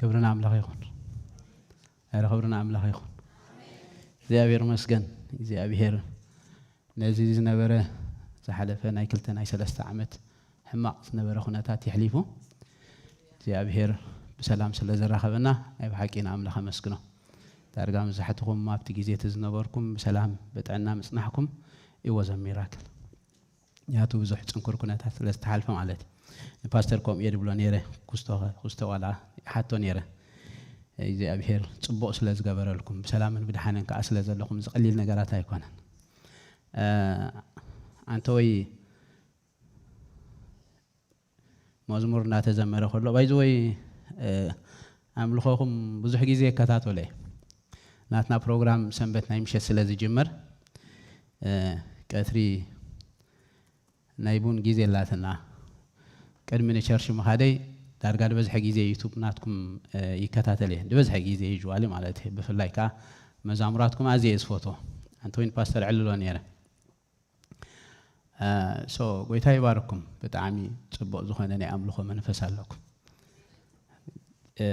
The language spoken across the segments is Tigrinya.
ክብሪ ንኣምላኽ ይኹን። ኧረ ክብሪ ንኣምላኽ ይኹን። እግዚኣብሔር ይመስገን። እግዚኣብሔር ነዚ ዝነበረ ዝሓለፈ ናይ ክልተ ናይ ሰለስተ ዓመት ሕማቕ ዝነበረ ኩነታት የሕሊፉ እግዚኣብሔር ብሰላም ስለ ዘራኸበና ናይ ብሓቂ ንኣምላኽ ኣመስግኖ። ዳርጋ መብዛሕትኹም ኣብቲ ግዜ እቲ ዝነበርኩም ብሰላም ብጥዕና ምጽናሕኩም፣ it was a miracle። ያቱ ብዙሕ ጽንኩር ኩነታት ስለ ዝተሓልፈ ማለት እዩ። ንፓስተር ከምኡ እየ ድብሎ ነይረ። ኩስቶ ኩስቶ ዋላ ይሓቶ ነይረ። እግዚኣብሔር ጽቡቕ ስለ ዝገበረልኩም፣ ብሰላምን ብድሓንን ከኣ ስለ ዘለኹም፣ ዝቐሊል ነገራት ኣይኮነን። እ፣ ኣንተ ወይ መዝሙር እናተዘመረ ከሎ፣ ባይዘወይ፣ እ፣ ኣምልኾኹም ብዙሕ ግዜ ይከታተሎ እየ። ናትና ፕሮግራም ሰንበት ናይ ምሸት ስለ ዝጅመር፣ እ፣ ቀትሪ ናይ ቡን ግዜ ኣላትና። ቅድሚ ንቸርች ምኻደይ ዳርጋ ዝበዝሐ ግዜ ዩቱብ ናትኩም፣ እ፣ ይከታተል እየ። ዝበዝሐ ግዜ ዩዥዋሊ ማለት እዩ። ብፍላይ ከኣ መዛሙራትኩም ኣዝየ እየ ዝፈትዎ። ኣንተ ወይን ፓስተር ዕልሎ ነይረ። እ፣ ሶ፣ ጎይታ ይባርኩም። ብጣዕሚ ጽቡቕ ዝኾነ ናይ ኣምልኾ መንፈስ ኣለኩም። እ፣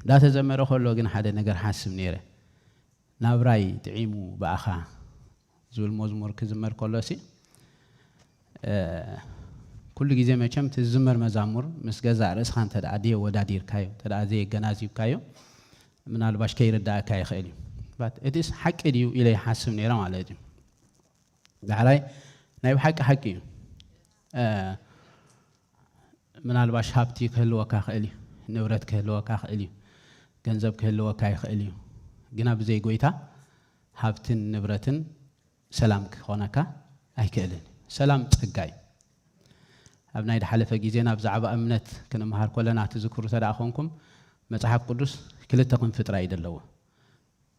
እንዳተዘመረ ከሎ ግን ሓደ ነገር ሓስብ ነይረ። ናብራይ ጥዒሙ ብኣኻ ዝብል መዝሙር ክዝመር ከሎ ሲ፣ እ፣ ኩሉ ግዜ መቸም እቲ ዝዝመር መዛሙር ምስ ገዛእ ርእስኻ እንተ ደኣ ዘየወዳዲርካዮ፣ እንተ ደኣ ዘየገናዚብካዮ፣ ምናልባሽ ከይርዳእካ ይኽእል እዩ። But it is ሓቂ ድዩ ኢለ ይሓስብ ነይረ ማለት እዩ። ዳሕራይ ናይ ብሓቂ ሓቂ እዩ። እ፣ ምናልባሽ ሃብቲ ክህልወካ ክእል እዩ፣ ንብረት ክህልወካ ክእል እዩ፣ ገንዘብ ክህልወካ ይኽእል እዩ። ግና ብዘይ ጎይታ ሃብትን ንብረትን ሰላም ክኾነካ ኣይክእልን። ሰላም ጸጋ እዩ። ኣብ ናይ ድሓለፈ ግዜና ብዛዕባ እምነት ክንምሃር ከለና ትዝክሩ ተደኣ ኾንኩም፣ መጽሓፍ ቅዱስ ክልተ ክንፊ ጥራይ እዩ ዘለዎ።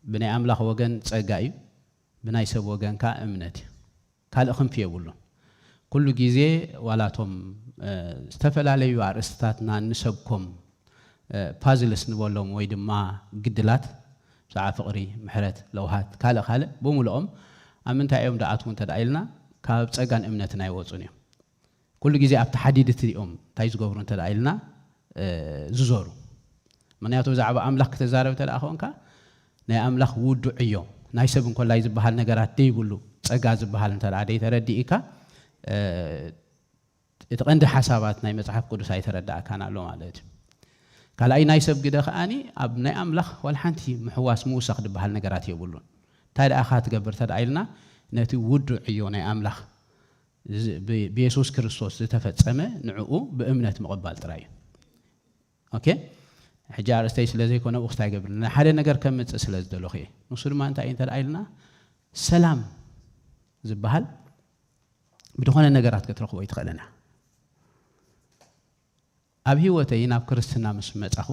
ብናይ ኣምላኽ ወገን ጸጋ እዩ፣ ብናይ ሰብ ወገን ከኣ እምነት እዩ። ካልእ ክንፊ የብሉን። ኩሉ ግዜ ዋላቶም፣ እ፣ ዝተፈላለዩ ኣርእስትታት ንሰብኮም፣ እ፣ ፓዝልስ ንበሎም ወይ ድማ ግድላት ብዛዕባ ፍቕሪ፣ ምሕረት፣ ለውሃት፣ ካልእ ካልእ ብምልኦም ኣብ ምንታይ እዮም ደኣትዉ እንተ ደኣ ኢልና ካብ ጸጋን እምነትን ኣይወጹን እዮም። ኩሉ ግዜ ኣብቲ ሓዲድ እቲ እዮም እንታይ ዝገብሩ እንተ ደኣ ኢልና፣ እ፣ ዝዞሩ። ምኽንያቱ ብዛዕባ ኣምላኽ ክተዛረብ እንተ ደኣ ኾንካ ናይ ኣምላኽ ውዱዕ ዕዮ ናይ ሰብ እንኮላይ ዝበሃል ነገራት ደይብሉ ጸጋ ዝበሃል እንተ ደኣ ደይተረዲእካ፣ እ፣ እቲ ቀንዲ ሓሳባት ናይ መጽሓፍ ቅዱስ ኣይተረዳእካን ኣሎ ማለት እዩ። ካልኣይ ናይ ሰብ ግደ ከኣኒ ኣብ ናይ ኣምላኽ ዋላ ሓንቲ ምሕዋስ ምውሳኽ ዝበሃል ነገራት የብሉን። እንታይ ደኣ ኢኻ ትገብር እንተ ደኣ ኢልና ነቲ ውዱዕ ዕዮ ናይ ኣምላኽ ዝ-፣ ብ-፣ ብየሱስ ክርስቶስ ዝተፈጸመ ንዕኡ ብእምነት ምቕባል ጥራይ እዩ። ኦኬ? ሕጂ ኣርእስተይ ስለ ዘይኮነ ብኡ ክስታይ ገብርኒ። ሓደ ነገር ከምጽእ ስለ ዝደለኹ እየ። ንሱ ድማ እንታይ እዩ እንተ ደኣ ኢልና፣ ሰላም ዝበሃል ብድኾነ ነገራት ክትረኽቦ ኣይትኽእልን ኢኻ። ኣብ ህይወተይ ናብ ክርስትና ምስ መጻኹ፣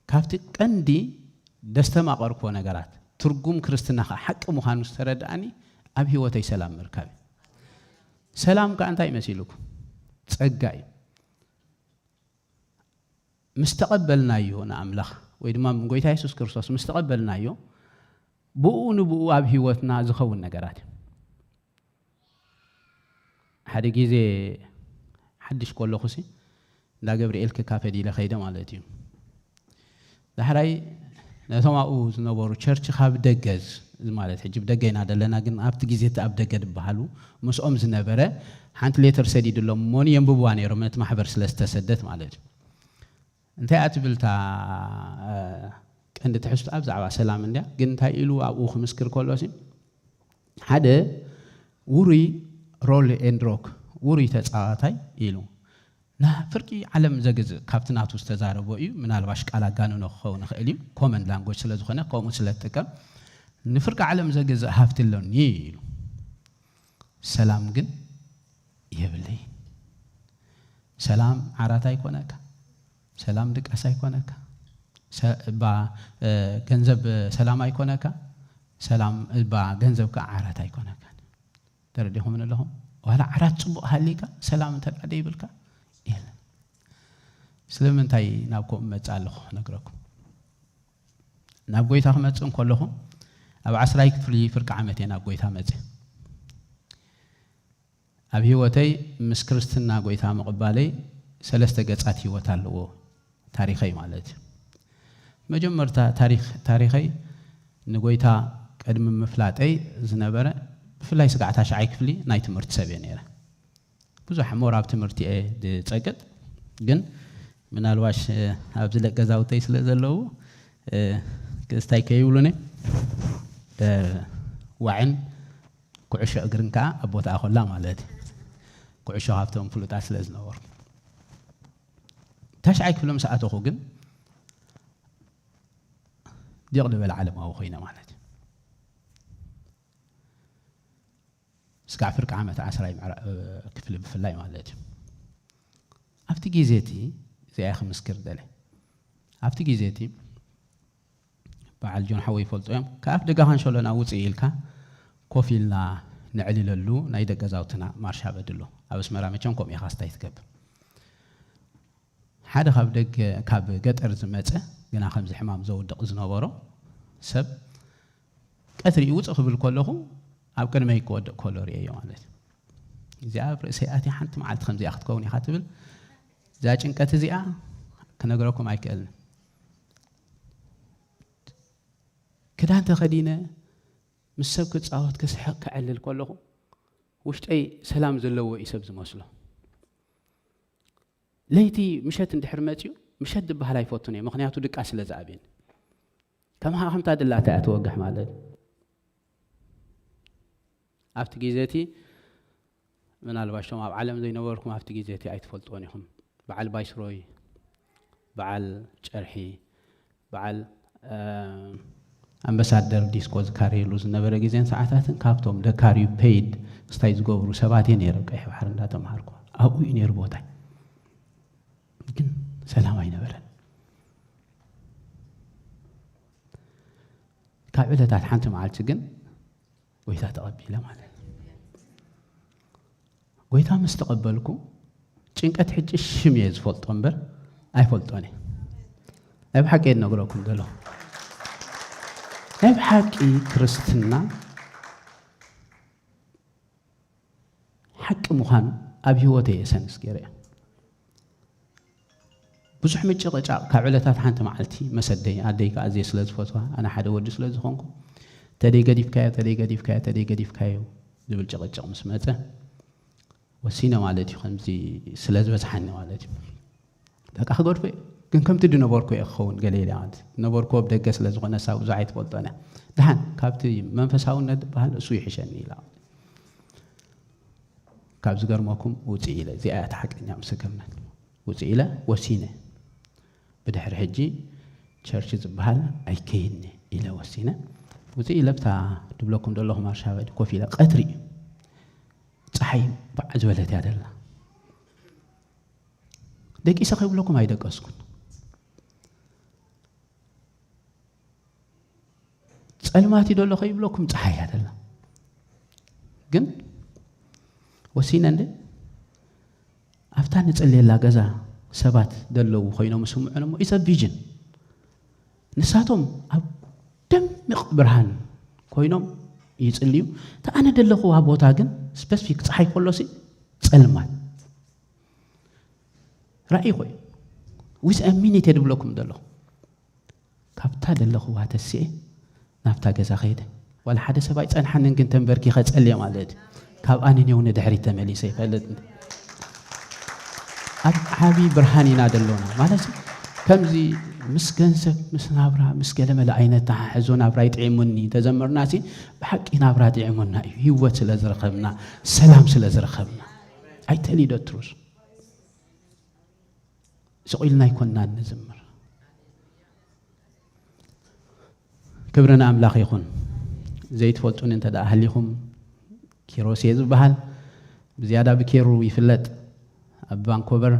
ካብቲ ቀንዲ ደስተማቐርክዎ ነገራት፣ ትርጉም ክርስትና ኸኣ ሓቂ ምዃኑ ዝተረድኣኒ፣ ኣብ ህይወተይ ሰላም ምርካብ እዩ። ሰላም ከኣ እንታይ መሲልኩም? ጸጋ እዩ። ምስ ተቐበልናዮ ንኣምላኽ፣ ወይ ድማ ጎይታ የሱስ ክርስቶስ ምስ ተቐበልናዮ፣ ብኡ ንብኡ ኣብ ህይወትና ዝኸውን ነገራት እዩ። ሓደ ግዜ ሓድሽ ከለኹሲ፣ እንዳ ገብርኤል ክካፈድ ኢለ ኸይደ ማለት እዩ። ዳሕራይ ነቶም ኣብኡ ዝነበሩ ቸርች ካብ ደገ፣ እዚ ማለት ሕጂ ብደገ ኢና ዘለና፣ ግን ኣብቲ ግዜ እቲ ኣብ ደገ ዝበሃሉ ምስኦም ዝነበረ ሓንቲ ሌተር ሰዲድሎም እሞኒ የንብብዋ ነይሮም፣ ነቲ ማሕበር ስለ ዝተሰደት ማለት እዩ። እንታይ እያ ትብል እታ፣ እ፣ ቀንዲ ትሕዝቶኣ ብዛዕባ ሰላም እንድያ፣ ግን እንታይ ኢሉ ኣብኡ ክምስክር ከሎሲ፣ ሓደ ውሩይ ሮል ኤንድ ሮክ፣ ውሩይ ተጻዋታይ ኢሉ፣ ንፍርቂ ዓለም ዘግዝእ ካብቲ ናቱ ዝተዛረቦ እዩ። ምናልባሽ ቃል ኣጋንኖ ክኸውን ይኽእል እዩ፣ ኮመን ላንጎጅ ስለ ዝኾነ፣ ከምኡ ስለ እትጥቀም፣ ንፍርቂ ዓለም ዘግዝእ ሃብቲ ኣሎኒ ኢሉ። ሰላም ግን የብለይን። ሰላም ዓራት ኣይኮነካ፣ ሰላም ድቃስ ኣይኮነካ፣ ሰ-፣ እባ፣ እ፣ ገንዘብ ሰላም ኣይኮነካ፣ ሰላም እባ ገንዘብ ከኣ ዓራት ኣይኮነካን። ተረዲኹምኒ ኣለኹም? ዋላ ዓራት ጽቡቕ ሃሊካ፣ ሰላም እንተ ደኣ ደይብልካ፣ የለን። ስለምንታይ ናብ ከምኡ እመጽእ ኣለኹ ክነግረኩም። ናብ ጎይታ ክመጽእ እንከለኹ፣ ኣብ ዓስራይ ክፍሊ ፍርቂ ዓመት እየ ናብ ጎይታ መጽእ። ኣብ ህይወተይ ምስ ክርስትና ጎይታ ምቕባለይ ሰለስተ ገጻት ህይወት ኣለዎ፣ ታሪኸይ ማለት እዩ። መጀመርታ ታሪኽ ታሪኸይ ንጎይታ ቅድሚ ምፍላጠይ ዝነበረ፣ ብፍላይ ስጋዕ ታሽዓይ ክፍሊ ናይ ትምህርቲ ሰብ እየ ነይረ። ብዙሕ ሞር ኣብ ትምህርቲ እየ ዝጸቅጥ፣ ግን ምናልባሽ ኣብዚ ለቅ ገዛውተይ ስለ ዘለዉ ክስታይ ከይብሉኒ፣ ዋዕን ኩዕሾ እግርን ከዓ ኣብ ቦታኣ ኮላ ማለት እዩ። ኩዕሾ ካብቶም ፍሉጣት ስለ ዝነበሩ፣ ታሽዓይ ክፍሊ ምስ ኣተኹ ግን ዲቕ ዝበለ ዓለማዊ ኮይነ ማለት እዩ። ስጋዕ ፍርቂ ዓመት ዓስራይ ክፍሊ ብፍላይ ማለት እዩ። ኣብቲ ግዜ እቲ፣ እዚኣ ክምስክር ደለ ኣብቲ ግዜ እቲ በዓል ጆን ሓወይ ይፈልጡ እዮም። ካብ ደጋ ካንሸሎና ውፅእ ኢልካ ኮፍ ኢልና ነዕልለሉ ናይ ደገ ዛውትና ማርሻ በድሎ። ኣብ ኣስመራ መቸም ከምኡ ኢኻ ስታይ ትገብር። ሓደ ካብ ደገ፣ ካብ ገጠር ዝመፀ፣ ግና ከምዚ ሕማም ዘውድቕ ዝነበሮ ሰብ ቀትሪ ውፅእ ክብል ከለኹ ኣብ ቅድመይ ክወድቕ ከሎ ርእየዮ ማለት እዩ። እዚኣ ኣብ ርእሰይ ኣትያ ሓንቲ መዓልቲ ከምዚኣ ክትከውን ኢኻ ትብል። እዛ ጭንቀት እዚኣ ክነግረኩም ኣይክእልን። ክዳን ተኸዲነ ምስ ሰብ ክፃወት ክስሕቕ ክዕልል ከለኹ ውሽጠይ ሰላም ዘለዎ እዩ ሰብ ዝመስሎ። ለይቲ ምሸት እንድሕር መፅዩ፣ ምሸት ዝበሃል ኣይፈቱን እየ፣ ምኽንያቱ ድቃስ ስለ ዝኣብየኒ። ከም ሃኸምታ ድላታ እያ ትወግሕ ማለት እዩ። ኣብቲ ግዜ እቲ ምናልባሽ ቶም ኣብ ዓለም ዘይነበርኩም ኣብቲ ግዜ እቲ ኣይትፈልጥዎን ኢኹም። በዓል ቫይስሮይ፣ በዓል ጨርሒ፣ በዓል ኣምባሳደር ዲስኮ ዝካረየሉ ዝነበረ ግዜን ሰዓታትን ካብቶም ደካርዩ ፔይድ ስታይ ዝገብሩ ሰባት እየ ነይረ። ቀይሕ ባሕሪ እንዳተምሃርኩ ኣብኡ እዩ ነይሩ ቦታይ። ግን ሰላም ኣይነበረን። ካብ ዕለታት ሓንቲ መዓልቲ ግን ጎይታ ተቐቢለ ማለት እዩ። ጎይታ ምስ ተቐበልኩ ጭንቀት ሕጂ ሽም እየ ዝፈልጦ እምበር ኣይፈልጦን እየ። ናይ ብሓቂ እየ ዝነግረኩም ዘለኹ። ናይ ብሓቂ ክርስትና ሓቂ ምዃኑ ኣብ ህይወተይ እየ ሰንስ ገይረ እየ። ብዙሕ ምጭቕጫቕ ካብ ዕለታት ሓንቲ መዓልቲ መሰደይ ኣደይ ከዓ ኣዝየ ስለ ዝፈትዋ ኣነ ሓደ ወዲ ስለ ዝኾንኩ ተደይ ገዲፍካዮ ተደይ ገዲፍካዮ ተደይ ገዲፍካዮ ዝብል ጭቕጭቕ ምስ መፀ ወሲነ ማለት እዩ። ከምዚ ስለ ዝበዝሓኒ ማለት እዩ። በቃ ክገድፎ እየ። ግን ከምቲ ድነበርኩ እየ ክኸውን ገለ ኢለ ማለት እዩ። ነበርኩ ኣብ ደገ ስለ ዝኾነ እሳ ብዙሕ ኣይትፈልጦን እያ። ደሓን ካብቲ መንፈሳውነት ዝበሃል እሱ ይሕሸኒ ኢላ። ካብ ዝገርመኩም ውፅእ ኢለ፣ እዚኣ እያ እቲ ሓቀኛ ምስክርነት። ውፅእ ኢለ ወሲነ። ብድሕሪ ሕጂ ቸርች ዝበሃል ኣይከይድኒ ኢለ ወሲነ። ውፅእ ኢለ ብታ ድብለኩም ዘለኹ ማርሻ ኮፍ ኢለ ቀትሪ እዩ። ፀሓይ ባዕ ዝበለት እያ ደላ። ደቂሰ ከይብለኩም ኣይደቀስኩን። ፀልማት እዩ ደሎ ከይብለኩም ፀሓይ እያ ደላ። ግን ወሲነ እንደ ኣብታ ንፅልየላ ገዛ ሰባት ደለዉ ኮይኖም ስምዑን እሞ ኢሰ ቪዥን ንሳቶም ኣብ ደሚቕ ብርሃን ኮይኖም ይፅልዩ። እቲ ኣነ ደለኹዋ ቦታ ግን ስፐሲፊክ ፀሓይ ከሎሲ ፀልማት ራእይ ኮይኑ ዊዝ ሚኒት የድብለኩም ዘለኹ ካብታ ደለኹዋ ተስኤ ናብታ ገዛ ከይደ ዋላ ሓደ ሰብ ኣይፀንሓንን ግን ተንበርኪኸ ፀልየ ማለት እዩ። ካብ ኣንኔው ንድሕሪት ተመሊሰ ይፈልጥ ኣብ ዓብዪ ብርሃን ኢና ደሎና ማለት እዩ። ከምዚ ምስ ገንዘብ ምስ ናብራ ምስ ገለመለ ኣይነተሓሕዞ ናብራ ይጥዒሙኒ ተዘመርና ሲ ብሓቂ ናብራ ጥዒሙና እዩ። ህይወት ስለ ዝረኸብና ሰላም ስለ ዝረኸብና ኣይተሊዶ ትሩስ ስቕ ኢልና ኣይኮንና ንዝምር። ክብሪ ንኣምላኽ ይኹን። ዘይትፈልጡኒ እንተ ደኣ ሃሊኹም ኪሮስ እየ ዝበሃል። ብዝያዳ ብኬሩ ይፍለጥ። ኣብ ቫንኮቨር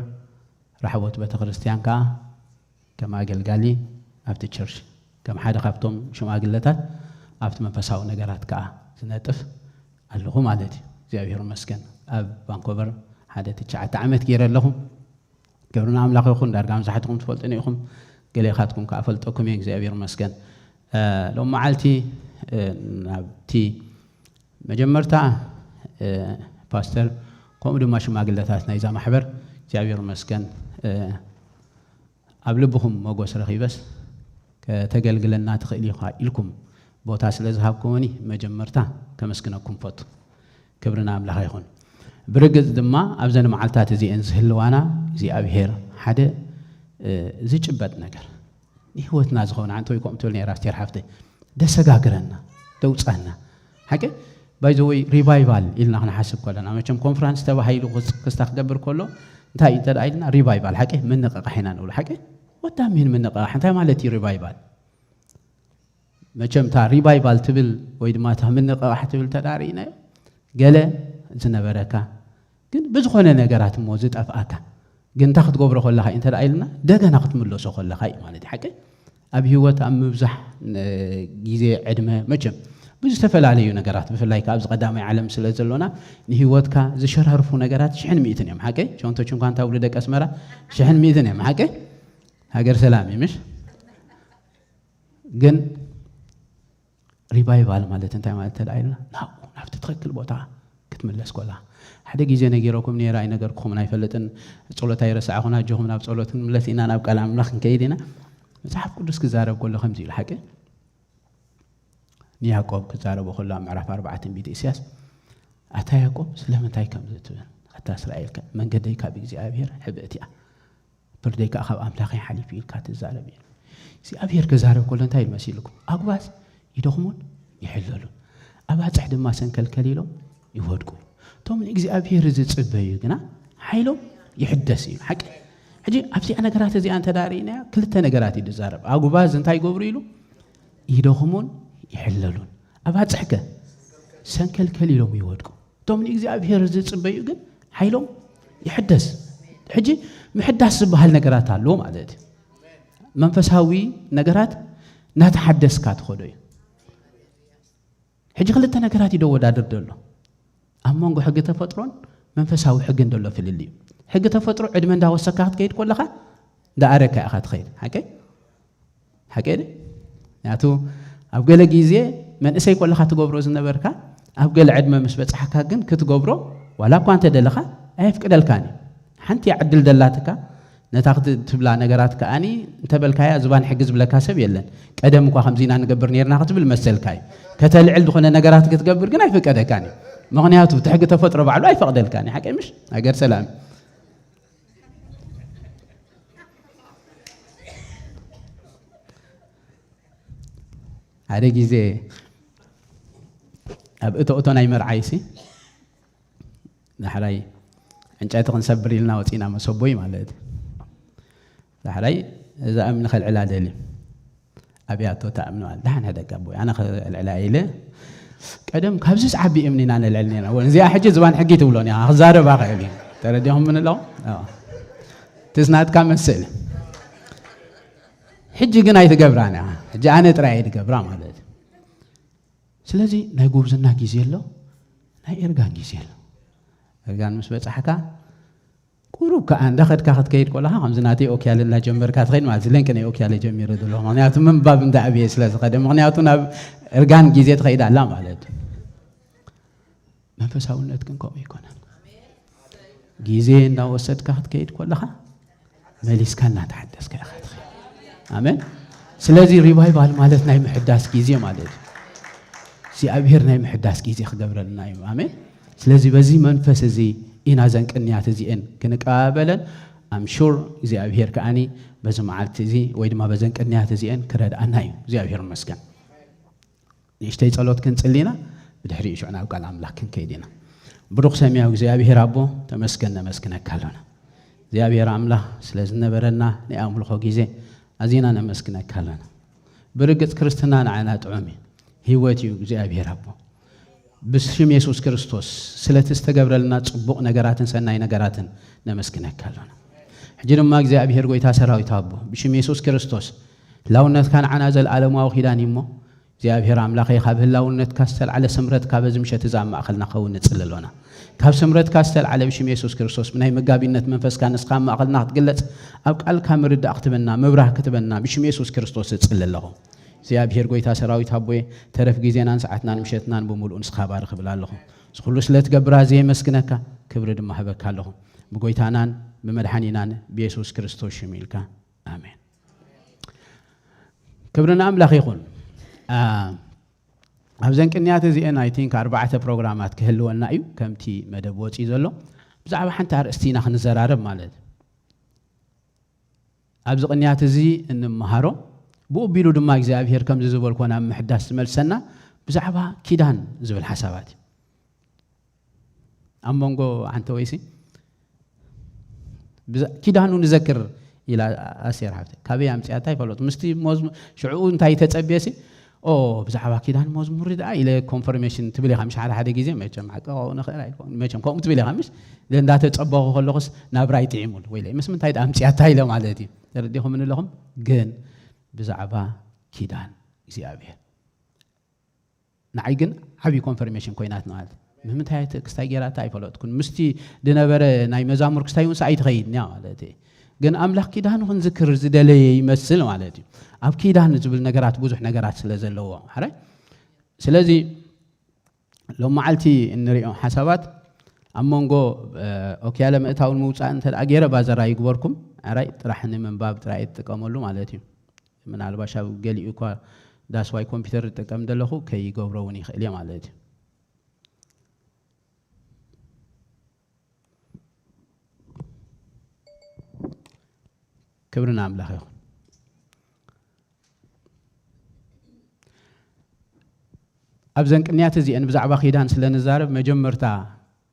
ራሕቦት ቤተ ክርስቲያን ከኣ ከም ኣገልጋሊ ኣብቲ ቸርች ከም ሓደ ካብቶም ሽማግለታት ኣብቲ መንፈሳዊ ነገራት ከኣ ዝነጥፍ ኣለኹ ማለት እዩ። እግዚኣብሔር ይመስገን። ኣብ ቫንኮቨር ሓደ ትሽዓተ ዓመት ገይረ ኣለኹ። ክብሪ ንኣምላኽ ይኹን። ዳርጋ መብዛሕትኹም ትፈልጡኒ ኢኹም። ገሌኻትኩም ከኣ ፈልጠኩም እየ። እግዚኣብሔር ይመስገን። እ፣ ሎም መዓልቲ እ፣ ናብቲ መጀመርታ እ፣ ፓስተር ከምኡ ድማ ሽማግለታት ናይዛ ማሕበር እግዚኣብሔር ይመስገን እ፣ ኣብ ልብኹም መጎስ ረኺበስ ከተገልግለና ትኽእል ኢኻ ኢልኩም ቦታ ስለ ዝሃብኩምኒ መጀመርታ ከመስግነኩም ፈቱ። ክብሪ ንኣምላኽ ይኹን። ብርግጽ ድማ ኣብዘን መዓልታት እዚኤን ዝህልዋና እግዚኣብሔር ሓደ ዝጭበጥ ነገር ንህይወትና ዝኸውን ዓንተ ወይ ከምኡ ትብል ነራ ኣስቴር ሓፍተይ ደሰጋግረና ደውፃና ሓቂ ባይዘወይ ሪቫይቫል ኢልና ክንሓስብ ከለና መቸም ኮንፈራንስ ተባሂሉ ክስታ ክገብር ከሎ እንታይ እዩ እንተ ኢልና ሪቫይቫል ሓቂ ምንቕቓሕ ኢና ንብሉ ሓቂ ወዳሚን ምንቕቓሕ እንታይ ማለት እዩ ሪቫይቫል መቸም እታ ሪቫይቫል ትብል ወይ ድማ እታ ምንቕቓሕ ትብል ተዳርኢናዮ ገለ ዝነበረካ ግን ብዝኾነ ነገራት እሞ ዝጠፍኣካ ግን እንታይ ክትገብሮ ከለኻ እዩ እንተ ኢልና ደገና ክትምለሶ ከለኻ እዩ ማለት እዩ ሓቂ ኣብ ህይወት ኣብ ምብዛሕ ግዜ ዕድመ መቸም ብዝተፈላለዩ ነገራት ብፍላይ ከ ኣብዚ ቀዳማይ ዓለም ስለ ዘሎና ንህይወትካ ዝሸራርፉ ነገራት ሽሕን ሚእትን እዮም ሓቂ ቸንቶ ችንኳ እንታይ ብሉ ደቂ ኣስመራ ሽሕን ሚእትን እዮም ሓቂ ሃገር ሰላም እዩ ምሽ ግን ሪቫይቫል ማለት እንታይ ማለት ተዳ ኢልና ናብኡ ናብቲ ትኽክል ቦታ ክትምለስ ኮላ ሓደ ግዜ ነጊረኩም ነራ ኣይነገርኩም ኣይፈልጥን ጸሎት ኣይረሳዕኹን ኣጆኹም ናብ ጸሎት ክንምለስ ኢና ናብ ቃል ኣምላኽ ክንከይድ ኢና መጽሓፍ ቅዱስ ክዛረብ ከሎ ከምዚ ኢሉ ሓቂ ንያዕቆብ ክዛረቦ ከሎ ኣብ ምዕራፍ ኣርባዓ ትንቢት ኢሳያስ ኣታ ያዕቆብ ስለምንታይ ከምዚ ትብል ኣታ እስራኤል መንገደይ ካብ እግዚኣብሔር ሕብእቲ እያ ፍርደይ ከዓ ካብ ኣምላኸይ ሓሊፉ ኢልካ ትዛረብ እዩ እግዚኣብሔር ክዛረብ ከሎ እንታይ ኢሉ መሲልኩም ኣጉባዝ ይደኽሙን ይሕለሉን ኣባፅሕ ድማ ሰንከልከል ኢሎም ይወድቁ እቶም ንእግዚኣብሔር ዝፅበዩ ግና ሓይሎም ይሕደስ እዩ ሓቂ ሕጂ ኣብዚኣ ነገራት እዚኣ እንተ ርኢናያ ክልተ ነገራት እዩ ዝዛረብ ኣጉባዝ እንታይ ይገብሩ ኢሉ ይደኽሙን ይሕለሉን ኣባፅሕከ ሰንከልከል ኢሎም ይወድቁ እቶም ንእግዚኣብሔር ዝፅበዩ ግን ሓይሎም ይሕደስ ሕጂ ምሕዳስ ዝበሃል ነገራት ኣሎ ማለት እዩ መንፈሳዊ ነገራት እናተሓደስካ ትኸዶ እዩ ሕጂ ክልተ ነገራት ይደወዳድር ዘሎ ኣብ መንጎ ሕጊ ተፈጥሮን መንፈሳዊ ሕግን ዘሎ ፍልል እዩ ሕጊ ተፈጥሮ ዕድመ እንዳወሰካ ክትከይድ ከለካ እንዳኣረካ ኢኻ ትኸይድ ሓቀይ ሓቂ ምክንያቱ ኣብ ገለ ግዜ መንእሰይ ኮለካ ትገብሮ ዝነበርካ ኣብ ገለ ዕድመ ምስ በፅሓካ ግን ክትገብሮ ዋላ እኳ እንተ ደለካ ኣየፍቅደልካን እዩ ሓንቲ ዕድል ደላትካ ነታ ክትብላ ነገራት ከኣኒ እንተበልካያ ዝባን ሕጊ ዝብለካ ሰብ የለን ቀደም እኳ ከምዚ ኢና ንገብር ነርና ክትብል መሰልካ እዩ ከተልዕል ዝኾነ ነገራት ክትገብር ግን ኣይፍቀደካን እዩ ምክንያቱ እቲ ሕጊ ተፈጥሮ ባዕሉ ኣይፈቅደልካን እዩ ሓቂ ምሽ ነገር ሰላም ሓደ ግዜ ኣብ እቶ እቶ ናይ መርዓይሲ ዳሕራይ ዕንጨይቲ ክንሰብር ኢልና ወፂና መሰቦይ ማለት ዳሕራይ እዛ እምኒ ከልዕላ ደልዩ ኣብያቶ ተኣምነዋል ዳሓን ሕደግ ኣቦይ ኣነ ክልዕላ ኢለ ቀደም ካብዚ ዝዓቢ እምኒ ኢና ነልዕል ነና እዚኣ ሕጂ ዝባን ሕጊ ትብሎን እያ ክዛረባ ክእል እዩ ተረዲኹም ምንለው ትስናትካ መስል ሕጂ ግን ኣይትገብራን እያ ሕጂ ኣነ ጥራይ ኣይትገብራ ማለት እዩ ስለዚ ናይ ጉብዝና ግዜ ኣሎ ናይ ኤርጋን ግዜ ኣሎ ኤርጋን ምስ በፃሕካ ቁሩብ ከዓ እንዳኸድካ ክትከይድ ከለካ ከምዚ ናተይ ኦክያለ እንዳጀመርካ ትኸይድ ማለት ለንቂ ናይ ኦክያለ ጀሚረ ዘሎ ምክንያቱ ምንባብ እንዳዕብየ ስለ ዝኸደ ምክንያቱ ናብ እርጋን ግዜ ትኸይድ ኣላ ማለት እዩ መንፈሳውነት ግን ከምኡ ይኮነን ግዜ እንዳወሰድካ ክትከይድ ከለካ መሊስካ እናተሓደስካ ኢኻ ትኸይድ ኣሜን ስለዚ ሪቫይቫል ማለት ናይ ምሕዳስ ግዜ ማለት እዩ እግዚኣብሔር ናይ ምሕዳስ ግዜ ክገብረልና እዩ ኣሜን ስለዚ በዚ መንፈስ እዚ ኢና ዘን ቅንያት እዚአን ክንቀባበለን ኣምሹር እግዚኣብሔር ከዓኒ በዚ መዓልቲ እዚ ወይ ድማ በዘን ቅንያት እዚአን ክረድኣና እዩ እግዚኣብሔር መስገን ንእሽተይ ጸሎት ክንጽሊ ኢና ብድሕሪኡ ሽዑ ናብ ቃል ኣምላኽ ክንከይድ ኢና ብሩኽ ሰማያዊ እግዚኣብሔር ኣቦ ተመስገን ነመስግነካ ኣሎና እግዚኣብሔር ኣምላኽ ስለ ዝነበረና ናይ ኣምልኾ ግዜ ኣዚና ነመስግነካ ኣሎና ብርግጽ ክርስትና ንዓና ጥዑም እዩ ህይወት እዩ እግዚኣብሔር ኣቦ ብሽም የሱስ ክርስቶስ ስለቲ ዝተገብረልና ጽቡቕ ነገራትን ሰናይ ነገራትን ነመስግነካ ኣሎና ሕጂ ድማ እግዚኣብሔር ጎይታ ሰራዊት ኣቦ ብሽም የሱስ ክርስቶስ ህላውነትካ ንዓና ዘለዓለማዊ ኪዳን እዩ እሞ እግዚኣብሔር ኣምላኸይ ካብ ህላውነትካ ዝተልዓለ ስምረትካ በዚ ምሸት እዚ ኣብ ማእኸልና ኸውን ንጽሊ ኣሎና ካብ ስምረትካ ዝተልዓለ ብሽም የሱስ ክርስቶስ ብናይ መጋቢነት መንፈስካ ንስኻ ኣብ ማእኸልና ክትግለጽ ኣብ ቃልካ ምርዳእ ክትበና ምብራህ ክትበና ብሽም የሱስ ክርስቶስ እጽሊ ኣለኹ እግዚኣብሔር ጎይታ ሰራዊት ኣቦየ ተረፍ ግዜናን ሰዓትናን ምሸትናን ብምሉኡ ንስኻ ባርኽ እብል ኣለኹ እዚ ኩሉ ስለ ትገብር ኣዝየ የመስግነካ ክብሪ ድማ ህበካ ኣለኹ ብጎይታናን ብመድሓኒናን ብየሱስ ክርስቶስ ሽም ኢልካ ኣሜን ክብሪ ንኣምላኽ ይኹን። ኣብዘን ቅንያት እዚአን ኣይ ቲንክ ኣርባዕተ ፕሮግራማት ክህልወና እዩ። ከምቲ መደብ ወፂኡ ዘሎ ብዛዕባ ሓንቲ ኣርእስቲ ኢና ክንዘራረብ ማለት እዩ። ኣብዚ ቅንያት እዚ እንመሃሮ ብኡ ቢሉ ድማ እግዚኣብሔር ከምዚ ዝበልኮ ናብ ምሕዳስ ዝመልሰና ብዛዕባ ኪዳን ዝብል ሓሳባት እዩ። ኣብ መንጎ ዓንተ ወይሲ ኪዳኑ ንዘክር ኢላ ኣስቴር ሓፍተ ካበይ ኣምፅኣታ ይፈለጡ ምስቲ ሽዕኡ እንታይ ተፀብየሲ ኦ ብዛዕባ ኪዳን መዝሙር ደኣ ኢለ ኮንፈርሜሽን ትብል ኢኻ ምሽ ሓደ ሓደ ግዜ መቸም ሓቂ ክኸውን ይኽእል ኣይኮን መቸም ከምኡ ትብል ኢኻ ምሽ እንዳተፀበኹ ከለኹስ ናብራይ ጥዒሙሉ ወይ ምስ ምንታይ ኣምፅኣታ ኢለ ማለት እዩ። ተረዲኹም ኣለኹም ግን ብዛዕባ ኪዳን እግዚኣብሔር ንዓይ ግን ዓብዪ ኮንፈርሜሽን ኮይናት ማለት ንምንታይ ክስታይ ጌራታ ኣይፈለጥኩን ምስቲ ዝነበረ ናይ መዛሙር ክስታይ እውን ሰኣይ ትኸይድ እያ ማለት እዩ። ግን ኣምላኽ ኪዳኑ ክንዝክር ዝደለየ ይመስል ማለት እዩ። ኣብ ኪዳን ዝብል ነገራት ብዙሕ ነገራት ስለ ዘለዎ ሓራይ ስለዚ ሎም መዓልቲ እንሪኦ ሓሳባት ኣብ መንጎ ኦክያለ ምእታውን ምውፃእ እንተ ገይረ ባዘራ ይግበርኩም ራይ ጥራሕ ንምንባብ ጥራይ ትጥቀመሉ ማለት እዩ። ምናልባሽ ኣብ ገሊኡ እኳ ዳስዋይ ኮምፒውተር ዝጥቀም ዘለኹ ከይገብሮ እውን ይኽእል እየ ማለት እዩ። ክብሪ ንኣምላኽ ይኹን። ኣብዘን ቅንያት እዚአን ብዛዕባ ኪዳን ስለ ንዛረብ መጀመርታ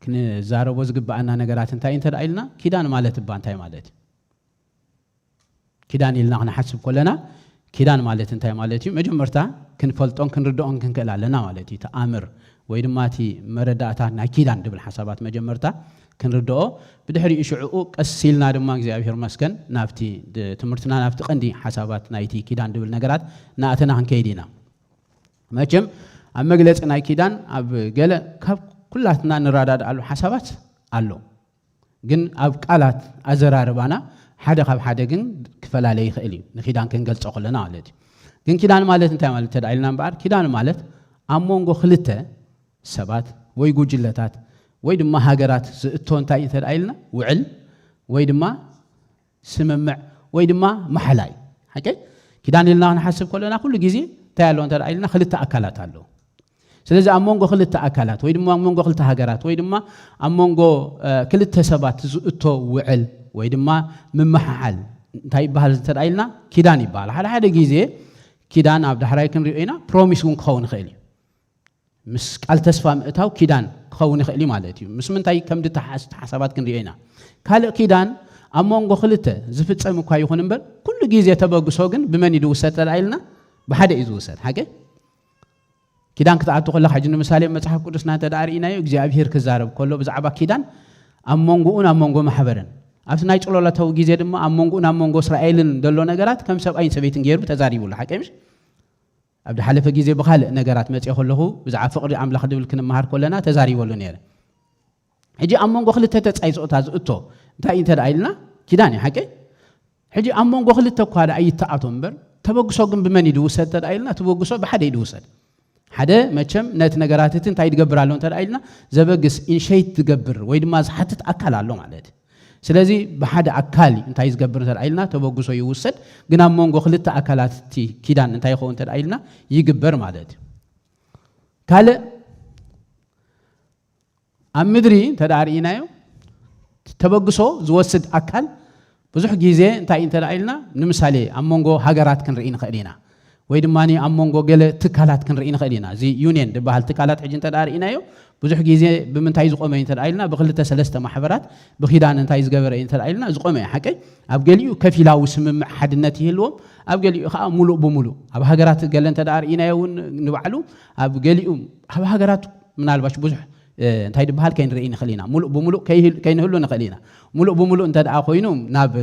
ክንዛረቦ ዝግብኣና ነገራት እንታይ እንተ ኢልና ኪዳን ማለት እባ እንታይ ማለት እዩ? ኪዳን ኢልና ክንሓስብ ከለና ኪዳን ማለት እንታይ ማለት እዩ? መጀመርታ ክንፈልጦን ክንርድኦን ክንክእል ኣለና ማለት እዩ። ተኣምር ወይ ድማ እቲ መረዳእታ ናይ ኪዳን ድብል ሓሳባት መጀመርታ ክንርድኦ ብድሕሪኡ ሽዕኡ ቀስ ኢልና ድማ እግዚኣብሔር መስገን ናብቲ ትምህርትና ናብቲ ቀንዲ ሓሳባት ናይቲ ኪዳን ድብል ነገራት ንኣተና ክንከይድ ኢና። መቸም ኣብ መግለፂ ናይ ኪዳን ኣብ ገለ ካብ ኩላትና ንረዳድኣሉ ሓሳባት ኣሎ። ግን ኣብ ቃላት ኣዘራርባና ሓደ ካብ ሓደ ግን ክፈላለ ይኽእል እዩ ንኪዳን ክንገልፆ ከለና ማለት እዩ። ግን ኪዳን ማለት እንታይ ማለት እንተ ኢልና እምበኣር ኪዳን ማለት ኣብ መንጎ ክልተ ሰባት ወይ ጉጅለታት ወይ ድማ ሃገራት ዝእቶ እንታይ እንተ ኢልና ውዕል ወይ ድማ ስምምዕ ወይ ድማ ማሕላ እዩ። ሓቂ ኪዳን ኢልና ክንሓስብ ከለና ኩሉ ግዜ እንታይ ኣሎ እንተ ኢልና ክልተ ኣካላት ኣለዉ። ስለዚ ኣብ መንጎ ክልተ ኣካላት ወይ ድማ ኣብ መንጎ ክልተ ሃገራት ወይ ድማ ኣብ መንጎ ክልተ ሰባት ዝእቶ ውዕል ወይ ድማ ምምሓሓል እንታይ ይበሃል እንተ ኢልና ኪዳን ይበሃል። ሓደ ሓደ ግዜ ኪዳን ኣብ ዳሕራይ ክንሪኦ ኢና ፕሮሚስ እውን ክኸውን ይኽእል እዩ። ምስ ቃል ተስፋ ምእታው ኪዳን ክኸውን ይኽእል እዩ ማለት እዩ። ምስ ምንታይ ከም ድተሓስ ሓሳባት ክንሪኦ ኢና። ካልእ ኪዳን ኣብ መንጎ ክልተ ዝፍጸም እኳ ይኹን እምበር ኩሉ ግዜ ተበግሶ ግን ብመን እዩ ዝውሰድ ተዳ ኢልና ብሓደ እዩ ዝውሰድ። ሓቂ ኪዳን ክትኣቱ ከለካ ሕጂ ንምሳሌ መጽሓፍ ቅዱስና እንተ ደኣ ርኢናዮ እግዚኣብሄር ክዛረብ ከሎ ብዛዕባ ኪዳን ኣብ መንጎኡን ኣብ መንጎ ማሕበርን ኣብቲ ናይ ጽሎላታዊ ግዜ ድማ ኣብ መንጎኡን ኣብ መንጎ እስራኤልን ዘሎ ነገራት ከም ሰብኣይን ሰበይትን ገይሩ ተዛሪቡሉ ሓቂ ምሽ ኣብ ዝሓለፈ ግዜ ብኻልእ ነገራት መጽኦ ከለኹ ብዛዕባ ፍቕሪ ኣምላኽ ድብል ክንመሃር ከለና ተዛሪበሉ ነይረ። ሕጂ ኣብ መንጎ ክልተ ተጻይጾታ ዝእቶ እንታይ እንተ ደኣ ኢልና ኪዳን እዩ ሓቂ ሕጂ ኣብ መንጎ ክልተ እኳ ደኣ ይተኣቶ እምበር ተበግሶ ግን ብመን እዩ ዝውሰድ እንተ ደኣ ኢልና እቲ በግሶ ብሓደ እዩ ዝውሰድ። ሓደ መቸም ነቲ ነገራት እቲ እንታይ ዝገብር ኣሎ እንተ ደኣ ኢልና ዘበግስ ኢንሸይት ዝገብር ወይ ድማ ዝሓትት ኣካል ኣሎ ማለት እዩ። ስለዚ ብሓደ ኣካል እዩ እንታይ ዝገብር እንተ ደኣ ኢልና ተበግሶ ይውሰድ። ግን ኣብ መንጎ ክልተ ኣካላት እቲ ኪዳን እንታይ ይኸውን እንተ ደኣ ኢልና ይግበር ማለት እዩ። ካልእ ኣብ ምድሪ እንተ ደኣ ርኢናዮ ተበግሶ ዝወስድ ኣካል ብዙሕ ግዜ እንታይ እንተ ደኣ ኢልና ንምሳሌ ኣብ መንጎ ሃገራት ክንርኢ ንኽእል ኢና ወይ ድማ ኣብ መንጎ ገለ ትካላት ክንርኢ ንኽእል ኢና። እዚ ዩኒየን ዝበሃል ትካላት ሕጂ እንተ ደኣ ርኢናዮ ብዙሕ ግዜ ብምንታይ ዝቆመ እዩ እንተ ደኣ ኢልና ብክልተ ሰለስተ ማሕበራት ብኪዳን እንታይ ዝገበረ እዩ እንተ ደኣ ኢልና ዝቆመ እዩ ሓቀይ። ኣብ ገሊኡ ከፊላዊ ስምምዕ ሓድነት ይህልዎም፣ ኣብ ገሊኡ ከዓ ሙሉእ ብሙሉእ ኣብ ሃገራት ገለ እንተ ደኣ ርኢናዮ እውን ንባዕሉ ኣብ ገሊኡ ኣብ ሃገራት ምናልባሽ ብዙሕ እንታይ ዝበሃል ከይንርኢ ንኽእል ኢና። ሙሉእ ብሙሉእ ከይህል- ከይንህሉ ንኽእል ኢና። ሙሉእ ብሙሉእ እንተ ደኣ ኮይኑ ናብ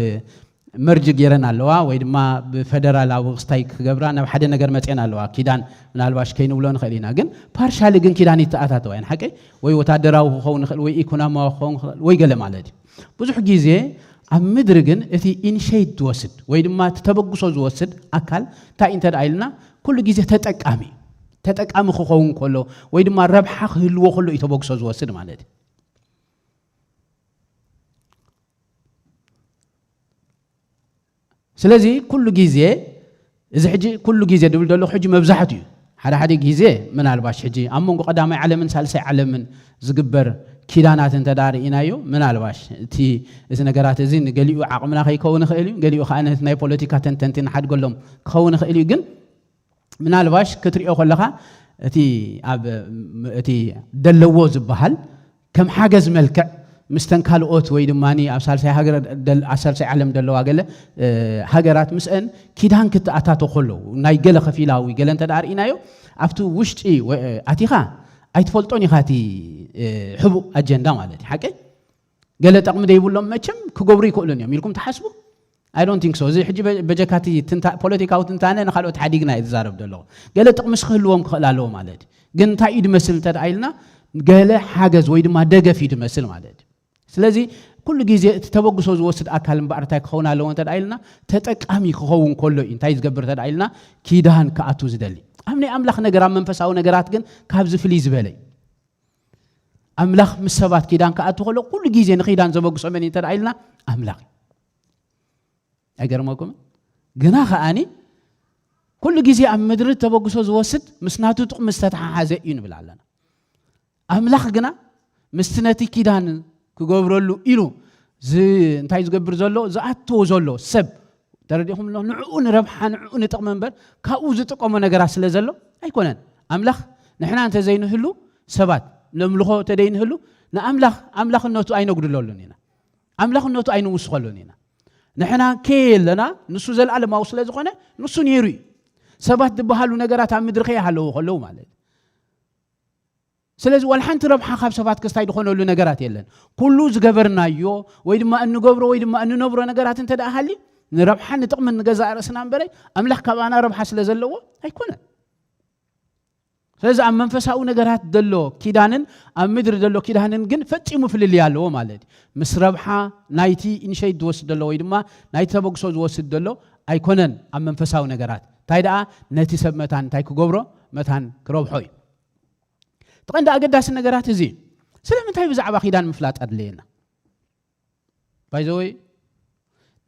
መርጅ ገይረን ኣለዋ ወይ ድማ ብፈደራላዊ ክስታይ ክገብራ ናብ ሓደ ነገር መፅአን ኣለዋ። ኪዳን ምናልባሽ ከይንብሎ ንኽእል ኢና፣ ግን ፓርሻሊ ግን ኪዳን ይተኣታተዋ እየን ሓቀይ። ወይ ወታደራዊ ክኸውን ይኽእል ወይ ኢኮኖሚያዊ ክኸውን ይኽእል ወይ ገለ ማለት እዩ። ብዙሕ ግዜ ኣብ ምድሪ ግን እቲ ኢኒሼት ዝወስድ ወይ ድማ እቲ ተበግሶ ዝወስድ ኣካል እንታይ እንተ ደኣ ኢልና ኩሉ ግዜ ተጠቃሚ ተጠቃሚ ክኸውን ከሎ ወይ ድማ ረብሓ ክህልዎ ከሎ እዩ ተበግሶ ዝወስድ ማለት እዩ። ስለዚ ኩሉ ግዜ እዚ ሕጂ ኩሉ ግዜ ድብል ዘለኹ ሕጂ መብዛሕትኡ እዩ። ሓደ ሓደ ግዜ ምናልባሽ ሕጂ ኣብ መንጎ ቀዳማይ ዓለምን ሳልሳይ ዓለምን ዝግበር ኪዳናት እንተ ደኣ ርኢናዮ፣ ምናልባሽ እቲ እዚ ነገራት እዚ ንገሊኡ ዓቕምና ከይከውን ይኽእል እዩ፣ ገሊኡ ከኣ ነቲ ናይ ፖለቲካ ተንተንቲ ንሓድገሎም ክኸውን ይኽእል እዩ። ግን ምናልባሽ ክትሪኦ ከለኻ እቲ ኣብ እቲ ደለዎ ዝበሃል ከም ሓገዝ መልክዕ ምስተን ካልኦት ወይ ድማ ኣብ ሳልሳይ ሃገር ደል- ኣብ ሳልሳይ ዓለም ደለዋ ገለ እ፣ ሃገራት ምስአን ኪዳን ክትኣታቶ ከለዉ ናይ ገለ ከፊላዊ ገለ እንተ ደኣ ርኢናዮ ኣብቲ ውሽጢ ወ- ኣቲኻ ኣይትፈልጦን ኢኻ እቲ እ፣ ሕቡእ ኣጀንዳ ማለት እዩ። ሓቀይ ገለ ጥቕሚ ዘይብሎም መቸም ክገብሩ ይክእሉን እዮም ኢልኩም ትሓስቡ? I don't think so። እዚ ሕጂ በ- በጀካቲ ትንታ- ፖለቲካዊ ትንታነ ንካልኦት ሓዲግና እዩ ዝዛረብ ዘለኹ። ገለ ጥቕምስ ክህልዎም ክኽእል ኣለዎ ማለት እዩ። ግን እንታይ እዩ ድመስል እንተ ደኣ ኢልና ገለ ሓገዝ ወይ ድማ ደገፍ እዩ ድመስል ማለት እዩ። ስለዚ ኩሉ ግዜ እቲ ተበግሶ ዝወስድ ኣካል እምበኣር እንታይ ክኸውን ኣለዎ እንተ ደኣ ኢልና ተጠቃሚ ክኸውን ከሎ እዩ እንታይ ዝገብር እንተ ደኣ ኢልና ኪዳን ክኣቱ ዝደሊ። ኣብ ናይ ኣምላኽ ነገር ኣብ መንፈሳዊ ነገራት ግን ካብዚ ፍልይ ዝበለ እዩ። ኣምላኽ ምስ ሰባት ኪዳን ክኣቱ ከሎ ኩሉ ግዜ ንኪዳን ዘበግሶ መን እዩ እንተ ደኣ ኢልና ኣምላኽ እዩ። ኣይገርመኩም? ግና ከኣኒ ኩሉ ግዜ ኣብ ምድሪ ተበግሶ ዝወስድ ምስ ናቱ ጥቕሚ ዝተተሓሓዘ እዩ ንብል ኣለና። ኣምላኽ ግና ምስቲ ነቲ ኪዳን ክገብረሉ ኢሉ ዝ- እንታይ ዝገብር ዘሎ ዝኣትዎ ዘሎ ሰብ ተረዲኹም ኣሎ ንዕኡ ንረብሓ ንዕኡ ንጥቕሚ እምበር ካብኡ ዝጥቀሞ ነገራት ስለ ዘሎ ኣይኮነን። ኣምላኽ ንሕና እንተዘይንህሉ ሰባት ነምልኾ እንተዘይንህሉ ንኣምላኽ ኣምላኽነቱ ኣይነጉድለሉን ኢና። ኣምላኽነቱ ኣይንውስኸሉን ኢና። ንሕና ከየለና ንሱ ዘለኣለማዊ ስለ ዝኾነ ንሱ ነይሩ እዩ። ሰባት ዝበሃሉ ነገራት ኣብ ምድሪ ከይሃለዉ ከለዉ ማለት እዩ። ስለዚ ዋላ ሓንቲ ረብሓ ካብ ሰባት ክስታይ ዝኾነሉ ነገራት የለን። ኩሉ ዝገበርናዮ ወይ ድማ እንገብሮ ወይ ድማ እንነብሮ ነገራት እንተ ደኣ ሃልዩ ንረብሓ ንጥቕሚ ንገዛእ ርእስና እምበረ ኣምላኽ ካባና ረብሓ ስለ ዘለዎ ኣይኮነን። ስለዚ ኣብ መንፈሳዊ ነገራት ዘሎ ኪዳንን ኣብ ምድሪ ዘሎ ኪዳንን ግን ፈጺሙ ፍልልይ ኣለዎ ማለት እዩ። ምስ ረብሓ ናይቲ ኢኒሼት ዝወስድ ዘሎ ወይ ድማ ናይቲ ተበግሶ ዝወስድ ዘሎ ኣይኮነን። ኣብ መንፈሳዊ ነገራት እንታይ ደኣ ነቲ ሰብ መታን እንታይ ክገብሮ መታን ክረብሖ እዩ። እቲ ቀንዲ ኣገዳሲ ነገራት እዚ እዩ። ስለምንታይ ብዛዕባ ኪዳን ምፍላጥ ኣድለየና? ባይዘወይ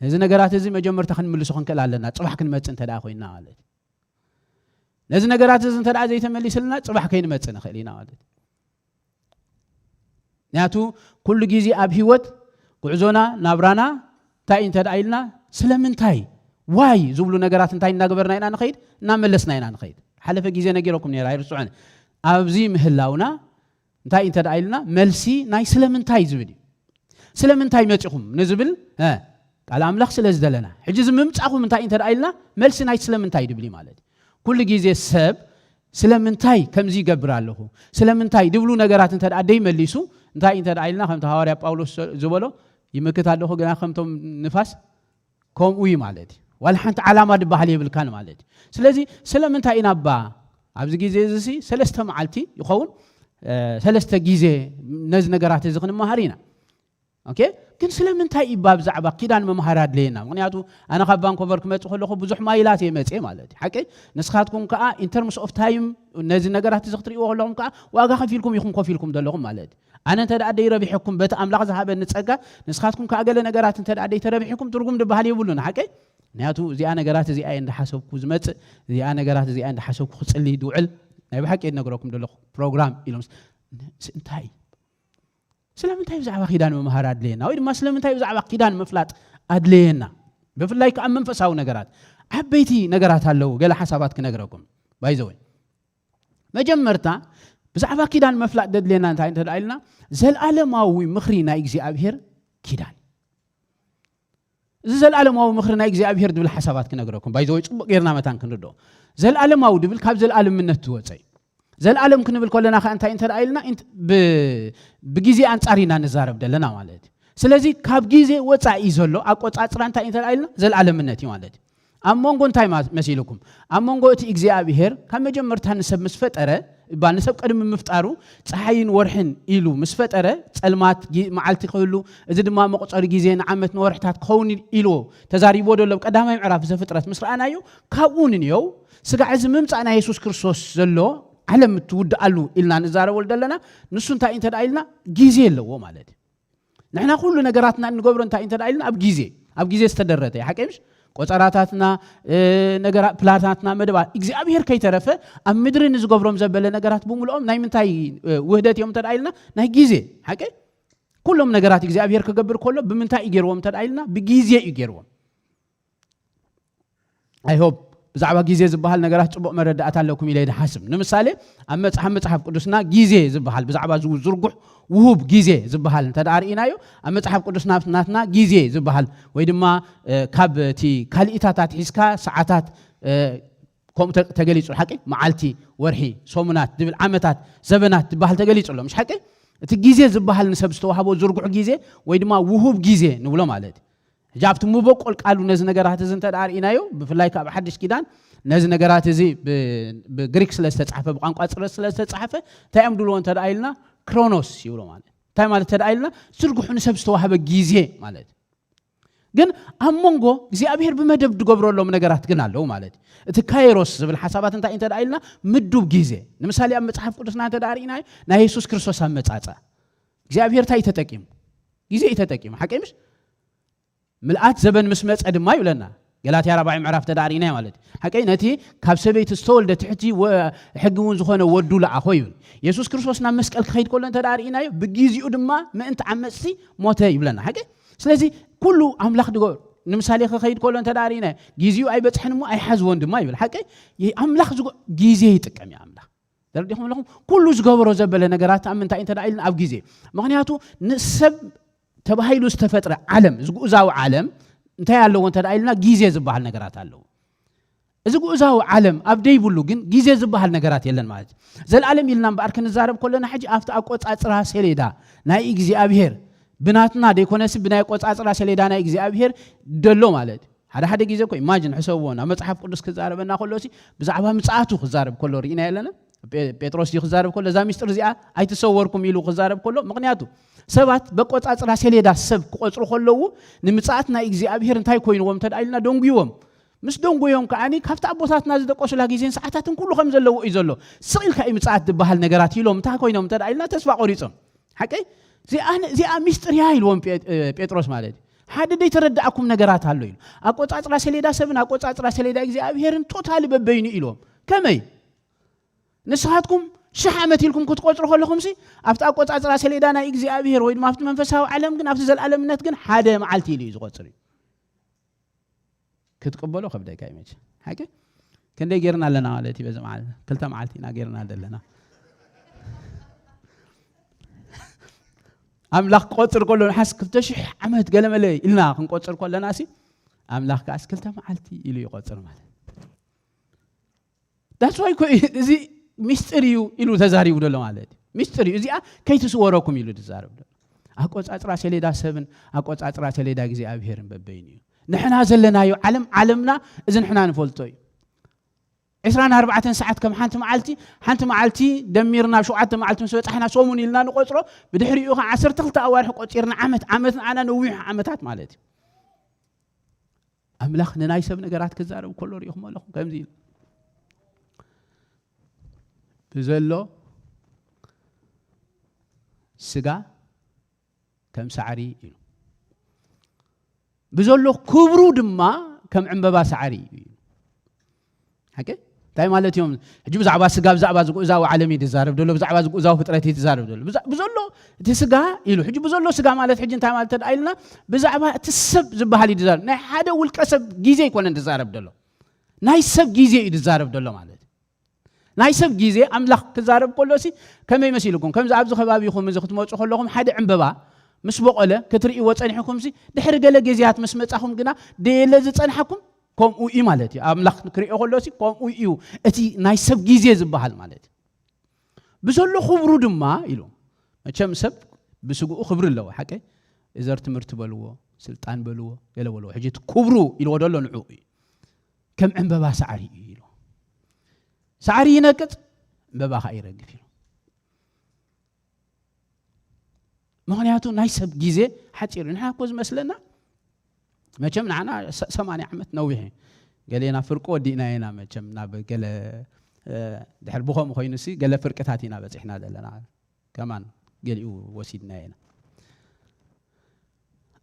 ነዚ ነገራት እዚ መጀመርታ ክንምልሶ ክንክእል ኣለና፣ ፅባሕ ክንመፅእ እንተ ደኣ ኮይና ማለት እዩ። ነዚ ነገራት እዚ እንተ ደኣ ዘይተመሊስልና ፅባሕ ከይንመፅእ ንኽእል ኢና ማለት እዩ። ምክንያቱ ኩሉ ግዜ ኣብ ህይወት ጉዕዞና ናብራና እንታይ እንተ ደኣ ኢልና ስለምንታይ ዋይ ዝብሉ ነገራት እንታይ እናገበርና ኢና ንኸይድ እናመለስና ኢና ንኸይድ። ሓለፈ ግዜ ነጊረኩም ነራ ኣይርስዑን። ኣብዚ ምህላውና እንታይ እንተ ደኣ ኢልና መልሲ ናይ ስለምንታይ ዝብል እዩ። ስለምንታይ መፂኹም ንዝብል እ፣ ቃል ኣምላኽ ስለ ዝደለና ሕጂ እዚ ምምፃኹም እንታይ እንተ ደኣ ኢልና መልሲ ናይ ስለምንታይ ድብል እዩ ማለት እዩ። ኩሉ ግዜ ሰብ ስለምንታይ ከምዚ ይገብር ኣለኹ ስለምንታይ ድብሉ ነገራት እንተ ደኣ ደይመሊሱ እንታይ እንተ ደኣ ኢልና ከምቲ ሃዋርያ ጳውሎስ ዝበሎ ይምክት ኣለኹ ግና ከምቶም ንፋስ ከምኡ እዩ ማለት እዩ። ዋላ ሓንቲ ዓላማ ዝበሃል የብልካን ማለት እዩ። ስለዚ ስለምንታይ ኢና እባ ኣብዚ ግዜ እዚ ሲ ሰለስተ መዓልቲ ይኸውን እ፣ ሰለስተ ግዜ ነዚ ነገራት እዚ ክንመሃር ኢና። ኦኬ ግን ስለምንታይ እባ ብዛዕባ ኪዳን መምሃር ኣድለየና? ምክንያቱ ኣነ ካብ ቫንኮቨር ክመፅእ ከለኹ ብዙሕ ማይላት እየ መፅእ ማለት እዩ። ሓቀይ ንስኻትኩም ከዓ in terms of time ነዚ ነገራት እዚ ክትርእይዎ ከለኹም ከዓ ዋጋ ከፊልኩም ኢኹም ኮፍ ኢልኩም ዘለኹም ማለት እዩ። ኣነ እንተ ደኣ ደይረቢሐኩም በቲ ኣምላኽ ዝሃበኒ ጸጋ ንስኻትኩም ከዓ ገለ ነገራት እንተ ደኣ ደይተረቢሕኩም ትርጉም ዝበሃል የብሉን። ሓቀይ ምክንያቱ እዚኣ ነገራት እዚኣ እየ እንዳሓሰብኩ ዝመፅእ እዚኣ ነገራት እዚኣ እንዳሓሰብኩ ክፅሊ ዝውዕል ናይ ብሓቂ እየ ዝነግረኩም ዘለኹ ፕሮግራም ኢሎም ስ- እንታይ ስለምንታይ ብዛዕባ ኪዳን ምምሃር ኣድለየና ወይ ድማ ስለምንታይ ብዛዕባ ኪዳን ምፍላጥ ኣድለየና? ብፍላይ ከዓ መንፈሳዊ ነገራት ዓበይቲ ነገራት ኣለዉ። ገለ ሓሳባት ክነግረኩም ባይዘወይ መጀመርታ ብዛዕባ ኪዳን መፍላጥ ደድልየና እንታይ እንተ ደኣ ኢልና ዘላለማዊ ምኽሪ ናይ እግዚኣብሔር ኪዳን እዚ ዘላለማዊ ምኽሪ ናይ እግዚኣብሔር ድብል ሓሳባት ክነግረኩም ባይዘወይ ፅቡቅ ጌርና መታን ክንርድኦ ዘላለማዊ ድብል ካብ ዘላለምነት ዝወፀ እዩ። ዘላለም ክንብል ከለና ከ እንታይ እንተ ኢልና ብግዜ ኣንጻር ኢና ንዛረብ ዘለና ማለት እዩ። ስለዚ ካብ ግዜ ወፃኢ ዘሎ ኣቆፃፅራ እንታይ እንተ ኢልና ዘላለምነት እዩ ማለት እዩ። ኣብ መንጎ እንታይ መሲልኩም ኣብ መንጎ እቲ እግዚኣብሄር ካብ መጀመርታ ንሰብ ምስ ፈጠረ እባ ንሰብ ቅድሚ ምፍጣሩ ፀሓይን ወርሕን ኢሉ ምስ ፈጠረ ፀልማት መዓልቲ ክህሉ እዚ ድማ መቁፀሪ ግዜ ንዓመት ንወርሕታት ክኸውን ኢልዎ ተዛሪቦ ደሎ ቀዳማይ ምዕራፍ ዘፍጥረት ምስ ረኣናዮ ካብኡ ንንየው ስጋዕ እዚ ምምፃእ ናይ የሱስ ክርስቶስ ዘሎ ዓለም እትውድኣሉ ኢልና ንዛረበሉ ዘለና ንሱ እንታይ እንተ ኢልና ግዜ ኣለዎ ማለት እዩ። ንሕና ኩሉ ነገራትና እንገብሮ እንታይ እንተ ኢልና ኣብ ግዜ ኣብ ግዜ ዝተደረተ እዩ ሓቀ ምሽ ቆጸራታትና፣ ነገራት፣ ፕላናትና፣ መደባት እግዚኣብሔር ከይተረፈ ኣብ ምድሪ ንዝገብሮም ዘበለ ነገራት ብምልኦም ናይ ምንታይ ውህደት እዮም እንተ ኢልና፣ ናይ ግዜ። ሓቂ? ኩሎም ነገራት እግዚኣብሔር ክገብር ከሎ ብምንታይ እዩ ገይርዎም እንተ ኢልና፣ ብግዜ እዩ ገይርዎም። I hope ብዛዕባ ግዜ ዝበሃል ነገራት ጽቡቕ መረዳእታ ኣለኩም ኢለ ይሓስብ። ንምሳሌ፣ ኣብ መጽሓፍ መጽሓፍ ቅዱስና ግዜ ዝበሃል፣ ብዛዕባ ዝርጉሕ ውሁብ ግዜ ዝበሃል እንተ ደኣ ርኢናዮ፣ ኣብ መጽሓፍ ቅዱስና ናትና ግዜ ዝበሃል ወይ ድማ ካብ እቲ ካልኢታት ኣትሒዝካ ሰዓታት፣ ከምኡ ተገሊጹ። ሓቂ? መዓልቲ፣ ወርሒ፣ ሰሙናት ዝብል፣ ዓመታት፣ ዘበናት ዝበሃል ተገሊጹ ኣሎ። ምሽ ሓቂ? እቲ ግዜ ዝበሃል ንሰብ ዝተዋህቦ ዝርጉሕ ግዜ ወይ ድማ ውሁብ ግዜ ንብሎ ማለት እዩ። ሕጂ ኣብቲ መበቆል ቃሉ ነዚ ነገራት እዚ እንተ ደኣ ርኢናዮ፣ ብፍላይ ካብ ሓድሽ ኪዳን ነዚ ነገራት እዚ ብግሪክ ስለ ዝተጻሕፈ፣ ብቋንቋ ጽረት ስለ ዝተጻሕፈ፣ እንታይ እዮም ድልዎ እንተ ደኣ ኢልና፣ ክሮኖስ ይብሎ ማለት። እንታይ ማለት እንተ ደኣ ኢልና፣ ዝርግሑ ንሰብ ዝተዋህበ ግዜ ማለት። ግን ኣብ መንጎ እግዚኣብሔር ብመደብ ዝገብረሎም ነገራት ግን ኣለዉ ማለት እዩ። እቲ ካይሮስ ዝብል ሓሳባት እንታይ እንተ ደኣ ኢልና፣ ምዱብ ግዜ። ንምሳሌ ኣብ መጽሓፍ ቅዱስና እንተ ደኣ ርኢናዮ፣ ናይ የሱስ ክርስቶስ ኣመጻጽኣ እግዚኣብሔር እንታይ እዩ ተጠቂሙ? ግዜ እዩ ተጠቂሙ። ሓቂ ምሽ? ምልኣት ዘበን ምስ መጸ ድማ ይብለና። ገላትያ ራብዓይ ምዕራፍ ተዳሪእናዮ ማለት እዩ። ሓቀይ ነቲ ካብ ሰበይቲ ዝተወልደ ትሕቲ ሕጊ እውን ዝኾነ ወዱ ለኣኾ ይብል። የሱስ ክርስቶስ ናብ መስቀል ክኸይድ ከሎ እንተ ርኢናዮ፣ ብግዜኡ ድማ ምእንቲ ዓመፅቲ ሞተ ይብለና። ሓቀይ? ስለዚ ኩሉ ኣምላኽ ድጎ ንምሳሌ ክኸይድ ከሎ እንተ ርኢናዮ፣ ግዜኡ ኣይበፅሐን እሞ ኣይሓዝዎን ድማ ይብል። ሓቀይ? ኣምላኽ ግዜ ይጥቀም እዩ ኣምላኽ። ተረዲኹም ኣለኹም? ኩሉ ዝገበሮ ዘበለ ነገራት ኣብ ምንታይ እንተ ኢልና ኣብ ግዜ። ምኽንያቱ ንሰብ ተባሂሉ ዝተፈጥረ ዓለም፣ እዚ ግኡዛዊ ዓለም እንታይ ኣለዎ እንተ ኢልና ግዜ ዝበሃል ነገራት ኣለዎ። እዚ ግኡዛዊ ዓለም ኣብ ደይብሉ ግን ግዜ ዝበሃል ነገራት የለን ማለት እዩ። ዘላለም ኢልና እምበኣር ክንዛረብ ከለና ሕጂ ኣብቲ ኣቆጻጽራ ሰሌዳ ናይ እግዚኣብሔር ብናትና ደይኮነሲ ብናይ ኣቆጻጽራ ሰሌዳ ናይ እግዚኣብሔር ደሎ ማለት እዩ። ሓደ ሓደ ግዜ እኮ ኢማጅን ሕሰብዎ ናብ መጽሓፍ ቅዱስ ክዛረበና ከሎ ሲ ብዛዕባ ምጽኣቱ ክዛረብ ከሎ ርኢና የለና። ጴጥሮስ እዩ ክዛረብ ከሎ እዛ ሚስጥር እዚኣ ኣይትሰወርኩም ኢሉ ክዛረብ ከሎ ምኽንያቱ ሰባት በቆጻጽራ ሰሌዳ ሰብ ክቆጽሩ ከለዉ ንምጽኣት ናይ እግዚኣብሔር እንታይ ኮይንዎም እንተ ኢልና ደንጉይዎም ምስ ደንጎዮም ከዓኒ ካብቲ ኣቦታትና ዝደቀሱላ ግዜን ሰዓታትን ኩሉ ከም ዘለዎ እዩ ዘሎ። ስቕ ኢልካ እዩ ምጽኣት ዝበሃል ነገራት ኢሎም እንታይ ኮይኖም እንተ ኢልና ተስፋ ቆሪጾም። ሓቀይ? እዚኣ ሚስጥር እያ ኢልዎም ጴጥሮስ ማለት እዩ። ሓደ ዘይተረዳእኩም ነገራት ኣሎ ኢሉ። ኣቆጻጽራ ሰሌዳ ሰብን ኣቆጻጽራ ሰሌዳ እግዚኣብሔርን ቶታሊ በበይኑ ኢልዎም። ከመይ? ንስኻትኩም ሽሕ ዓመት ኢልኩም ክትቆጽሩ ከለኹም ሲ ኣብቲ ኣቆጻጽራ ሰሌዳ ናይ እግዚኣብሔር ወይ ድማ ኣብቲ መንፈሳዊ ዓለም ግን ኣብቲ ዘላለምነት ግን ሓደ መዓልቲ ኢሉ እዩ ዝቆጽር እዩ። ክትቅበሎ ከብደካ እዩ መቸ። ሓቂ? ክንደይ ጌርና ኣለና ማለት እዩ በዚ መዓልቲ? ክልተ መዓልቲ ኢና ጌርና ዘለና። ኣምላኽ ክቆጽር ከሎ ንሓስ ክልተ ሽሕ ዓመት ገለመለ ኢልና ክንቆጽር ከለና ሲ ኣምላኽ ከኣስ ክልተ መዓልቲ ኢሉ ይቆጽር ማለት። That's why እኮ እዚ ሚስጥር እዩ ኢሉ ተዛሪቡ ዘሎ ማለት እዩ። ሚስጥር እዩ። እዚኣ ከይትስወረኩም ኢሉ ዝዛረብ ዘሎ። ኣቆጻጽራ ሰሌዳ ሰብን ኣቆጻጽራ ሰሌዳ እግዚኣብሔርን በበይኑ እዩ። ንሕና ዘለናዮ ዓለም፣ ዓለምና እዚ ንሕና ንፈልጦ እዩ። ዕስራን ኣርባዕተን ሰዓት ከም ሓንቲ መዓልቲ፣ ሓንቲ መዓልቲ ደሚርና ሸውዓተ መዓልቲ ምስ በጻሕና ሰሙን ኢልና ንቆጽሮ፣ ብድሕሪኡ ኸዓ ዓሰርተ ክልተ ኣዋርሕ ቆጺርና ዓመት፣ ዓመት ንዓና ነዊሑ ዓመታት ማለት እዩ። ኣምላኽ ንናይ ሰብ ነገራት ክዛረብ ከሎ ርኢኹም ኣለኹም ከምዚ ኢሉ። ብዘሎ ስጋ ከም ሳዕሪ እዩ። ብዘሎ ክብሩ ድማ ከም ዕምበባ ሳዕሪ እዩ። ሓቂ? እንታይ ማለት እዮም? ሕጂ ብዛዕባ ስጋ ብዛዕባ ዝግእዛዊ ዓለም እዩ ዝዛረብ ዘሎ፣ ብዛዕባ ዝግእዛዊ ፍጥረት እዩ ዝዛረብ ዘሎ። ብዘሎ እቲ ስጋ ኢሉ ሕጂ ብዘሎ ስጋ ማለት ሕጂ እንታይ ማለት ተደኣ ኢልና ብዛዕባ እቲ ሰብ ዝበሃል እዩ ዝዛረብ። ናይ ሓደ ውልቀ ሰብ ግዜ ኣይኮነን ዝዛረብ ዘሎ፣ ናይ ሰብ ግዜ እዩ ዝዛረብ ዘሎ ማለት እዩ። ናይ ሰብ ግዜ ኣምላኽ ክዛረብ ከሎ ሲ ከመይ መሲልኩም? ከምዚ ኣብዚ ከባቢኹም እዚ ክትመፁ ከለኹም ሓደ ዕምበባ ምስ በቆለ ክትርእይዎ ጸኒሕኩም ሲ ድሕሪ ገለ ግዜያት ምስ መጻኹም ግና ደየለ ዝጸንሓኩም ከምኡ እዩ ማለት እዩ። ኣምላኽ ክርእዮ ከሎ ሲ ከምኡ እዩ። እቲ ናይ ሰብ ግዜ ዝበሃል ማለት እዩ። ብዘሎ ክብሩ ድማ ኢሉ መቸም ሰብ ብስግኡ ክብሪ ኣለዎ። ሓቀ ዘር ትምህርቲ በልዎ፣ ስልጣን በልዎ፣ ገለ በልዎ። ሕጂ እቲ ክብሩ ኢልዎ ደሎ ንዑ እዩ። ከም ዕምበባ ሳዕሪ እዩ ኢሉ። ሳዕሪ ይነቅጽ፣ ዕምበባ ኸዓ ይረግፍ ኢሉ። ምኽንያቱ ናይ ሰብ ግዜ ሓፂር እዩ። ንሕና እኮ ዝመስለና መቸም ንዓና ሰማንያ ዓመት ነዊሕ እዩ። ገሌና ፍርቂ ወዲእና ኢና መቸም ናብ ገለ ድሕር ብኸምኡ ኮይኑሲ ገለ ፍርቅታት ኢና በፂሕና ዘለና። ከማን ገሊኡ ወሲድና ኢና።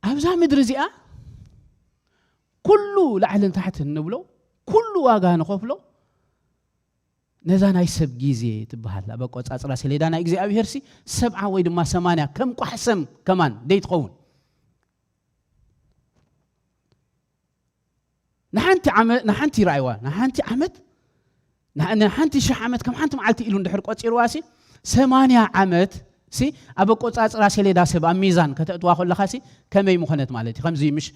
ኣብዛ ምድሪ እዚኣ ኩሉ ላዕልን ታሕትን ንብሎ፣ ኩሉ ዋጋ ንኸፍሎ፣ ነዛ ናይ ሰብ ግዜ ትበሃል ኣብ ኣቆጻጽራ ሰሌዳ ናይ እግዚኣብሄር ሲ ሰብዓ ወይ ድማ ሰማንያ ከም ቋሕሰም ከማን ደይትኸውን። ንሓንቲ ዓመ-፣ ንሓንቲ ረኣይዋ፣ ንሓንቲ ዓመት፣ ንሓ-፣ ንሓንቲ ሽሕ ዓመት ከም ሓንቲ መዓልቲ ኢሉ እንድሕር ቆጺርዋ ሲ ሰማንያ ዓመት ሲ ኣብ ኣቆጻጽራ ሰሌዳ ሰብ ኣብ ሚዛን ከተእትዋ ከለኻ ሲ ከመይ ምኾነት ማለት እዩ? ከምዚ ምሽ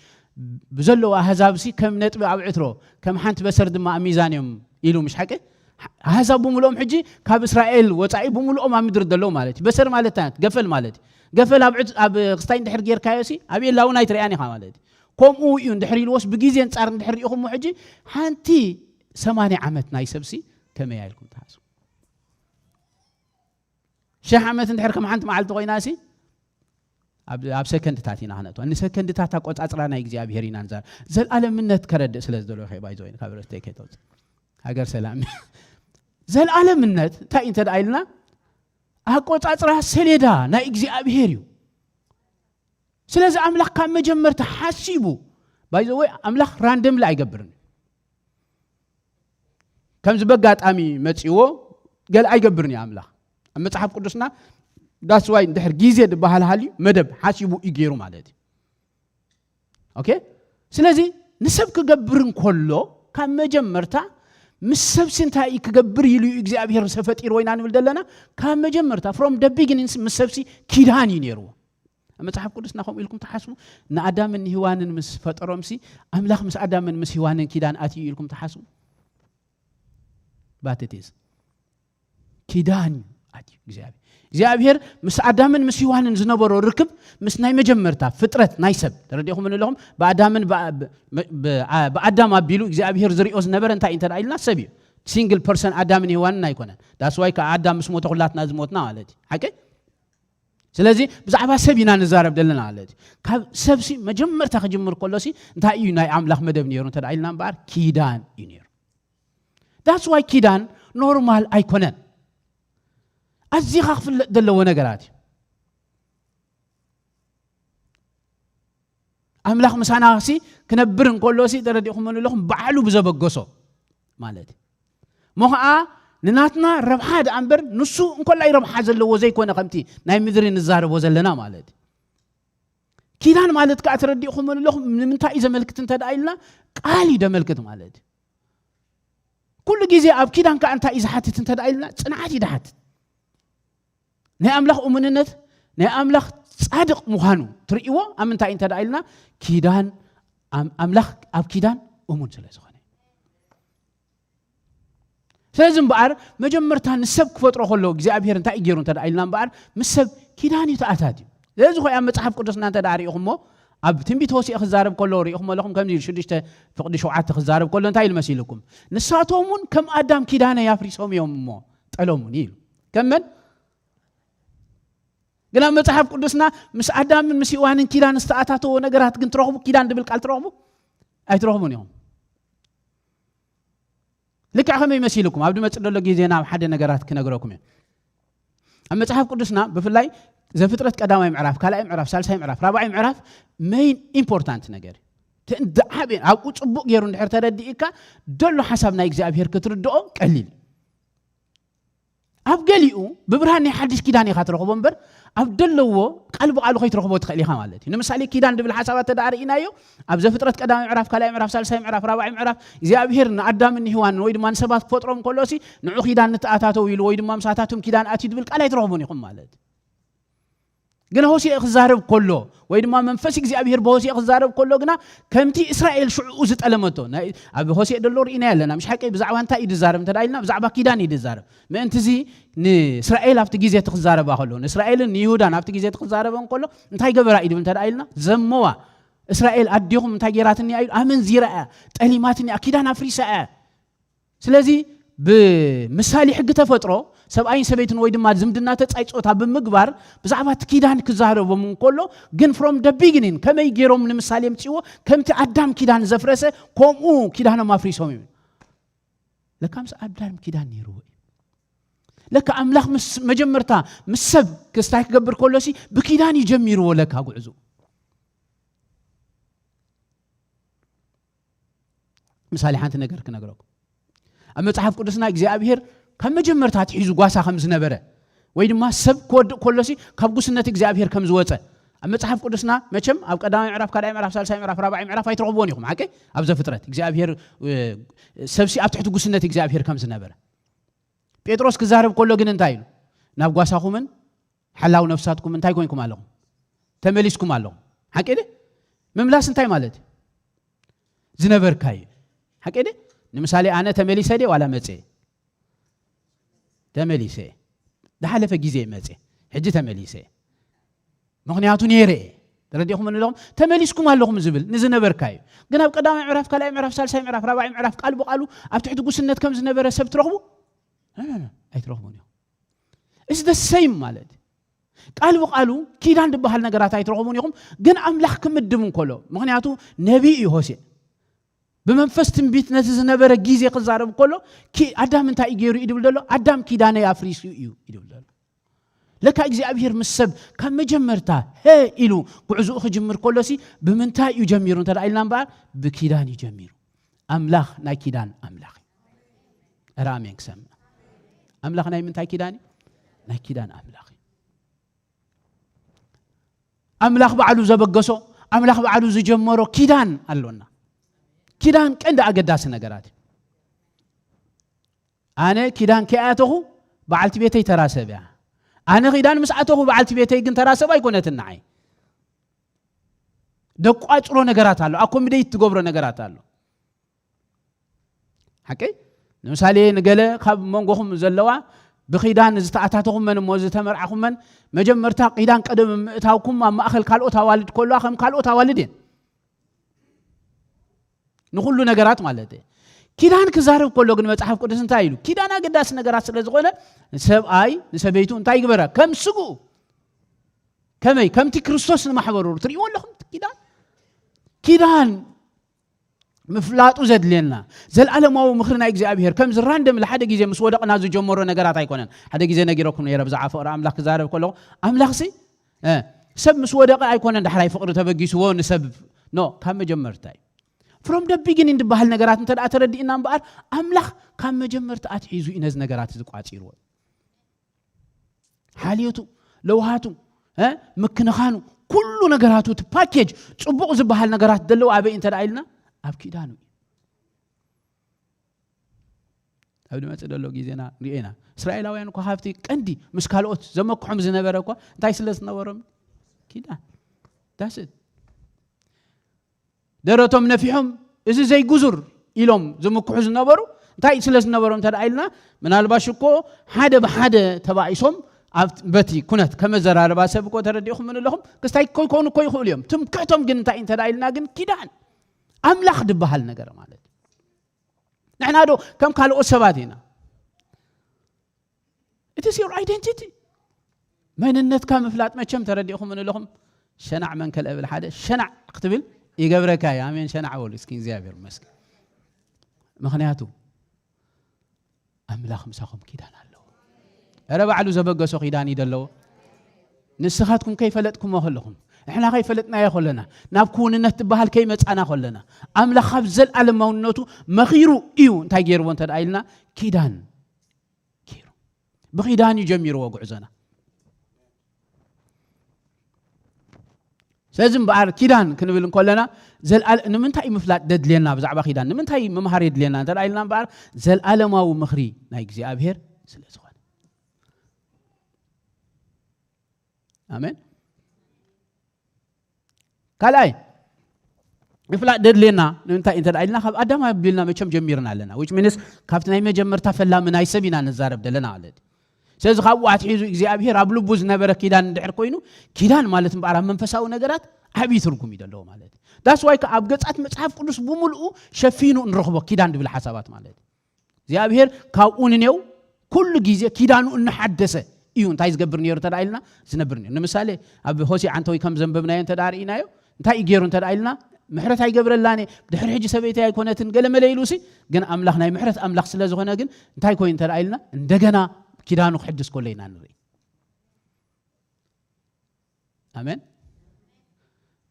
ብዘለዉ ኣህዛብ ሲ ከም ነጥቢ ኣብ ዕትሮ፣ ከም ሓንቲ በሰር ድማ ኣብ ሚዛን እዮም ኢሉ፣ ምሽ ሓቂ? ኣህዛብ ብምልኦም ሕጂ ካብ እስራኤል ወጻኢ ብምልኦም ኣብ ምድሪ ዘለዉ ማለት እዩ። በሰር ማለት እንታይ? ገፈል ማለት እዩ። ገፈል ኣብ ዕት-፣ ኣብ ክስታይ እንድሕር ጌርካዮ ሲ ኣብ ኤላውን ኣይትርእያን ኢኻ ማለት እዩ። ከምኡ እዩ እንድሕር ኢልዎስ ብግዜ ኣንጻር እንድሕር ርኢኹሞ ሕጂ ሓንቲ ሰማንያ ዓመት ናይ ሰብ ሲ ከመይ ኢልኩም ትሓስቡ? ሽሕ ዓመት እንድሕር ከም ሓንቲ መዓልቲ ኮይና ሲ ኣብ፣ ኣብ ሰከንድታት ኢና ክነእትዋ። ንሰከንድታት ኣቆጻጽራ ናይ እግዚኣብሄር ኢና ንዛረብ። ዘልኣለምነት ከረድእ ስለ ዝደለኹ ባይዘ ወይ ካብ ርስተይ ከይተውጽእ። ሃገር ሰላም። ዘልኣለምነት እንታይ እዩ እንተ ደኣ ኢልና ኣቆጻጽራ ሰሌዳ ናይ እግዚኣብሄር እዩ። ስለዚ ኣምላኽ ካብ መጀመርታ ሓሲቡ፣ ባይዘ ወይ ኣምላኽ ራንደምሊ ኣይገብርን። ከምዚ በጋጣሚ መጺዎ ገለ ኣይገብርን እዩ ኣምላኽ። ኣብ መጽሓፍ ቅዱስና ዳስዋይ እንድሕር ግዜ ዝበሃል ሃልዩ መደብ ሓሲቡ እዩ ገይሩ ማለት እዩ። ኦኬ? ስለዚ ንሰብ ክገብር እንከሎ ካብ መጀመርታ ምስ ሰብሲ እንታይ እዩ ክገብር ኢሉ እዩ እግዚኣብሄር ሰብ ፈጢርዎ ኢና ንብል ዘለና። ካብ መጀመርታ from the beginnings ምስ ሰብሲ ኪዳን እዩ ነይርዎ። ኣብ መጽሓፍ ቅዱስና ከምኡ ኢልኩም ትሓስቡ? ንኣዳምን ንህዋንን ምስ ፈጠሮምሲ ኣምላኽ ምስ ኣዳምን ምስ ህዋንን ኪዳን ኣትዩ ኢልኩም ትሓስቡ? But it is ኪዳን እዩ ኣትዩ እግዚኣብሔር። እግዚኣብሔር ምስ ኣዳምን ምስ ህዋንን ዝነበሮ ርክብ ምስ ናይ መጀመርታ ፍጥረት ናይ ሰብ ተረዲእኹም ኣለኹም። ብኣዳምን ብኣ-፣ ብ-፣ ብ-፣ ብ-፣ ኣ-፣ ብኣዳም ኣቢሉ እግዚኣብሔር ዝሪኦ ዝነበረ እንታይ እንተ ደኣ ኢልና ሰብ እዩ። ሲንግል ፐርሰን ኣዳምን ህዋንን ኣይኮነን። ዳስዋይ ከዓ ኣዳም ምስ ሞተ ኩላትና ዝሞትና ማለት እዩ። ሓቂ? ስለዚ ብዛዕባ ሰብ ኢና ንዛረብ ዘለና ማለት እዩ። ካብ ሰብሲ መጀመርታ ክጅምር ከሎሲ እንታይ እዩ ናይ ኣምላኽ መደብ ነይሩ እንተ ደኣ ኢልና እምበኣር ኪዳን እዩ ነይሩ። That's why ኪዳን ኖርማል ኣይኮነን። ኣዚኻ ክፍለጥ ዘለዎ ነገራት እዩ። ኣምላኽ ምሳና ሲ ክነብር እንከሎ ሲ ተረዲእኹም ኣለኹም ባዕሉ ብዘበገሶ ማለት እዩ። እሞ ኸዓ ንናትና ረብሓ ደኣ እምበር ንሱ እንኮላይ ረብሓ ዘለዎ ዘይኮነ ከምቲ ናይ ምድሪ ንዛረቦ ዘለና ማለት እዩ። ኪዳን ማለት ከዓ ተረዲእኹም ኣለኹም ንምንታይ እዩ ዘመልክት እንተ ደኣ ኢልና ቃል እዩ ዘመልክት ማለት እዩ። ኩሉ ግዜ ኣብ ኪዳን ከዓ እንታይ እዩ ዝሓትት እንተ ደኣ ኢልና ጽንዓት እዩ ዝሓትት። ናይ ኣምላኽ እሙንነት ናይ ኣምላኽ ጻድቕ ምዃኑ ትርእይዎ ኣብ ምንታይ እንተ ደኣ ኢልና ኪዳን ኣም-፣ ኣምላኽ ኣብ ኪዳን እሙን ስለ ዝኾነ። ስለዚ እምበኣር መጀመርታ ንሰብ ክፈጥሮ ከሎ እግዚኣብሔር እንታይ እዩ ገይሩ እንተ ደኣ ኢልና እምበኣር ምስ ሰብ ኪዳን እዩ ተኣታትዩ። ስለዚ ኾይ ኣብ መጽሓፍ ቅዱስና እንተ ደኣ ርኢኹሞ ኣብ ትንቢት ሆሴዕ ክዛረብ ከሎ ርኢኹሞ ኣለኹም ከምዚ ኢሉ ሽዱሽተ ፍቕዲ ሸውዓተ ክዛረብ ከሎ እንታይ ኢሉ መሲልኩም? ንሳቶም እውን ከም ኣዳም ኪዳነይ ኣፍሪሶም እዮም እሞ ጠለሙኒ ኢሉ። ከም መን? ግን ኣብ መጽሓፍ ቅዱስና ምስ ኣዳምን ምስ ሄዋንን ኪዳን ዝተኣታተዎ ነገራት ግን ትረኽቡ? ኪዳን ድብል ቃል ትረኽቡ? ኣይትረኽቡን ኢኹም። ልክዕ ከመይ መሲልኩም? ኣብ ዝመጽእ ዘሎ ግዜና ኣብ ሓደ ነገራት ክነግረኩም እየ። ኣብ መጽሓፍ ቅዱስና ብፍላይ ዘፍጥረት ቀዳማይ ምዕራፍ፣ ካልኣይ ምዕራፍ፣ ሳልሳይ ምዕራፍ፣ ራብዓይ ምዕራፍ መይን ኢምፖርታንት ነገር እዩ። እቲ እንዳ ዓብየን ኣብኡ ጽቡቕ ገይሩ እንድሕር ተረዲእካ ደሎ ሓሳብ ናይ እግዚኣብሔር ክትርድኦ ቀሊል እዩ። ኣብ ገሊኡ ብብርሃን ናይ ሓድሽ ኪዳን ኢኻ ትረኽቦ እምበር ኣብ ደለዎ ቃል ብቓሉ ከይትረኽቦ ትኽእል ኢኻ ማለት እዩ። ንምሳሌ ኪዳን ድብል ሓሳባት ተደኣ ርኢናዮ ኣብ ዘፍጥረት ቀዳማይ ምዕራፍ፣ ካልኣይ ምዕራፍ፣ ሳልሳይ ምዕራፍ፣ ራብዓይ ምዕራፍ እግዚኣብሔር ንኣዳምን ንሄዋንን ወይ ድማ ንሰባት ክፈጥሮም ከሎሲ ንዑ ኪዳን ንተኣታተው ኢሉ ወይ ድማ ምሳታቶም ኪዳን ኣትዩ ድብል ቃል ኣይትረኽቡን ኢኹም ማለት እዩ። ግን ሆሴዕ ክዛረብ ከሎ ወይ ድማ መንፈስ እግዚኣብሔር ብሆሴዕ ክዛረብ ከሎ ግና ከምቲ እስራኤል ሽዕኡ ዝጠለመቶ ናይ፣ ኣብ ሆሴዕ ደሎ ርኢናዮ ኣለና። ምሽ ሓቂ ብዛዕባ እንታይ እዩ ዝዛረብ እንተ ደኣ ኢልና ብዛዕባ ኪዳን እዩ ዝዛረብ። ምእንቲ እዚ ንእስራኤል ኣብቲ ግዜ እቲ ክዛረባ ከሎ ንእስራኤልን ንይሁዳን ኣብቲ ግዜ እቲ ክዛረበን ከሎ እንታይ ገበራ እዩ ድብል እንተ ደኣ ኢልና ዘመዋ እስራኤል ኣዴኹም እንታይ ገይራትኒ እዩ ኣመንዚራ እያ፣ ጠሊማትኒ እያ፣ ኪዳን ኣፍሪሳ እያ። ስለዚ ብምሳሌ ሕጊ ተፈጥሮ ሰብኣይን ሰበይትን ወይ ድማ ዝምድና ተጻይ ጾታ ብምግባር ብዛዕባ እቲ ኪዳን ክዛረቦም እንከሎ ግን from the beginning ከመይ ገይሮም ንምሳሌ የምጽእዎ ከምቲ ኣዳም ኪዳን ዘፍረሰ ከምኡ ኪዳኖም ኣፍሪሶም እዮም። ለካ ምስ ኣዳም ኪዳን ነይርዎ እዩ። ለካ ኣምላኽ ምስ መጀመርታ ምስ ሰብ ክስታይ ክገብር ከሎ ሲ ብኪዳን እዩ ጀሚርዎ ለካ ጉዕዞ። ምሳሌ ሓንቲ ነገር ክነግረኩም። ኣብ መጽሓፍ ቅዱስና እግዚኣብሔር ካብ መጀመርታ ኣትሒዙ ጓሳ ከም ዝነበረ፣ ወይ ድማ ሰብ ክወድቕ ከሎሲ ካብ ጉስነት እግዚኣብሔር ከም ዝወጸ፣ ኣብ መጽሓፍ ቅዱስና መቸም ኣብ ቀዳማይ ምዕራፍ፣ ካልኣይ ምዕራፍ፣ ሳልሳይ ምዕራፍ፣ ራብዓይ ምዕራፍ ኣይትረኽብዎን ኢኹም። ሓቂ? ኣብ ዘፍጥረት እግዚኣብሔር፣ እ፣ ሰብሲ ኣብ ትሕቲ ጉስነት እግዚኣብሔር ከም ዝነበረ። ጴጥሮስ ክዛረብ ከሎ ግን እንታይ ኢሉ? ናብ ጓሳኹምን ሓላው ነፍሳትኩም እንታይ ኮይንኩም ኣለኹም? ተመሊስኩም ኣለኹም። ሓቂ ደ? ምምላስ እንታይ ማለት እዩ? ዝነበርካዩ። ሓቂ ደ? ንምሳሌ ኣነ ተመሊሰ ደ ዋላ መጽ? ተመሊሰ። ዝሓለፈ ግዜ መጽ። ሕጂ ተመሊሰ። ምኽንያቱ ነይረ እየ። ተረዲኹም ኣለኹም? ተመሊስኩም ኣለኹም ዝብል ንዝነበርካዩ። ግን ኣብ ቀዳማይ ምዕራፍ፣ ካልኣይ ምዕራፍ፣ ሳልሳይ ምዕራፍ፣ ራብዓይ ምዕራፍ ቃል ብቃሉ ኣብ ትሕቲ ጉስነት ከም ዝነበረ ሰብ ትረኽቡ? ኖ፣ ኖ፣ ኖ፣ ኣይትረኽቡን ኢኹም። It's the same ማለት እዩ። ቃል ብቃሉ ኪዳን ዝበሃል ነገራት ኣይትረኽቡን ኢኹም። ግን ኣምላኽ ክምድብ እንከሎ፣ ምኽንያቱ ነቢይ እዩ ሆሴዕ። ብመንፈስ ትንቢት ነቲ ዝነበረ ግዜ ክዛረብ ከሎ፣ ኪ-፣ ኣዳም እንታይ እዩ ገይሩ እዩ ድብል ዘሎ? ኣዳም ኪዳነይ ኣፍሪሱ እዩ ይድብል ዘሎ። ለካ እግዚኣብሔር ምስ ሰብ ካብ መጀመርታ ሀ ኢሉ ጉዕዞኡ ክጅምር ከሎሲ ብምንታይ እዩ ጀሚሩ እንተ ደኣ ኢልና እምበኣር፣ ብኪዳን እዩ ጀሚሩ። ኣምላኽ ናይ ኪዳን ኣምላኽ እዩ። ኧረ ኣሜን ክሰምዕ። ኣምላኽ ናይ ምንታይ ኪዳን እዩ? ናይ ኪዳን ኣምላኽ እዩ። ኣምላኽ ባዕሉ ዘበገሶ፣ ኣምላኽ ባዕሉ ዝጀመሮ ኪዳን ኣሎና። ኪዳን ቀንዲ ኣገዳሲ ነገራት እዩ። ኣነ ኪዳን ከይኣተኹ በዓልቲ ቤተይ ተራሰብ እያ። ኣነ ኪዳን ምስ ኣተኹ በዓልቲ ቤተይ ግን ተራሰብ ኣይኮነትን ንዓይ። ደቋጽሮ ነገራት ኣሎ፣ ኣኮሚዴት ትገብሮ ነገራት ኣሎ። ሓቀይ? ንምሳሌ ንገለ ካብ መንጎኹም ዘለዋ ብኺዳን ዝተኣታተኹመን እሞ ዝተመርዓኹመን መጀመርታ ኪዳን ቀደም ምእታውኩም ኣብ ማእኸል ካልኦት ኣዋልድ ከለዋ ከም ካልኦት ኣዋልድ እየን። ንኹሉ ነገራት ማለት እየ። ኪዳን ክዛረብ ከሎ ግን መጽሓፍ ቅዱስ እንታይ ኢሉ? ኪዳን ኣገዳሲ ነገራት ስለ ዝኾነ ሰብኣይ ንሰበይቱ እንታይ ይግበራ? ከም ስግኡ። ከመይ? ከምቲ ክርስቶስ ንማሕበሩ ትርእይዎ ኣለኹም? ኪዳን፣ ኪዳን ምፍላጡ ዘድልየና ዘልኣለማዊ ምኽሪ ናይ እግዚኣብሔር ከምዚ ራንደም ሓደ ግዜ ምስ ወደቕና ዝጀመሮ ነገራት ኣይኮነን። ሓደ ግዜ ነጊረኩም ነይረ ብዛዕባ ፍቕሪ ኣምላኽ ክዛረብ ከለኹ ኣምላኽሲ፣ እ፣ ሰብ ምስ ወደቐ ኣይኮነን ዳሕራይ ፍቕሪ ተበጊስዎ ንሰብ። ኖ፣ ካብ መጀመርታ እዩ። From the beginning ዝበሃል ነገራት እንተ ደኣ ተረዲእና እምበኣር ኣምላኽ ካብ መጀመርታ ኣትሒዙ እዩ ነዚ ነገራት እዚ ቋጺርዎ። ሓልዮቱ፣ ለውሃቱ፣ እ፣ ምክንኻኑ፣ ኩሉ ነገራቱ፣ እቲ ፓኬጅ፣ ጽቡቕ ዝበሃል ነገራት ዘለዎ ኣበይ እንተ ደኣ ኢልና፣ ኣብ ኪዳኑ እዩ። ኣብ ዝመጽእ ዘሎ ግዜና ንሪኦ ኢና። እስራኤላውያን እኮ ካብቲ ቀንዲ ምስ ካልኦት ዘመክሖም ዝነበረ እኮ እንታይ ስለ ዝነበሮም? ኪዳን። That's it። ደረቶም ነፊሖም፣ "እዚ ዘይጉዙር" ኢሎም ዝምክሑ ዝነበሩ፣ እንታይ ስለ ዝነበሮም እንተ ደኣ ኢልና፣ ምናልባሽ እኮ ሓደ ብሓደ ተባኢሶም ኣብ በቲ ኩነት ከመዘራርባ ሰብ እኮ ተረዲእኹም ምን ኣለኹም? ክስታይ እኮ ይኮኑ እኮ ይኽእሉ እዮም። ትምክሕቶም ግን እንታይ እንተ ደኣ ኢልና ግን ኪዳን ኣምላኽ ዝበሃል ነገር ማለት እዩ። ንሕና ዶ ከም ካልኦት ሰባት ኢና? It is your identity። መንነትካ ምፍላጥ መቸም ተረዲእኹም ምን ኣለኹም? ሸናዕ መን ከልአ ብል ሓደ ሸናዕ ክትብል ይገብረካ እዩ። ኣሜን ሸናዕ በሉ እስኪ። እግዚኣብሔር ይመስገን። ምኽንያቱ ኣምላኽ ምሳኹም ኪዳን ኣለዎ። ኧረ ባዕሉ ዘበገሶ ኪዳን እዩ ዘለዎ። ንስኻትኩም ከይፈለጥኩሞ ከለኹም፣ ንሕና ከይፈለጥናዮ ከለና፣ ናብ ክውንነት ትበሃል ከይመጻና ከለና፣ ኣምላኽ ካብ ዘልኣለማውነቱ መኺሩ እዩ እንታይ ገይርዎ እንተ ደኣ ኢልና ኪዳን ገይሩ። ብኺዳን እዩ ጀሚርዎ ጉዕዞና። ስለዚ እምበኣር ኪዳን ክንብል እንከለና ዘልኣለ-፣ ንምንታይ እዩ ምፍላጥ ደድልየና ብዛዕባ ኪዳን? ንምንታይ ምምሃር የድልየና እንተ ደኣ ኢልና እምበኣር ዘልኣለማዊ ምኽሪ ናይ እግዚኣብሔር ስለ ዝኾነ። ኣሜን። ካልኣይ ምፍላጥ ደድልየና ንምንታይ እንተ ደኣ ኢልና ካብ ኣዳም ኣቢልና መቸም ጀሚርና ኣለና። Which means ካብቲ ናይ መጀመርታ ፈላሚ ናይ ሰብ ኢና ንዛረብ ደለና ማለት እዩ። ስለዚ ካብኡ ኣትሒዙ እግዚኣብሔር ኣብ ልቡ ዝነበረ ኪዳን እንድሕር ኮይኑ፣ ኪዳን ማለት እምበኣር ኣብ መንፈሳዊ ነገራት ዓብዪ ትርጉም እዩ ዘለዎ ማለት እዩ። That's why ከ ኣብ ገጻት መጽሓፍ ቅዱስ ብምልኡ ሸፊኑ እንረኽቦ ኪዳን ዝብል ሓሳባት ማለት እዩ። እግዚኣብሔር ካብኡ ንኔው ኩሉ ግዜ ኪዳኑ እናሓደሰ እዩ እንታይ ዝገብር ነይሩ እንተ ደኣ ኢልና ዝነብር ነይሩ። ንምሳሌ ኣብ ሆሴዕ ዓንተወይ ከም ዘንበብናዮ እንተ ደኣ ርኢናዮ እንታይ እዩ ገይሩ እንተ ደኣ ኢልና ምሕረት ኣይገብረላን እየ፣ ድሕሪ ሕጂ ሰበይተይ ኣይኮነትን ገለ መለ ኢሉ ሲ፣ ግን ኣምላኽ ናይ ምሕረት ኣምላኽ ስለ ዝኾነ ግን እንታይ ኮይኑ እንተ ደኣ ኢልና እንደገና ኪዳኑ ክሕድስ ከሎ ኢና ንርኢ። ኣሜን።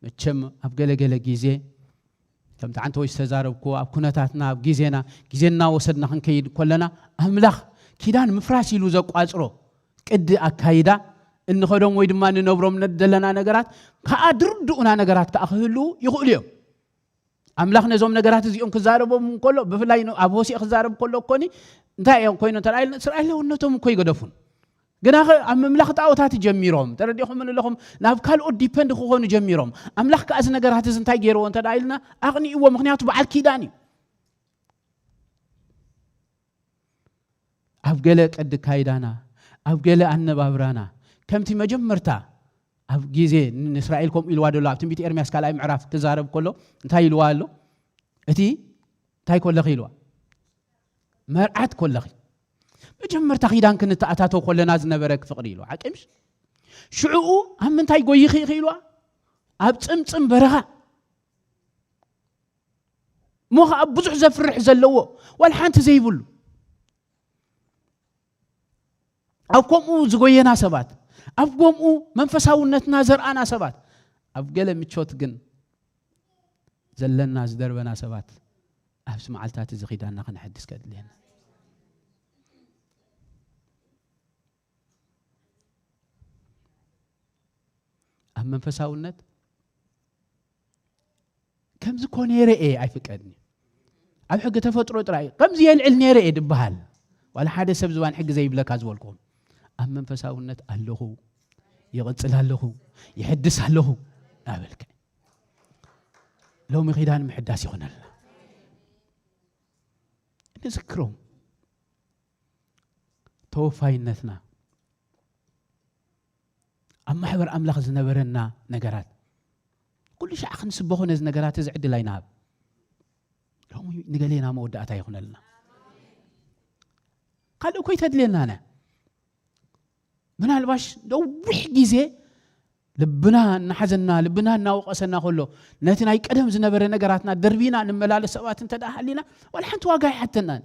መቸም ኣብ ገለገለ ግዜ ከምቲ ዓንተወይ ዝተዛረብኩዎ፣ ኣብ ኩነታትና፣ ኣብ ግዜና፣ ግዜ እናወሰድና ክንከይድ ከለና፣ ኣምላኽ ኪዳን ምፍራስ ኢሉ ዘቋጽሮ ቅዲ ኣካይዳ እንኸዶም ወይ ድማ ንነብሮም ዘለና ነገራት ከኣ ድርድኡና ነገራት ከኣ ክህልዉ ይኽእሉ እዮም። ኣምላኽ ነዞም ነገራት እዚኦም ክዛረቦም እንከሎ፣ ብፍላይ ን-፣ ኣብ ሆሴዕ ክዛረብ ከሎ እኮኒ፣ እንታይ እዮም ኮይኖም እንተ ደኣ ኢልና፣ እስራኤላውነቶም እኮ ይገደፉን። ግና ኸ ኣብ ምምላኽ ጣዖታት ጀሚሮም፣ ተረዲኹም ኣለኹም፣ ናብ ካልኦት ዲፐንድ ክኾኑ ጀሚሮም። ኣምላኽ ከኣ እዚ ነገራት እዚ እንታይ ገይርዎ እንተ ደኣ ኢልና፣ ኣቕኒእዎ፣ ምኽንያቱ በዓል ኪዳን እዩ። ኣብ ገለ ቅዲ ካይዳና፣ ኣብ ገለ ኣነባብራና፣ ከምቲ መጀመርታ ኣብ ግዜ ንእስራኤል ከምኡ ኢልዋ ደሎ፣ ኣብ ትንቢት ኤርምያስ ካልኣይ ምዕራፍ ክዛረብ ከሎ እንታይ ኢልዋ ኣሎ? እቲ እንታይ ኮለኺ ኢልዋ? መርዓት ኮለኺ። መጀመርታ ኪዳን ክንተኣታተው ከለና ዝነበረ ፍቕሪ ኢልዋ። ሓቂ ምሽ? ሽዕኡ ኣብ ምንታይ ጎይኺ ኢኺ ኢልዋ? ኣብ ጽምጽም በረኻ። እሞ ኸዓ ብዙሕ ዘፍርሕ ዘለዎ፣ ዋላ ሓንቲ ዘይብሉ። ኣብ ከምኡ ዝጎየና ሰባት፣ ኣብ ከምኡ መንፈሳውነትና ዘርኣና ሰባት፣ ኣብ ገለ ምቾት ግን ዘለና ዝደርበና ሰባት፣ ኣብዚ መዓልታት እዚ ኪዳንና ክነሐድስ ከድልየና። ኣብ መንፈሳውነት ከምዚ ኮ ነይረ እየ ኣይፍቀድን እዩ። ኣብ ሕጊ ተፈጥሮ ጥራይ ከምዚ የልዕል ነይረ እየ ድበሃል። ዋላ ሓደ ሰብ ዝባን ሕጊ ዘይብለካ ዝበልኩም። ኣብ መንፈሳውነት ኣለኹ፣ ይቕጽል ኣለኹ፣ ይሕድስ ኣለኹ እናበልካ። ሎሚ ኪዳን ምሕዳስ ይኹነልና። ንዝክሮም ተወፋይነትና፣ ኣብ ማሕበር ኣምላኽ ዝነበረና ነገራት፣ ኩሉ ሻዕ ክንስበኾ ነዚ ነገራት እዚ ዕድል ኣይንሃብ። ሎሚ ንገሌና መወዳእታ ይኹነልና። ካልእ እኮ ይተድልየና ነ። ምናልባሽ ነዊሕ ግዜ ልብና እናሓዘና፣ ልብና እናወቐሰና ከሎ፣ ነቲ ናይ ቀደም ዝነበረ ነገራትና ደርቢና ንመላለስ ሰባት እንተ ደኣ ሃሊና፣ ዋላ ሓንቲ ዋጋ ኣይሓተናን።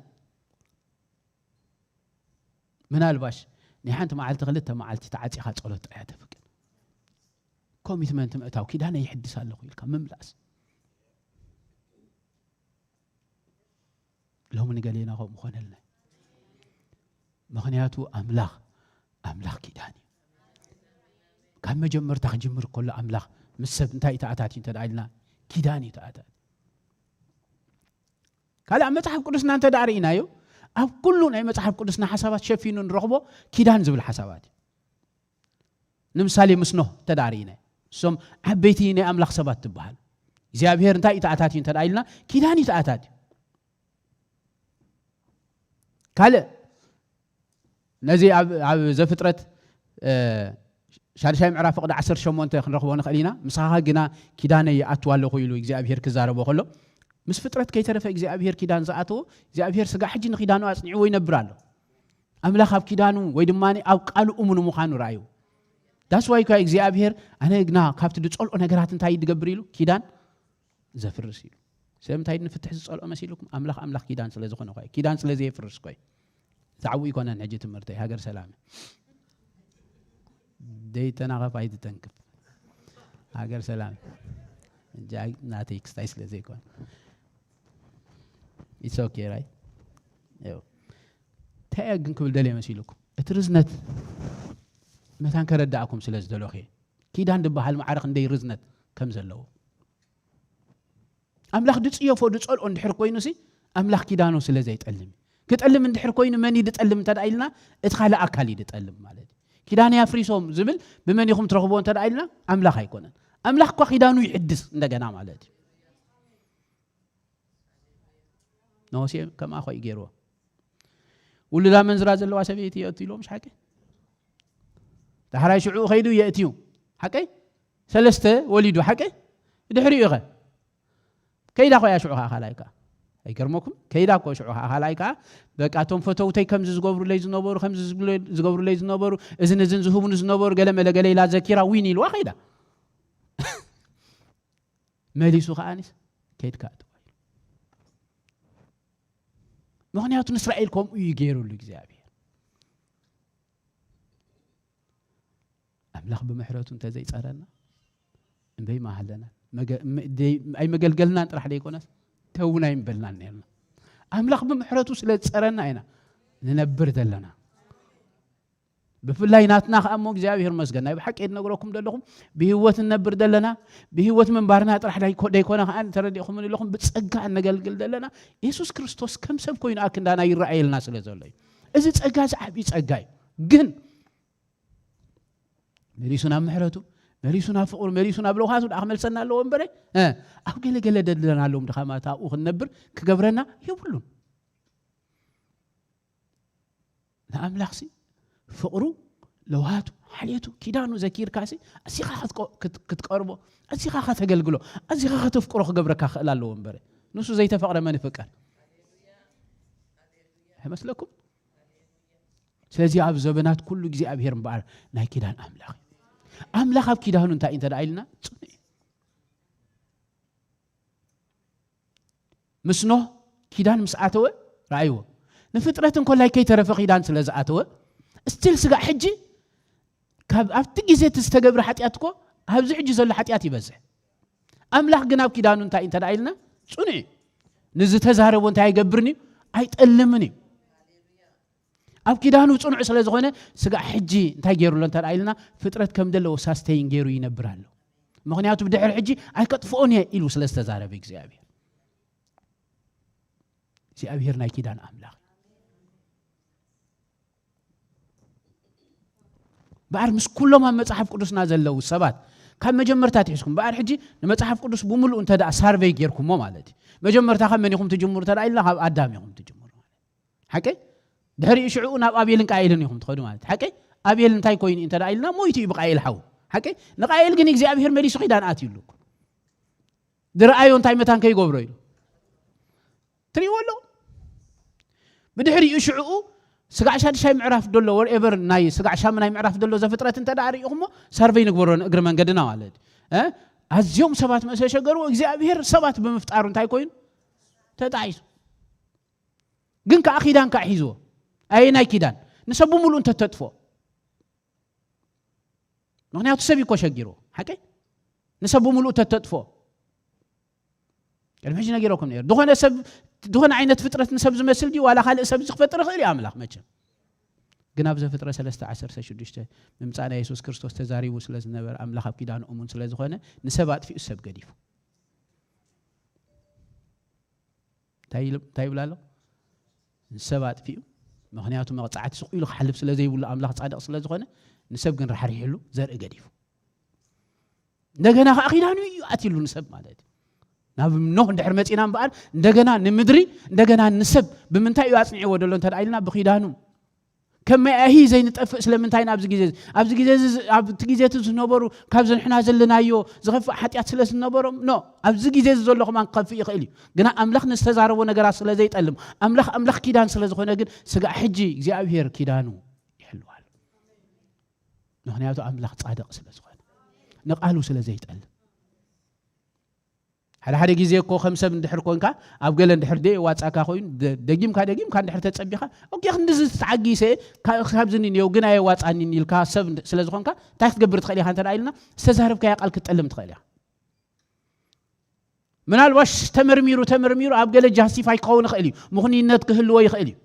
ምናልባሽ ናይ ሓንቲ መዓልቲ ክልተ መዓልቲ ተዓጺኻ ጸሎት ጥራይ ተፍቅድ። ኮሚትመንት ምእታው፣ ኪዳነ ይሕድስ ኣለኹ ኢልካ ምምላስ። ሎሚ ንገሌና ከምኡ ኾነልና። ምኽንያቱ ኣምላኽ፣ ኣምላኽ ኪዳን እዩ። ካብ መጀመርታ ክጅምር ከሎ ኣምላኽ ምስ ሰብ እንታይ እዩ ተኣታትዩ እንተ ደኣ ኢልና፣ ኪዳን እዩ ተኣታትዩ። ካልእ ኣብ መጽሓፍ ቅዱስና እንተ ደኣ ርኢናዮ፣ ኣብ ኩሉ ናይ መጽሓፍ ቅዱስና ሓሳባት ሸፊኑ ንረኽቦ ኪዳን ዝብል ሓሳባት እዩ። ንምሳሌ ምስ ኖህ እንተ ደኣ ርኢናዮ፣ እሶም ዓበይቲ ናይ ኣምላኽ ሰባት ትበሃል። እግዚኣብሔር እንታይ እዩ ተኣታትዩ እንተ ደኣ ኢልና፣ ኪዳን እዩ ተኣታትዩ። ካልእ ነዚ ኣብ፣ ኣብ ዘፍጥረት፣ እ፣ ሻድሻይ ምዕራፍ ፍቕዲ ዓሰርተ ሸሞንተ ክንረኽቦ ንኽእል ኢና። "ምሳኻ ግና ኪዳነይ ይኣትው ኣለኹ" ኢሉ እግዚኣብሔር ክዛረቦ ከሎ፣ ምስ ፍጥረት ከይተረፈ እግዚኣብሔር ኪዳን ዝኣተዎ፣ እግዚኣብሔር ስጋዕ ሕጂ ንኪዳኑ ኣጽኒዕዎ ይነብር ኣሎ። ኣምላኽ ኣብ ኪዳኑ ወይ ድማ ኣብ ቃሉ እሙን ምዃኑ ረኣዩ። ዳስ ዋይ እኳ እግዚኣብሔር፣ "ኣነ ግና ካብቲ ዝጸልኦ ነገራት እንታይ ድገብር?" ኢሉ ኪዳን ዘፍርስ ኢሉ። ስለምንታይ ንፍትሕ ዝጸልኦ መሲልኩም? ኣምላኽ ኣምላኽ ኪዳን ስለ ዝኾነ እኳ እዩ። ኪዳን ስለ ዘየፍርስ እኳ እዩ። ዛዕባኡ ኣይኮነን ሕጂ ትምህርተይ፣ ሃገር ሰላም። ዘይተናኸፍ ኣይትተንክፍ። ሃገር ሰላም። እንጂ ኣይ-፣ ናተይ ክስታይ ስለ ዘይኮነ። It's okay, right? ይኸው። እንታይ እየ ግን ክብል ደልየ መሲልኩም? እቲ ርዝነት መታን ከረዳእኩም ስለ ዝደለኹ እየ። ኪዳን ዝበሃል ማዕረ ክንደይ ርዝነት ከም ዘለዎ። ኣምላኽ ድጽየፎ ድጸልኦ እንድሕር ኮይኑሲ፣ ኣምላኽ ኪዳኑ ስለ ዘይጠልም እዩ። ክጠልም እንድሕር ኮይኑ መን እዩ ድጠልም እንተ ደኣ ኢልና፣ እቲ ካልእ ኣካል እዩ ድጠልም ማለት እዩ። "ኪዳነይ ኣፍሪሶም" ዝብል ብመን ኢኹም ትረኽብዎ እንተ ደኣ ኢልና፣ ኣምላኽ ኣይኮነን። ኣምላኽ እኳ ኪዳኑ ይሕድስ እንደገና ማለት እዩ። ንሆሴዕ ከምኣ እኮ እዩ ገይርዎ። ውሉዳ መንዝራ ዘለዋ ሰበይቲ የእትዩ ኢልዎም፣ ሓቀይ? ዳሕራይ ሽዑ ኸይዱ የእትዩ፣ ሓቀይ? ሰለስተ ወሊዱ፣ ሓቀይ? ድሕሪኡ ኸ? ከይዳ እኮ እያ ሽዑ ኸዓ ካልኣይ ከኣ። ኣይገርመኩም? ከይዳ እኮ ሽዑ ኸዓ ካልኣይ ከኣ፣ በቃ፣ እቶም ፈተውተይ ከምዚ ዝገብሩለይ ዝነበሩ፣ ከምዚ ዝብሉ-፣ ዝገብሩለይ ዝነበሩ፣ እዝን እዝን ዝህቡኒ ዝነበሩ፣ ገለ መለ ገለ ኢላ ዘኪራ ዊን ኢልዋ ኸይዳ። መሊሱ ከኣኒስ፣ "ከይድካ ተባሂሉ." ምኽንያቱ ንእስራኤል ከምኡ እዩ ገይሩሉ እግዚኣብሔር። ኣምላኽ ብምሕረቱ እንተዘይጸረና፣ እምበይ ምሃለና። መገ- ም- ደይ- ኣይመገልገልናን ጥራሕ ደይኮነስ፣ ተውን ኣይምበልናን ነርና። ኣምላኽ ብምሕረቱ ስለ ዝጸረና ኢና ንነብር ዘለና። ብፍላይ ናትና ከኣ እሞ እግዚኣብሔር መስገን። ናይ ብሓቂ ዝነግረኩም ዘለኹም፣ ብህይወት ንነብር ዘለና፣ ብህይወት ምንባርና ጥራሕ ዳይኮ- ደይኮነ ከኣ ተረዲእኹም ዘለኹም፣ ብጸጋ እነገልግል ዘለና፣ የሱስ ክርስቶስ ከም ሰብ ኮይኑ ኣክንዳና ይረኣየልና ስለ ዘሎ እዩ። እዚ ጸጋ እዚ ዓብዪ ጸጋ እዩ። ግን መሊሱ ናብ ምሕረቱ፣ መሊሱ ናብ ፍቕሩ፣ መሊሱ ናብ ለውሃቱ ደኣ ክመልሰና ኣለዎ እምበረ፣ እ፣ ኣብ ገለ ገለ ደድለናሎም ድኻማት ኣብኡ ክንነብር ክገብረና የብሉን። ንኣምላኽሲ ፍቕሩ፣ ለውሃቱ፣ ሓልየቱ፣ ኪዳኑ ዘኪርካሲ፣ ኣዚኻ ክትቆ- ክት- ክትቀርቦ፣ ኣዚኻ ከተገልግሎ፣ ኣዚኻ ከተፍቅሮ ክገብረካ ክኽእል ኣለዎ እምበረ። ንሱ ዘይተፈቕረ መን ይፍቀር? ኣይመስለኩም? ስለዚ ኣብ ዘበናት ኩሉ እግዚኣብሔር እምበኣር ናይ ኪዳን ኣምላኽ እዩ። ኣምላኽ ኣብ ኪዳኑ እንታይ እዩ እንተ ደኣ ኢልና ጽኑዕ እዩ። ምስ ኖህ ኪዳን ምስ ኣተወ፣ ረኣይዎ፣ ንፍጥረት እንኮላይ ከይተረፈ ኪዳን ስለ ዝኣተወ፣ ስቲል ስጋዕ ሕጂ ካብ ኣብቲ ግዜ እቲ ዝተገብረ ሓጢኣት እኮ ኣብዚ ሕጂ ዘሎ ሓጢኣት ይበዝሕ። ኣምላኽ ግን ኣብ ኪዳኑ እንታይ እዩ እንተ ደኣ ኢልና ጽኑዕ እዩ። ንዝተዛረቦ እንታይ ኣይገብርን እዩ? ኣይጠልምን እዩ። ኣብ ኪዳኑ ጽኑዕ ስለ ዝኾነ ስጋዕ ሕጂ እንታይ ገይሩ ኣሎ እንተ ደኣ ኢልና ፍጥረት ከም ዘለዎ ሳስተይን ገይሩ ይነብር ኣሎ። ምኽንያቱ ብድሕሪ ሕጂ ኣይከጥፍኦን እየ ኢሉ ስለ ዝተዛረበ እግዚኣብሔር። እግዚኣብሔር ናይ ኪዳን ኣምላኽ እዩ። በኣር ምስ ኩሎም ኣብ መጽሓፍ ቅዱስና ዘለዉ ሰባት ካብ መጀመርታ ትሒዝኩም በኣር ሕጂ ንመጽሓፍ ቅዱስ ብምሉእ እንተ ደኣ ሳርቨይ ጌርኩሞ ማለት እዩ። መጀመርታ ካብ መን ኢኹም ትጅምሩ እንተ ደኣ ኢልና ካብ ኣዳም ኢኹም ትጅምሩ ማለት ሓቀይ። ድሕሪኡ ሽዕኡ ናብ ኣቤልን ቃኤልን ኢኹም ትኸዱ ማለት ሓቀይ። ኣቤል እንታይ ኮይኑ እንተ ደኣ ኢልና ሞይቱ እዩ ብቃኤል ሓው ሓቀይ። ንቃኤል ግን እግዚኣብሔር መሊሱ ኪዳን ኣትዩሉ እኮ። ድረኣዮ እንታይ መታን ከይገብሮ ኢሉ ትሪእዎ ኣለኹም። ብድሕሪኡ ሽዕኡ ስጋዕ ሻድሻይ ምዕራፍ ደሎ ወርኤቨር ናይ ስጋዕ ሻምናይ ምዕራፍ ደሎ ዘፍጥረት እንተ ደኣ ሪኢኹሞ ሳርቨይ ንግበሮ ንእግሪ መንገድና ማለት እዩ። እ? ኣዝዮም ሰባት መሰ ሸገርዎ እግዚኣብሔር ሰባት ብምፍጣሩ እንታይ ኮይኑ ተጣዒሱ። ግን ከዓ ኪዳን ከዓ ሒዝዎ። ኣየናይ ኪዳን? ንሰብ ብምሉእ እንተተጥፎ ምክንያቱ ሰብ ይኮ ሸጊርዎ ሓቀይ ንሰብ ብምሉእ ተተጥፎ ቅድሚ ሕጂ ነጊረኩም ነሩ ዝኾነ ሰብ ዝኾነ ዓይነት ፍጥረት ንሰብ ዝመስል ድዩ ዋላ ካልእ ሰብ ዝክፈጥር ይኽእል እዩ ኣምላኽ መቸም ግን ኣብ ዘፍጥረ ሰለስተ ዓሰርተ ሽዱሽተ ምምፃእ ናይ የሱስ ክርስቶስ ተዛሪቡ ስለ ዝነበረ ኣምላኽ ኣብ ኪዳኑ እሙን ስለ ዝኾነ ንሰብ ኣጥፊኡ ሰብ ገዲፉ እንታይ ይብል ኣሎ ንሰብ ኣጥፊኡ ምክንያቱ መቕፃዕቲ ስቕ ኢሉ ክሓልፍ ስለ ዘይብሉ ኣምላኽ ፃድቕ ስለ ዝኾነ ንሰብ ግን ራሕሪሕሉ ዘርኢ ገዲፉ እንደገና ከዓ ኪዳኑ እዩ ኣትሉ ንሰብ ማለት እዩ ናብ ኖህ እንድሕር መፂና እምበኣር እንደገና ንምድሪ እንደገና ንሰብ ብምንታይ እዩ ኣፅኒዕዎ ደሎ እንተ ኢልና ብኪዳኑ ከመይ ኣሂ ዘይንጠፍእ ስለምንታይ ኢና ኣብዚ ግዜ ኣብዚ ግዜ ኣብቲ ግዜ እቲ ዝነበሩ ካብዚ ንሕና ዘለናዮ ዝኸፍእ ሓጢኣት ስለ ዝነበሮም ኖ ኣብዚ ግዜ እዚ ዘሎ ከማን ክኸፍእ ይኽእል እዩ ግና ኣምላኽ ንዝተዛረቦ ነገራት ስለ ዘይጠልም ኣምላኽ ኣምላኽ ኪዳን ስለ ዝኾነ ግን ስጋዕ ሕጂ እግዚኣብሔር ኪዳኑ ይሕልዋል ምኽንያቱ ኣምላኽ ጻድቕ ስለ ዝኾነ ንቓሉ ስለ ዘይጠልም ሓደ ሓደ ግዜ እኮ ከም ሰብ እንድሕር ኮንካ ኣብ ገለ እንድሕር ደይ ዋጻካ ኮይኑ ደጊምካ ደጊምካ እንድሕር ተጸቢኻ ኦኬ ክንድዚ ተዓጊሰ ካብዚ ንንየው ግን ኣየዋጻኒን ኢልካ ሰብ ስለ ዝኾንካ እንታይ ክትገብር ትኽእል ኢኻ እንተ ኢልና ዝተዛረብካያ ቃል ክትጠልም ትኽእል ኢኻ ምናልባሽ ተመርሚሩ ተመርሚሩ ኣብ ገለ ጃስቲፋይ ክኸውን ይኽእል እዩ ምኽንይነት ክህልዎ ይኽእል እዩ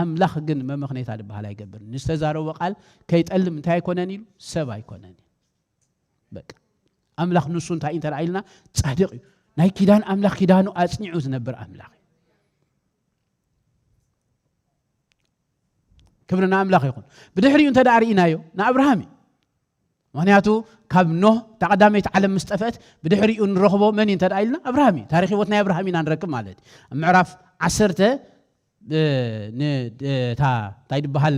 ኣምላኽ ግን መመኽኔታ ዝበሃል ኣይገብርን ንዝተዛረቦ ቃል ከይጠልም እንታይ ኣይኮነን ኢሉ ሰብ ኣይኮነን እዩ በቃ ኣምላኽ ንሱ እንታይ እንተ ኢልና ጻድቕ እዩ ናይ ኪዳን ኣምላኽ ኪዳኑ ኣጽኒዑ ዝነብር ኣምላኽ እዩ ክብሪ ንኣምላኽ ይኹን ብድሕሪኡ እንተ ደኣ ርኢናዮ ንኣብርሃም እዩ ምኽንያቱ ካብ ኖህ እታ ቀዳመይቲ ዓለም ምስ ጠፍአት ብድሕሪኡ ንረኽቦ መን እዩ እንተ ኢልና ኣብርሃም እዩ ታሪክ ህይወት ናይ ኣብርሃም ኢና ንረክብ ማለት እዩ ኣብ ምዕራፍ ዓሰርተ እታ እንታይ ዝበሃል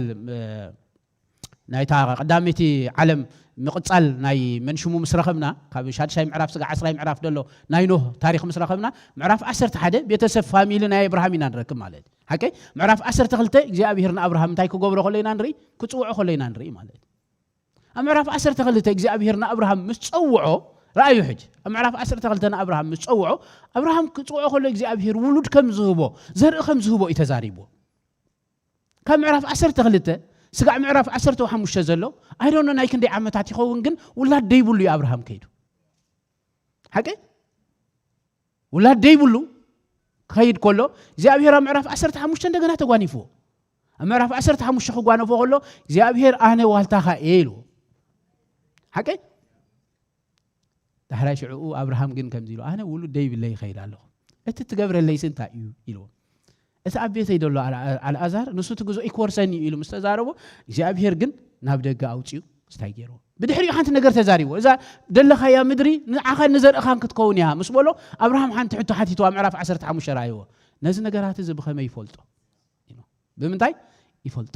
ናይታ ቀዳመይቲ ዓለም ምቕፃል ናይ መንሽሙ ምስ ረኸብና ካብ ሻድሻይ ምዕራፍ ስጋ ዓስራይ ምዕራፍ ዘሎ ናይ ኖህ ታሪክ ምስ ረኸብና ምዕራፍ ዓሰርተ ሓደ ቤተሰብ ፋሚሊ ናይ ኣብርሃም ኢና ንረክብ ማለት እዩ ሓቀይ ምዕራፍ ዓሰርተ ክልተ እግዚኣብሄር ንኣብርሃም እንታይ ክገብሮ ከሎ ኢና ንርኢ ክፅውዖ ከሎ ኢና ንርኢ ማለት እዩ ኣብ ምዕራፍ ዓሰርተ ክልተ እግዚኣብሄር ንኣብርሃም ምስ ጸውዖ ረኣዩ ሕጂ ኣብ ምዕራፍ ዓሰርተ ክልተ ንኣብርሃም ምስ ጸውዖ ኣብርሃም ክጽውዖ ከሎ እግዚኣብሄር ውሉድ ከም ዝህቦ ዘርኢ ከም ዝህቦ እዩ ተዛሪቡ ካብ ምዕራፍ ዓሰርተ ክልተ ስጋዕ ምዕራፍ ዓሰርተ ሓሙሽተ ዘሎ ኣይዶኖ ናይ ክንደይ ዓመታት ይኸውን ግን ውላድ ደይብሉ እዩ ኣብርሃም ከይዱ ሓቂ ውላድ ደይብሉ ክኸይድ ከሎ እግዚኣብሔር ኣብ ምዕራፍ ዓሰርተ ሓሙሽተ እንደገና ተጓኒፍዎ። ኣብ ምዕራፍ ዓሰርተ ሓሙሽተ ክጓነፎ ከሎ እግዚኣብሔር ኣነ ዋልታኻ እየ ኢልዎ። ሓቀይ? ዳሕራይ ሽዕኡ ኣብርሃም ግን ከምዚ ኢሉ፣ ኣነ ውሉድ ደይብለይ ይኸይድ ኣለኹ፣ እቲ ትገብረለይሲ እንታይ እዩ ኢልዎ። እቲ ኣብ ቤተይ ዘሎ ኣልኣ- ኣልኣዛር ንሱ እቲ ግዞ ይክወርሰኒ እዩ ኢሉ ምስ ተዛረቦ እግዚኣብሔር ግን ናብ ደገ ኣውፅኡ። ስታይ ገይርዎ ብድሕሪኡ ሓንቲ ነገር ተዛሪቦ። እዛ ደለኻያ ምድሪ ንዓኻን ንዘርእኻን ክትከውን እያ ምስ በሎ ኣብርሃም ሓንቲ ሕቶ ሓቲትዋ። ምዕራፍ ዓሰርተ ሓሙሽተ ራእይዎ ነዚ ነገራት እዚ ብኸመይ ይፈልጦ? ኢሉ። ብምንታይ ይፈልጦ?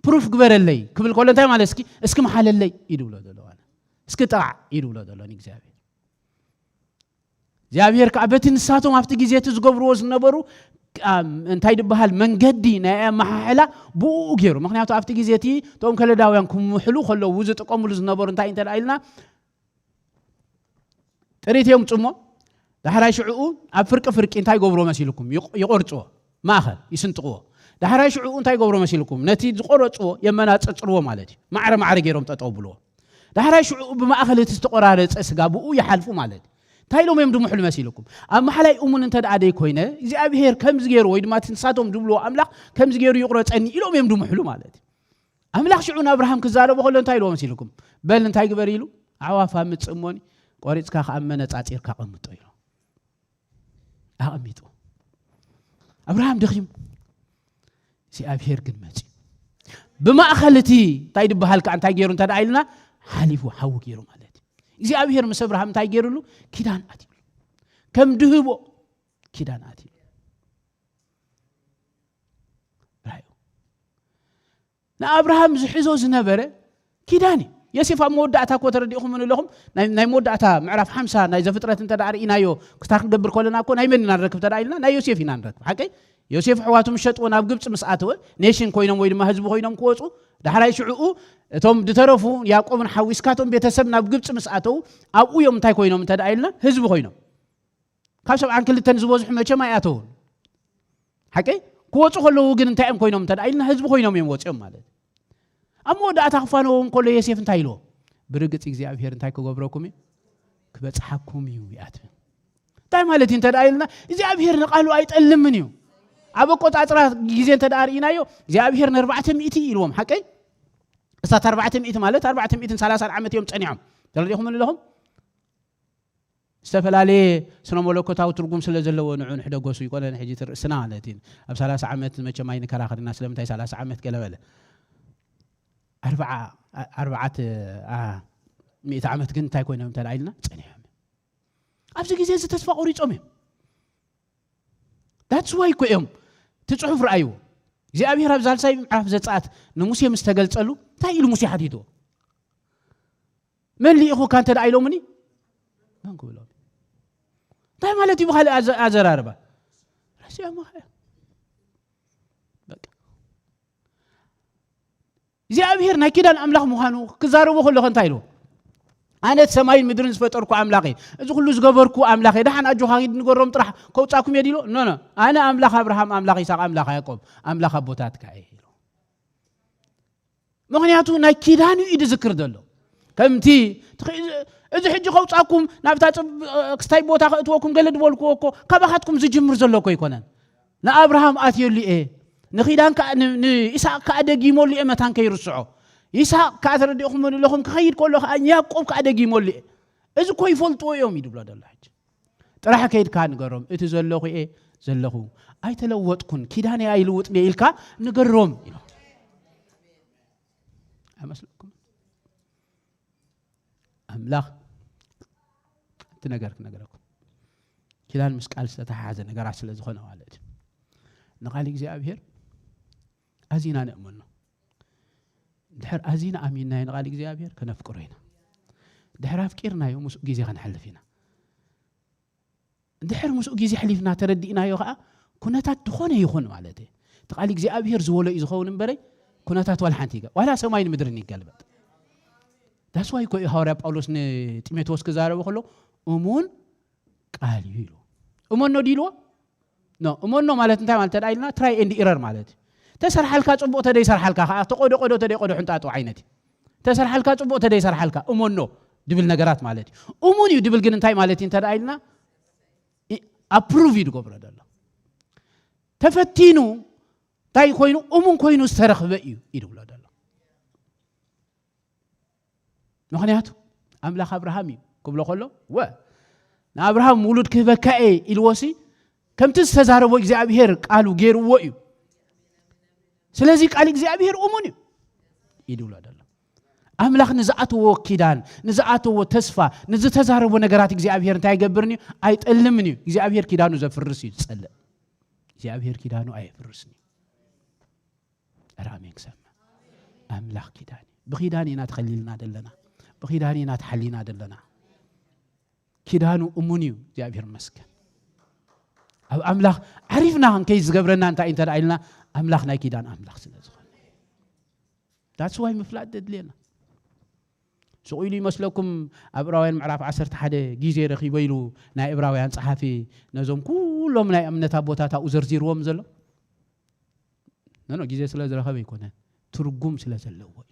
ፕሩፍ ግበረለይ ክብል ከሎ እንታይ ማለት እስኪ እስኪ መሓለለይ እዩ ድብሎ ዘሎ ማለት እስኪ ጥቓዕ እዩ ድብሎ ዘሎ ንእግዚኣብሔር። እግዚኣብሔር ከዓ በቲ ንሳቶም ኣብቲ ግዜ እቲ ዝገብርዎ ዝነበሩ እንታይ ድበሃል መንገዲ ናይ ኣመሓሕላ ብኡ ገይሩ። ምክንያቱ ኣብቲ ግዜ እቲ እቶም ከለዳውያን ክምሕሉ ከለዉ ዝጥቀምሉ ዝነበሩ እንታይ እንተ ኢልና ጥሪት እዮም ጽሞ ዳሕራይ ሽዕኡ ኣብ ፍርቂ ፍርቂ እንታይ ይገብርዎ መሲልኩም? ይቕ- ይቆርጽዎ፣ ማእኸል ይስንጥቕዎ። ዳሕራይ ሽዕኡ እንታይ ይገብርዎ መሲልኩም? ነቲ ዝቆረጽዎ የመናጸጽርዎ ማለት እዩ። ማዕረ ማዕረ ገይሮም ጠጠው ብልዎ። ዳሕራይ ሽዕኡ ብማእኸል እቲ ዝተቆራረጸ ስጋ ብኡ ይሓልፉ ማለት እዩ። እንታይ ኢሎም እዮም ድምሕሉ መሲልኩም? ኣብ መሓላይ እሙን እንተ ደኣ ደይኮይነ እግዚኣብሄር ከምዚ ገይሩ ወይ ድማ እቲ ንሳቶም ዝብልዎ ኣምላኽ ከምዚ ገይሩ ይቑረጸኒ ኢሎም እዮም ድምሕሉ ማለት እዩ። ኣምላኽ ሽዑ ንኣብርሃም ክዛረቦ ከሎ እንታይ ኢልዎ መሲልኩም? በል እንታይ ግበር ኢሉ ኣዕዋፍ ኣምጽእ እሞኒ ቆሪጽካ ከኣ መነጻጺርካ ቀምጦ ኢሉ ኣቐሚጡ። ኣብርሃም ደኺሙ እግዚኣብሄር ግን መጺኡ ብማእኸል እቲ እንታይ ድበሃል ከዓ እንታይ ገይሩ እንተ ደኣ ኢልና ሓሊፉ ሓዊ ገይሩ ማለት እዩ። እግዚኣብሄር ምስ ኣብርሃም እንታይ ገይሩሉ? ኪዳን ኣትዩሉ። ከም ድህቦ ኪዳን ኣትዩሉ። ራእዩ ንኣብርሃም ዝሕዞ ዝነበረ ኪዳን እዩ። ዮሴፍ ኣብ መወዳእታ እኮ ተረዲእኹም ኣለኹም። ናይ ናይ መወዳእታ ምዕራፍ ሓምሳ ናይ ዘፍጥረት እንተ ደኣ ርኢናዮ ክስታ ክንገብር ከለና እኮ ናይ መን ኢና ንረክብ እንተ ደኣ ኢልና ናይ ዮሴፍ ኢና ንረክብ። ሓቀይ? ዮሴፍ ኣሕዋቱ ምስ ሸጥዎ ናብ ግብፂ ምስ ኣተወ ኔሽን ኮይኖም ወይ ድማ ህዝቢ ኮይኖም ክወፁ ዳሕራይ ሽዕኡ እቶም ዝተረፉ ያዕቆብን ሓዊስካ እቶም ቤተሰብ ናብ ግብፂ ምስ ኣተዉ ኣብኡ እዮም እንታይ ኮይኖም እንተ ደኣ ኢልና ህዝቢ ኮይኖም። ካብ ሰብዓን ክልተን ዝበዝሑ መቸም ኣይኣተውን። ሓቀይ? ክወፁ ከለዉ ግን እንታይ እዮም ኮይኖም እንተ ደኣ ኢልና ህዝቢ ኮይኖም እዮም ወፂኦም ማለት እዩ። ኣብ መወዳእታ ክፋነዎም ከሎ ዮሴፍ እንታይ ኢልዎ? ብርግፅ እግዚኣብሄር እንታይ ክገብረኩም እዩ? ክበፅሓኩም እዩ ይኣትብል። እንታይ ማለት እዩ እንተ ደኣ ኢልና እግዚኣብሄር ንቃሉ ኣይጠልምን እዩ። ኣብ ኣቆፃፅራ ግዜ እንተ ደኣ ርኢናዮ እግዚኣብሄር ንኣርባዕተ ሚእቲ ኢልዎም። ሓቀይ? እሳት ኣርባዕተ ሚእቲ ማለት ኣርባዕተ ሚእትን ሰላሳን ዓመት እዮም ፀኒሖም። ተረዲኹም ኣለኹም? ዝተፈላለየ ስነ መለኮታዊ ትርጉም ስለ ዘለዎ ንዑ ንሕደጎሱ ይኮነን ሕጂ እቲ ርእስና ማለት እዩ። ኣብ ሰላሳ ዓመት መቸም ኣይንከራኸርና ስለምንታይ ሰላሳ ዓመት ገለ በለ ኣርባዓ ኣርባዓት ሚእቲ ዓመት ግን እንታይ ኮይኖም እንተ ኢልና ጸኒሖም። ኣብዚ ግዜ እዚ ተስፋ ቆሪጾም እዮም። ዳትስ ዋይ እኮ እዮም እቲ ጽሑፍ ረኣይዎ እግዚኣብሔር ኣብ ዛልሳይ ምዕራፍ ዘጻኣት ንሙሴ ምስ ተገልጸሉ እንታይ ኢሉ ሙሴ ሓቲትዎ? መን ልኢኹካ እንተ ደኣ ኢሎምኒ መን ክብሎም? እንታይ ማለት እዩ ብኻልእ ኣዘ- ኣዘራርባ ረሲዖም ኸ በቃ እግዚኣብሔር ናይ ኪዳን ኣምላኽ ምዃኑ ክዛረቡ ከለኹ እንታይ ኢሉ ኣነ እቲ ሰማይን ምድርን ዝፈጠርኩ ኣምላኽ እየ እዚ ኩሉ ዝገበርኩ ኣምላኽ እየ ደሓን ኣጆኻ ሂድ ንገሮም ጥራሕ ከውፃኩም እየ ዲሎ ኖ ኖ ኣነ ኣምላኽ ኣብርሃም ኣምላኽ ይስሐቅ ኣምላኽ ያዕቆብ ኣምላኽ ኣቦታትካ እየ ኢሉ ምኽንያቱ ናይ ኪዳን እዩ ዝዝክር ዘሎ ከምቲ እዚ ሕጂ ከውፃኩም ናብታ ክስታይ ቦታ ከእትወኩም ገለ ዝበልክዎ እኮ ካባኻትኩም ዝጅምር ዘሎ እኮ ኣይኮነን ንኣብርሃም ኣትየሉ እየ ንኺዳን ንኢሳቅ ከዓ ደጊመሉ እየ መታን ከይርስዖ ይስሐቅ ከዓ ተረዲእኹም ኣለኹም ክኸይድ ከሎ ከዓ ያዕቆብ ከዓ ደጊመሉ እየ እዚ እኮ ይፈልጥዎ እዮም እዩ ድብሎ ዘሎ ሕጂ ጥራሕ ከይድካ ንገሮም እቲ ዘለኹ እየ ዘለኹ ኣይተለወጥኩን ኪዳነይ ኣይልውጥን እየ ኢልካ ንገሮም ኢሉ ኣይመስለኩም ኣምላኽ እቲ ነገር ክነገረኩም ኪዳን ምስ ቃል ዝተተሓሓዘ ነገራት ስለ ዝኾነ ማለት እዩ ንቃል እግዚኣብሔር ኣዚና ንእመኖ ድሕር ኣዚና ኣሚንናዮ ንቃል እግዚኣብሔር ከነፍቅሮ ኢና ድሕር ኣፍቂርናዮ ምስኡ ግዜ ከነሕልፍ ኢና እንድሕር ምስኡ ግዜ ሕሊፍና ተረዲእናዮ ከዓ ኩነታት ዝኾነ ይኹን ማለት እዩ እቲ ቃል እግዚኣብሔር ዝበሎ እዩ ዝኸውን እምበረይ ኩነታት ዋላ ሓንቲ ይገ ዋላ ሰማይን ምድርን ይገልበጥ ዳስዋይ ኮ እዩ ሃዋርያ ጳውሎስ ንጢሞቴዎስ ክዛረቡ ከሎ እሙን ቃል እዩ ኢሉ እመኖ ድኢልዎ ኖ እመኖ ማለት እንታይ ማለት ተዳ ኢልና ትራይ ኤንድ ኢረር ማለት እዩ ተሰርሓልካ ፅቡቅ ተደይ ሰርሓልካ ከዓ ተቆዶ ቆዶ ተደይ ቆዶ ሕንጣጡ ዓይነት እዩ ተሰርሓልካ ፅቡቅ ተደይ ሰርሓልካ እመኖ ድብል ነገራት ማለት እዩ እሙን እዩ ድብል ግን እንታይ ማለት እዩ እንተዳ ኢልና ኣፕሩቭ እዩ ዝገብሮ ዘሎ። ተፈቲኑ እንታይ ኮይኑ እሙን ኮይኑ ዝተረኽበ እዩ እዩ ዝብሎ ዘሎ። ምኽንያቱ ኣምላኽ ኣብርሃም እዩ ክብሎ ከሎ፣ ወ ንኣብርሃም ውሉድ ክህበካ እየ ኢልዎሲ ከምቲ ዝተዛረቦ እግዚኣብሔር ቃሉ ገይርዎ እዩ። ስለዚ ቃል እግዚኣብሔር እሙን እዩ እዩ ዝብሎ ዘሎ። ኣምላኽ ንዝኣተዎ ኪዳን፣ ንዝኣተዎ ተስፋ፣ ንዝተዛረቦ ነገራት እግዚኣብሔር እንታይ ኣይገብርን እዩ? ኣይጠልምን እዩ። እግዚኣብሔር ኪዳኑ ዘፍርስ እዩ ዝጸልእ። እግዚኣብሔር ኪዳኑ ኣየፍርስን እዩ። ኧረ ኣሜን ክሰምዕ። ኣምላኽ ኪዳን እዩ። ብኪዳን ኢና ተኸሊልና ዘለና። ብኪዳን ኢና ተሓሊና ዘለና። ኪዳኑ እሙን እዩ። እግዚኣብሔር ይመስገን። ኣብ ኣምላኽ ዓሪፍና ክንከይድ ዝገብረና እንታይ እንተ ደኣ ኢልና፣ ኣምላኽ ናይ ኪዳን ኣምላኽ ስለ ዝኾነ። That's why ምፍላጥ ዘድልየና። ስቕ ኢሉ ይመስለኩም ኣብ ዕብራውያን ምዕራፍ ዓሰርተ ሓደ ግዜ ረኺቦ ኢሉ ናይ ዕብራውያን ጸሓፊ ነዞም ኩሎም ናይ እምነት ኣቦታት ኣብኡ ዘርዚርዎም ዘሎ? ኖ፣ ኖ፣ ግዜ ስለ ዝረኸበ ኣይኮነ፣ ትርጉም ስለ ዘለዎ እዩ።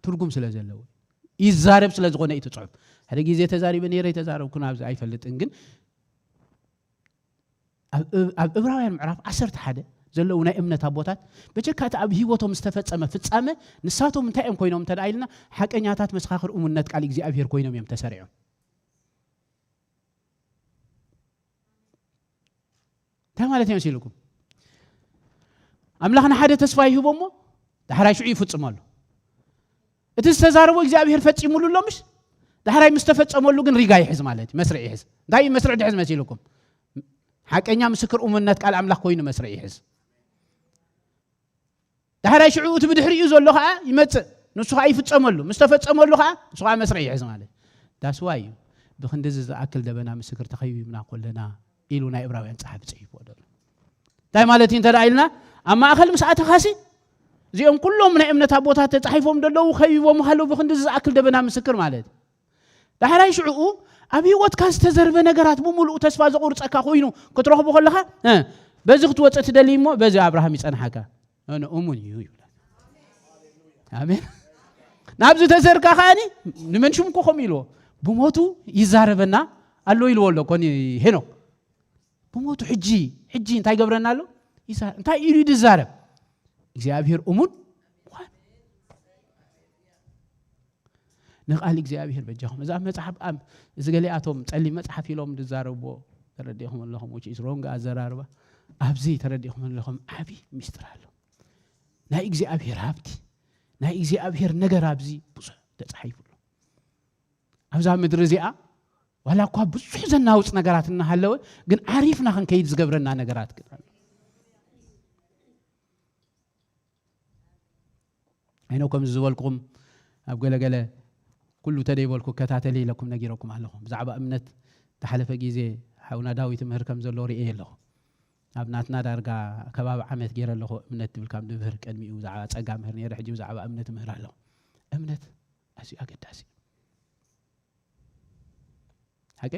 ትርጉም ስለ ዘለዎ እዩ። ይዛረብ ስለ ዝኾነ እዩ እቲ ጽሑፍ። ሓደ ግዜ ተዛሪበ ነይረ፣ ኣይተዛረብኩን ኣብዚ ኣይፈልጥን፣ ግን ኣብ፣ ኣብ ዕብራውያን ምዕራፍ ዓሰርተ ሓደ ዘለዉ ናይ እምነት ኣቦታት፣ በጀካ እቲ ኣብ ህይወቶም ዝተፈጸመ ፍጻመ፣ ንሳቶም እንታይ እዮም ኮይኖም እንተ ደኣ ኢልና፣ ሓቀኛታት መሰኻኽር እሙንነት ቃል እግዚኣብሔር ኮይኖም እዮም ተሰሪዖም። እንታይ ማለት እዩ መሲልኩም? ኣምላኽ ንሓደ ተስፋ ይህቦ እሞ፣ ዳሕራይ ሽዑ ይፍጽመሉ። እቲ ዝተዛረቦ እግዚኣብሔር ፈጺሙሉ ኣሎ፣ ምሽ? ዳሕራይ ምስ ተፈጸመሉ ግን ሪጋ ይሕዝ ማለት እዩ፣ መስርዕ ይሕዝ። እንታይ እዩ መስርዕ ድሕዝ መሲልኩም? ሓቀኛ ምስክር እሙንነት ቃል ኣምላኽ ኮይኑ መስርዕ ይሕዝ። ዳሕራይ ሽዑ እቲ ብድሕሪኡ ዘሎ ኸዓ ይመጽእ፣ ንሱ ኸዓ ይፍጸመሉ። ምስ ተፈጸመሉ ኸዓ፣ ንሱ ኸዓ መስርዕ ይሕዝ ማለት እዩ። ዳስዋ እዩ። ብኽንድዚ ዝኣክል ደበና ምስክር ተኸቢብና ኮለና ኢሉ ናይ ዕብራውያን ጸሓፊ ጽሒፍዎ ዘሎ። እንታይ ማለት እዩ እንተ ደኣ ኢልና፣ ኣብ ማእከል ምስ ኣተኻሲ፣ እዚኦም ኩሎም ናይ እምነት ኣቦታት ተጻሒፎም ዘለዉ፣ ከቢቦም ሃለዉ፣ ብኽንድዚ ዝኣክል ደበና ምስክር ማለት እዩ። ዳሕራይ ሽዑኡ ኣብ ህይወትካ ዝተዘርበ ነገራት ብምሉኡ ተስፋ ዘቑርጸካ ኮይኑ ክትረኽቦ ከለኻ፣ እ፣ በዚ ክትወጽእ ትደሊ እሞ በዚ ኣብርሃም ይጸንሓካ። እ፣ እሙን እዩ ይብላ። ኣሜን። ናብዚ ተዘርካ ከኣኒ ንመን ሽም እኮ ከምኡ ኢልዎ፣ ብሞቱ ይዛረበና ኣሎ ኢልዎ ኣሎ ኮኒ ሄኖክ። ብሞቱ ሕጂ፣ ሕጂ እንታይ ይገብረና ኣሎ? ይዛ-፣ እንታይ ኢሉ እዩ ዝዛረብ? እግዚኣብሔር እሙን ምዃኑ። ንቃል እግዚኣብሔር በጃኹም። እዛ መጽሓፍ ኣብ፣ እዚ ገሊኣቶም ጸሊም መጽሓፍ ኢሎም ዝዛረብዎ ተረዲእኹም ኣለኹም፣ which is wrong ኣዘራርባ። ኣብዚ ተረዲእኹም ኣለኹም ዓቢ ሚስጥር ኣሎ። ናይ እግዚኣብሔር ሃብቲ፣ ናይ እግዚኣብሔር ነገር ኣብዚ ብዙሕ ተጻሒፉ ኣሎ። ኣብዛ ምድሪ እዚኣ ዋላ እኳ ብዙሕ ዘናውጽ ነገራት እናሃለወ፣ ግን ዓሪፍና ክንከይድ ዝገብረና ነገራት ግን ኣሎ። ኣይኖ ከምዚ ዝበልኩም ኣብ ገለገለ ኩሉ ተደይበልኩ ከታተሊ ኢለኩም ነጊረኩም ኣለኹ። ብዛዕባ እምነት ተሓለፈ ግዜ ሓውና ዳዊት ምህር ከም ዘሎ ርእየ ኣለኹ። ኣብ ናትና ዳርጋ ከባቢ ዓመት ገይረ ኣለኹ እምነት ትብል ካብ ንምህር ቅድሚኡ ብዛዕባ ጸጋ ምህር ነይረ፣ ሕጂ ብዛዕባ እምነት ምህር ኣለኹ። እምነት ኣዝዩ ኣገዳሲ እዩ። ሓቂ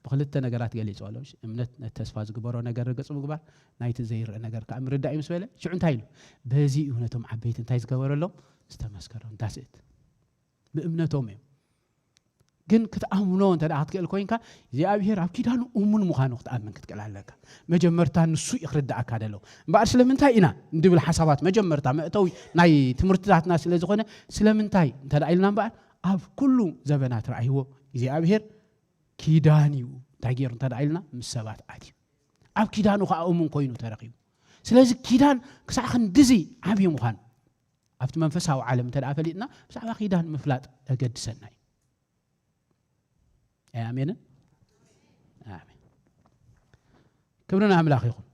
ብክልተ ነገራት ገሊጹ ኣሎ። እምነት ነቲ ተስፋ ዝግበሮ ነገር ርግጽ ምግባር፣ ናይቲ ዘይርአ ነገር ከዓ ምርዳእ እዩ ምስ በለ፣ ሽዑ እንታይ ኢሉ? በዚ እዩ ነቶም ዓበይቲ እንታይ ዝገበረሎም? ዝተመስከሮም። ዳስእት ብእምነቶም እዮም። ግን ክትኣምኖ እንተ ደኣ ክትክእል ኮይንካ፣ እግዚኣብሔር ኣብ ኪዳኑ እሙን ምዃኑ ክትኣምን ክትክእል ኣለካ። መጀመርታ ንሱ እዩ ክርድኣካ ደለዉ። እምበኣር ስለምንታይ ኢና እንድብል ሓሳባት መጀመርታ መእተዊ ናይ ትምህርትታትና ስለ ዝኾነ፣ ስለምንታይ እንተ ደኣ ኢልና እምበኣር፣ ኣብ ኩሉ ዘበናት ረኣይዎ እግዚኣብሔር ኪዳን እዩ። እንታይ ገይሩ እንተ ደኣ ኢልና፣ ምስ ሰባት ኣትዩ። ኣብ ኪዳኑ ከኣ እሙን ኮይኑ ተረኺቡ። ስለዚ ኪዳን ክሳዕ ክንድዚ ዓብዪ ምዃኑ ኣብቲ መንፈሳዊ ዓለም እንተ ደኣ ፈሊጥና፣ ብዛዕባ ኪዳን ምፍላጥ የገድሰና እዩ። ኣይ ኣሜንን? ኣሜን። ክብሪ ንኣምላኽ ይኹን።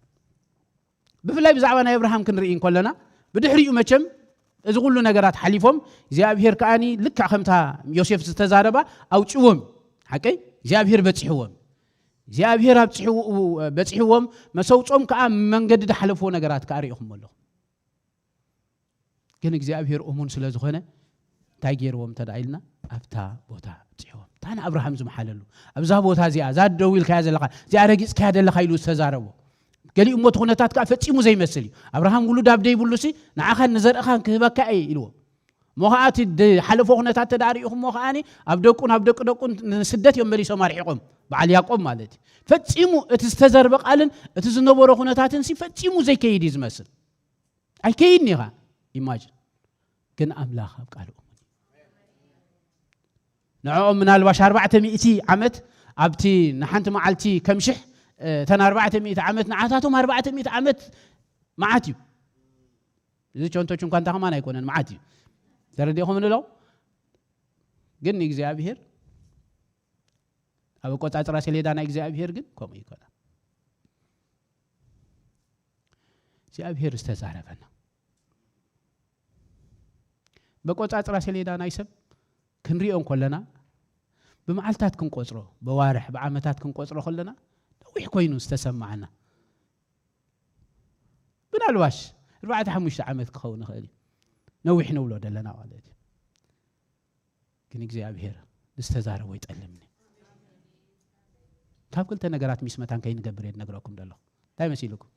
ብፍላይ ብዛዕባ ናይ ኣብርሃም ክንርኢ እንከለና፣ ብድሕሪኡ መቸም እዚ ኩሉ ነገራት ሓሊፎም፣ እግዚኣብሔር ከኣኒ ልክዕ ከምታ ዮሴፍ ዝተዛረባ ኣውጽዎም። ሓቀይ እግዚኣብሔር በጺሕዎም። እግዚኣብሔር ኣብጺሕዎ-፣ በጺሕዎም፣ መሰውጾም ከኣ መንገዲ ዝሓለፍዎ ነገራት ከኣ ርኢኹም ኣለኹም። ግን እግዚኣብሔር እሙን ስለ ዝኾነ እንታይ ገይርዎም እንተ ደኣ ኢልና፣ ኣብታ ቦታ ኣብጺሕዎም። እታ ንኣብርሃም ዝመሓለሉ፣ ኣብዛ ቦታ እዚኣ፣ እዛ ደው ኢልካያ ዘለኻ፣ እዚኣ ረጊጽካያ ዘለኻ ኢሉ ዝተዛረቦ። ገሊኡ እሞ እቲ ኩነታት ከኣ ፈጺሙ ዘይመስል እዩ። ኣብርሃም ውሉድ ኣብ ደይብሉሲ፣ ንዓኻን ንዘርእኻን ክህበካ እየ ኢልዎ። እሞ ኸዓ እቲ ዝሓለፎ ኩነታት ተዳሪእኹም እሞ ኸዓኒ ኣብ ደቁን ኣብ ደቂ ደቁን ንስደት እዮም መሊሶም ኣርሒቖም። በዓል ያዕቆብ ማለት እዩ። ፈጺሙ እቲ ዝተዘርበ ቃልን እቲ ዝነበሮ ኩነታትን ሲ ፈጺሙ ዘይከይድ እዩ ዝመስል። ኣይከይድን ኢኻ። ኢማጅን ግን ኣምላኽ ኣብ ቃል እሙን እዩ። ንዕኦም ምናልባሽ ኣርባዕተ ሚእቲ ዓመት ኣብቲ ንሓንቲ መዓልቲ ከም ሽሕ፣ እተን ኣርባዕተ ሚእቲ ዓመት ንዓታቶም ኣርባዕተ ሚእቲ ዓመት መዓት እዩ። እዚ ቸንቶ ቹንኳ እንታ ከማን ኣይኮነን፣ መዓት እዩ። ተረዲእኹም ንለው ግን ንእግዚኣብሔር ኣብ ኣቆጻጽራ ሰሌዳ ናይ እግዚኣብሔር ግን ከምኡ ይኮና። እግዚኣብሔር ዝተዛረበና በቆጻጽራ ሰሌዳ ናይ ሰብ ክንሪኦ እንከለና ብመዓልታት ክንቆጽሮ፣ ብዋርሕ ብዓመታት ክንቆጽሮ ከለና ነዊሕ ኮይኑ ዝተሰማዓና፣ ምናልባሽ ኣርባዕተ ሓሙሽተ ዓመት ክኸውን ይኽእል እዩ ነዊሕ ንብሎ ዘለና ማለት እዩ። ግን እግዚኣብሔር ዝተዛረቦ ይጠልምኒ። ካብ ክልተ ነገራት ሚስ መታን ከይንገብር እየ ዝነግረኩም ዘለኹ። እንታይ መሲልኩም?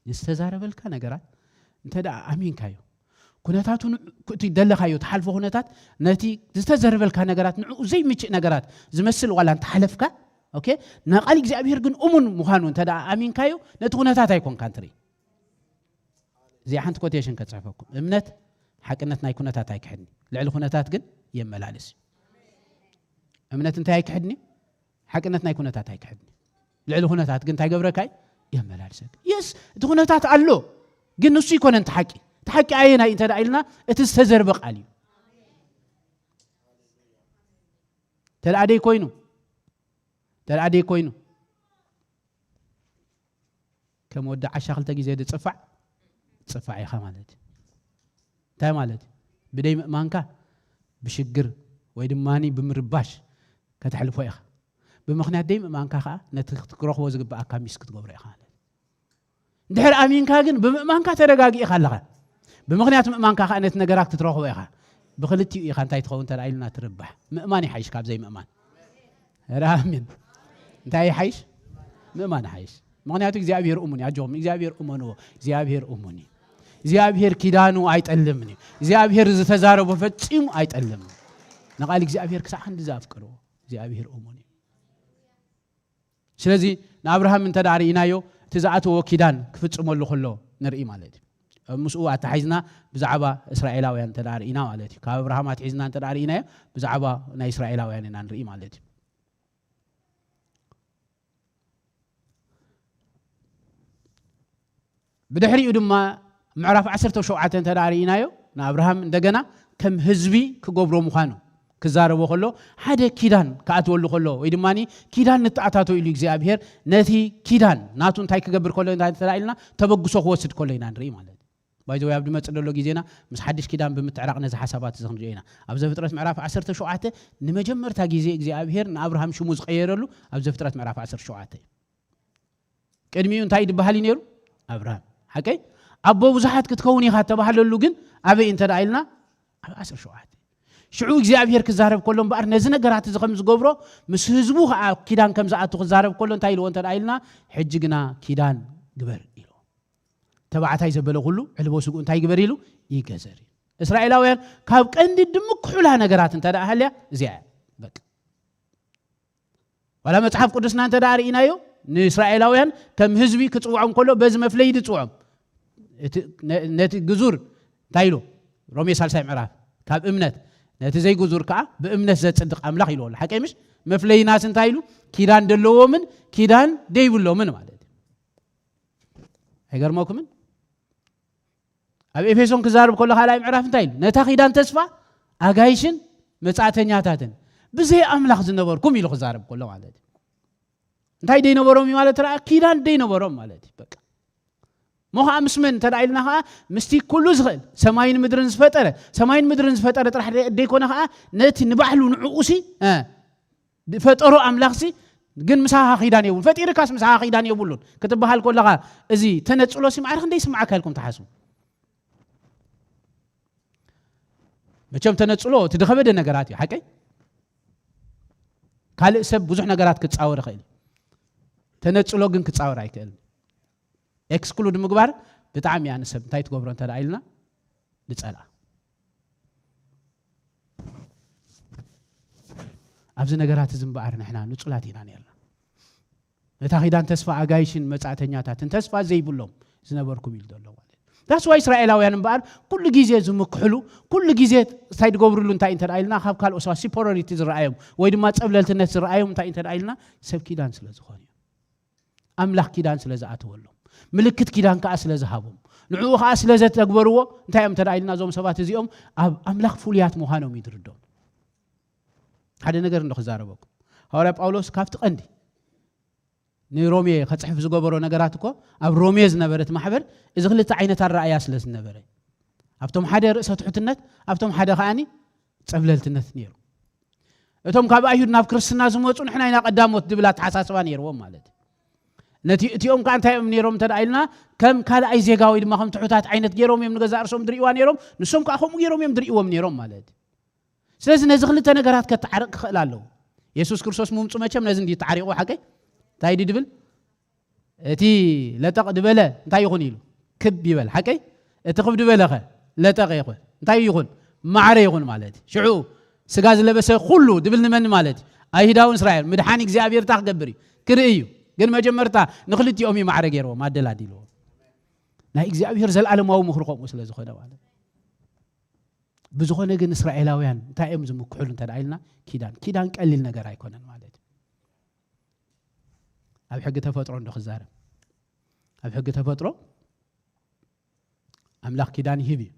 ዝተዛረበልካ ነገራት እንተ ደኣ ኣሚንካዮ፣ ኩነታቱ ን-፣ እቲ ደለኻዮ ትሓልፎ ኩነታት፣ ነቲ ዝተዘረበልካ ነገራት ንዕኡ ዘይምችእ ነገራት ዝመስል ዋላ እንተሓለፍካ፣ ኦኬ፣ ንቓል እግዚኣብሔር ግን እሙን ምዃኑ እንተ ደኣ ኣሚንካዮ፣ ነቲ ኩነታት ኣይኮንካን ትርኢ። እዚኣ ሓንቲ ኮቴሽን ከጽሕፈኩም። እምነት ሓቅነት ናይ ኩነታት ኣይክሕድን፣ ልዕሊ ኩነታት ግን የመላልስ እዩ። እምነት እንታይ ኣይክሕድን እዩ? ሓቅነት ናይ ኩነታት ኣይክሕድን እዩ። ልዕሊ ኩነታት ግን እንታይ ገብረካ እዩ? የመላልሰካ። የስ፣ እቲ ኩነታት ኣሎ፣ ግን ንሱ ይኮነን እቲ ሓቂ። እቲ ሓቂ ኣየናይ እንተ ደኣ ኢልና፣ እቲ ዝተዘርበ ቃል እዩ። እንተ ደኣ ደይ ኮይኑ፣ እንተ ደኣ ደይ ኮይኑ፣ ከም ወዲ ዓሻ ክልተ ግዜ ዝጽፋዕ፣ ጽፋዕ ኢኻ ማለት እዩ። እንታይ ማለት እዩ? ብደይ ምእማንካ ብሽግር ወይ ድማኒ ብምርባሽ ከተሕልፎ ኢኻ። ብምኽንያት ደይ ምእማንካ ኸኣ ነቲ ክትረኽቦ ዝግብኣካ ሚስ ክትገብሮ ኢኻ ማለት እዩ። እንድሕር ኣሚንካ ግን ብምእማንካ ተረጋጊእኻ ኣለኻ። ብምኽንያት ምእማንካ ኸኣ ነቲ ነገራት ክትረኽቦ ኢኻ። ብኽልቲኡ ኢኻ እንታይ ትኸውን እንተ ደኣ ኢልና ትርባሕ። ምእማን ይሓይሽ ካብ ዘይምእማን። ኧረ ኣሜን። እንታይ ይሓይሽ? ምእማን ይሓይሽ። ምኽንያቱ እግዚኣብሔር እሙን እዩ። ኣጆኹም፣ እግዚኣብሔር እመንዎ። እግዚኣብሔር እሙን እዩ። እግዚኣብሔር ኪዳኑ ኣይጠልምን እዩ። እግዚኣብሔር ዝተዛረቦ ፈጺሙ ኣይጠልምን። ንቓል እግዚኣብሔር ክሳዕ ክንዲ ዘፍቅርዎ እግዚኣብሔር እሙን እዩ። ስለዚ ንኣብርሃም እንተ ደኣ ርኢናዮ፣ እቲ ዝኣተዎ ኪዳን ክፍጽመሉ ከሎ ንርኢ ማለት እዩ። ምስኡ ኣተሓሒዝና ብዛዕባ እስራኤላውያን እንተ ደኣ ርኢና ማለት እዩ። ካብ ኣብርሃም ኣትሒዝና እንተ ደኣ ርኢናዮ፣ ብዛዕባ ናይ እስራኤላውያን ኢና ንርኢ ማለት እዩ። ብድሕሪኡ ድማ ምዕራፍ ዓሰርተ ሸውዓተ እንተ ደኣ ርኢናዮ፣ ንኣብርሃም እንደገና ከም ህዝቢ ክገብሮ ምዃኑ ክዛረቦ ከሎ፣ ሓደ ኪዳን ክኣትወሉ ከሎ፣ ወይ ድማ ኪዳን ንተኣታቶ ኢሉ እግዚኣብሔር ነቲ ኪዳን ናቱ እንታይ ክገብር ከሎ እንታይ እንተ ደኣ ኢልና፣ ተበግሶ ክወስድ ከሎ ኢና ንርኢ ማለት እዩ። ባይዘወይ ኣብ ዝመጽእ ዘሎ ግዜና ምስ ሓድሽ ኪዳን ብምትዕራቕ ነዚ ሓሳባት እዚ ክንሪኦ ኢና። ኣብ ዘፍጥረት ምዕራፍ ዓሰርተ ሸውዓተ ንመጀመርታ ግዜ እግዚኣብሔር ንኣብርሃም ሽሙ ዝቐየረሉ ኣብ ዘፍጥረት ምዕራፍ ዓሰርተ ሸውዓተ እዩ። ቅድሚኡ እንታይ ዝበሃል እዩ ነይሩ? ኣብርሃም። ሓቀይ? ኣቦ ብዙሓት ክትከውን ኢኻ እተባህለሉ ግን ኣበይ እንተ ደኣ ኢልና? ኣብ ዓሰርተ ሸውዓተ። ሽዑ እግዚኣብሔር ክዛረብ ከሎ እምበኣር ነዚ ነገራት እዚ ከም ዝገብሮ ምስ ህዝቡ ኸኣ ኪዳን ከም ዝኣቱ ክዛረብ ከሎ እንታይ ኢልዎ እንተ ደኣ ኢልና? ሕጂ ግና ኪዳን ግበር ኢልዎ። ተባዕታይ ዘበለ ኩሉ ዕልቦ ስግኡ እንታይ ይግበር ኢሉ? ይገዘር እዩ። እስራኤላውያን ካብ ቀንዲ ድምክሑላ ነገራት እንተ ደኣ ሃልያ እዚኣ እያ። በቃ። ዋላ መጽሓፍ ቅዱስና እንተ ደኣ ርኢናዮ፣ ንእስራኤላውያን ከም ህዝቢ ክጽውዖም ከሎ በዚ መፍለዪ ዝጽውዖም። እቲ፣ ነ-፣ ነቲ ግዙር እንታይ ኢሉ? ሮሜ ሳልሳይ ምዕራፍ፣ ካብ እምነት፣ ነቲ ዘይግዙር ከኣ ብእምነት ዘጽድቕ ኣምላኽ ኢልዎ ኣሎ። ሓቀይ ምሽ? መፍለይናስ እንታይ ኢሉ? ኪዳን ደለዎምን ኪዳን ደይብሎምን ማለት እዩ። ኣይገርመኩምን? ኣብ ኤፌሶን ክዛረብ ከሎ ካልኣይ ምዕራፍ እንታይ ኢሉ? ነታ ኪዳን ተስፋ ኣጋይሽን መጻእተኛታትን ብዘይ ኣምላኽ ዝነበርኩም ኢሉ ክዛረብ ከሎ ማለት እዩ። እንታይ ደይነበሮም እዩ ማለት ረኣ? ኪዳን ደይነበሮም ማለት እዩ። በቃ። እሞ ኸዓ ምስ መን እንተ ደኣ ኢልና ኸዓ ምስቲ ኩሉ ዝኽእል ሰማይን ምድርን ዝፈጠረ፣ ሰማይን ምድርን ዝፈጠረ ጥራሕ ደይ-፣ ደይኮነ ኸዓ ነቲ ንባዕሉ ንዕኡሲ፣ እ፣ ዝፈጠሮ ኣምላኽሲ ግን ምሳኻ ኪዳን የብሉን። ፈጢርካስ ምሳኻ ኪዳን የብሉን ክትበሃል ከለኻ እዚ ተነጽሎሲ ማዕረ ክንደይ ይስምዓካ ኢልኩም ትሓስቡ? መቸም ተነጽሎ እቲ ዝኸበደ ነገራት እዩ፣ ሓቀይ? ካልእ ሰብ ብዙሕ ነገራት ክጻወር ይኽእል እዩ። ተነጽሎ ግን ክጻወር ኣይክእልን። ኤክስክሉድ ምግባር ብጣዕሚ እያ ንሰብ እንታይ ትገብሮ እንተ ደኣ ኢልና ንጸልኣ። ኣብዚ ነገራት እዚ እምበኣር ንሕና ንጹላት ኢና ነርና። ነታ ኺዳን ተስፋ ኣጋይሽን መጻእተኛታትን ተስፋ ዘይብሎም ዝነበርኩም ኢሉ ዘሎ ማለት እዩ። That's why እስራኤላውያን እምበኣር ኩሉ ግዜ ዝምክሕሉ፣ ኩሉ ግዜ እንታይ ዝገብርሉ እንታይ እንተ ኢልና፣ ካብ ካልኦ ሰባት ሲፖሮሪቲ ዝረኣዮም ወይ ድማ ጸብለልትነት ዝረኣዮም እንታይ እንተ ኢልና፣ ሰብ ኪዳን ስለ ዝኾኑ እዮም። ኣምላኽ ኪዳን ስለ ዝኣተወሎም፣ ምልክት ኪዳን ከኣ ስለ ዝሃቦም፣ ንዕኡ ከኣ ስለ ዘተግበርዎ እንታይ እዮም እንተ ኢልና፣ እዞም ሰባት እዚኦም ኣብ ኣምላኽ ፍሉያት ምዃኖም እዩ ዝርዶም። ሓደ ነገር እንዶ ክዛረበኩም፣ ሃዋርያ ጳውሎስ ካብቲ ቀንዲ ንሮሜ ከጽሕፍ ዝገበሮ ነገራት እኮ፣ ኣብ ሮሜ ዝነበረት ማሕበር እዚ ክልተ ዓይነት ኣረኣያ ስለ ዝነበረ፣ ኣብቶም ሓደ ርእሰ ትሑትነት፣ ኣብቶም ሓደ ከኣኒ ጸብለልትነት ነይሩ። እቶም ካብ ኣይሁድ ናብ ክርስትና ዝመጹ ንሕና ኢና ቀዳሞት ዝብል ኣተሓሳስባ ነይርዎም ማለት እዩ። ነቲ እቲኦም ከኣ እንታይ እዮም ነይሮም እንተ ኢልና፣ ከም ካልኣይ ዜጋ ወይ ድማ ከም ትሑታት ዓይነት ገይሮም እዮም ንገዛእ ርእሶም ዝርእይዋ ነይሮም፣ ንሶም ከኣ ከምኡ ገይሮም እዮም ዝርእይዎም ነይሮም ማለት እዩ። ስለዚ ነዚ ክልተ ነገራት ከተዓርቕ ክኽእል ኣለዎ። የሱስ ክርስቶስ ምምጹ መቸም ነዚ እንዲ ተዓሪቑ ሓቀይ እንታይ ድብል? እቲ ለጠቕ ድበለ እንታይ ይኹን ኢሉ ክብ ይበል ሓቀይ? እቲ ክብ ድበለኸ ለጠቕ ይኹን እንታይ ይኹን? ማዕረ ይኹን ማለት እዩ። ሽዑ ስጋ ዝለበሰ ኩሉ ድብል ንመን ማለት እዩ? ኣይሁዳውን እስራኤል ምድሓን እግዚኣብሔር እንታይ ክገብር እዩ? ክርኢ እዩ። ግን መጀመርታ ንክልቲኦም እዩ ማዕረ ገይርዎም ኣደላዲልዎም። ናይ እግዚኣብሔር ዘለኣለማዊ ምኽሪ ከምኡ ስለ ዝኾነ ማለት እዩ። ብዝኾነ ግን እስራኤላውያን እንታይ እዮም ዝምክሕሉ እንተ ኢልና፣ ኪዳን። ኪዳን ቀሊል ነገር ኣይኮነን ማለት እዩ። ኣብ ሕጊ ተፈጥሮ እንዶ ክዛረብ፣ ኣብ ሕጊ ተፈጥሮ ኣምላኽ ኪዳን ይህብ እዩ።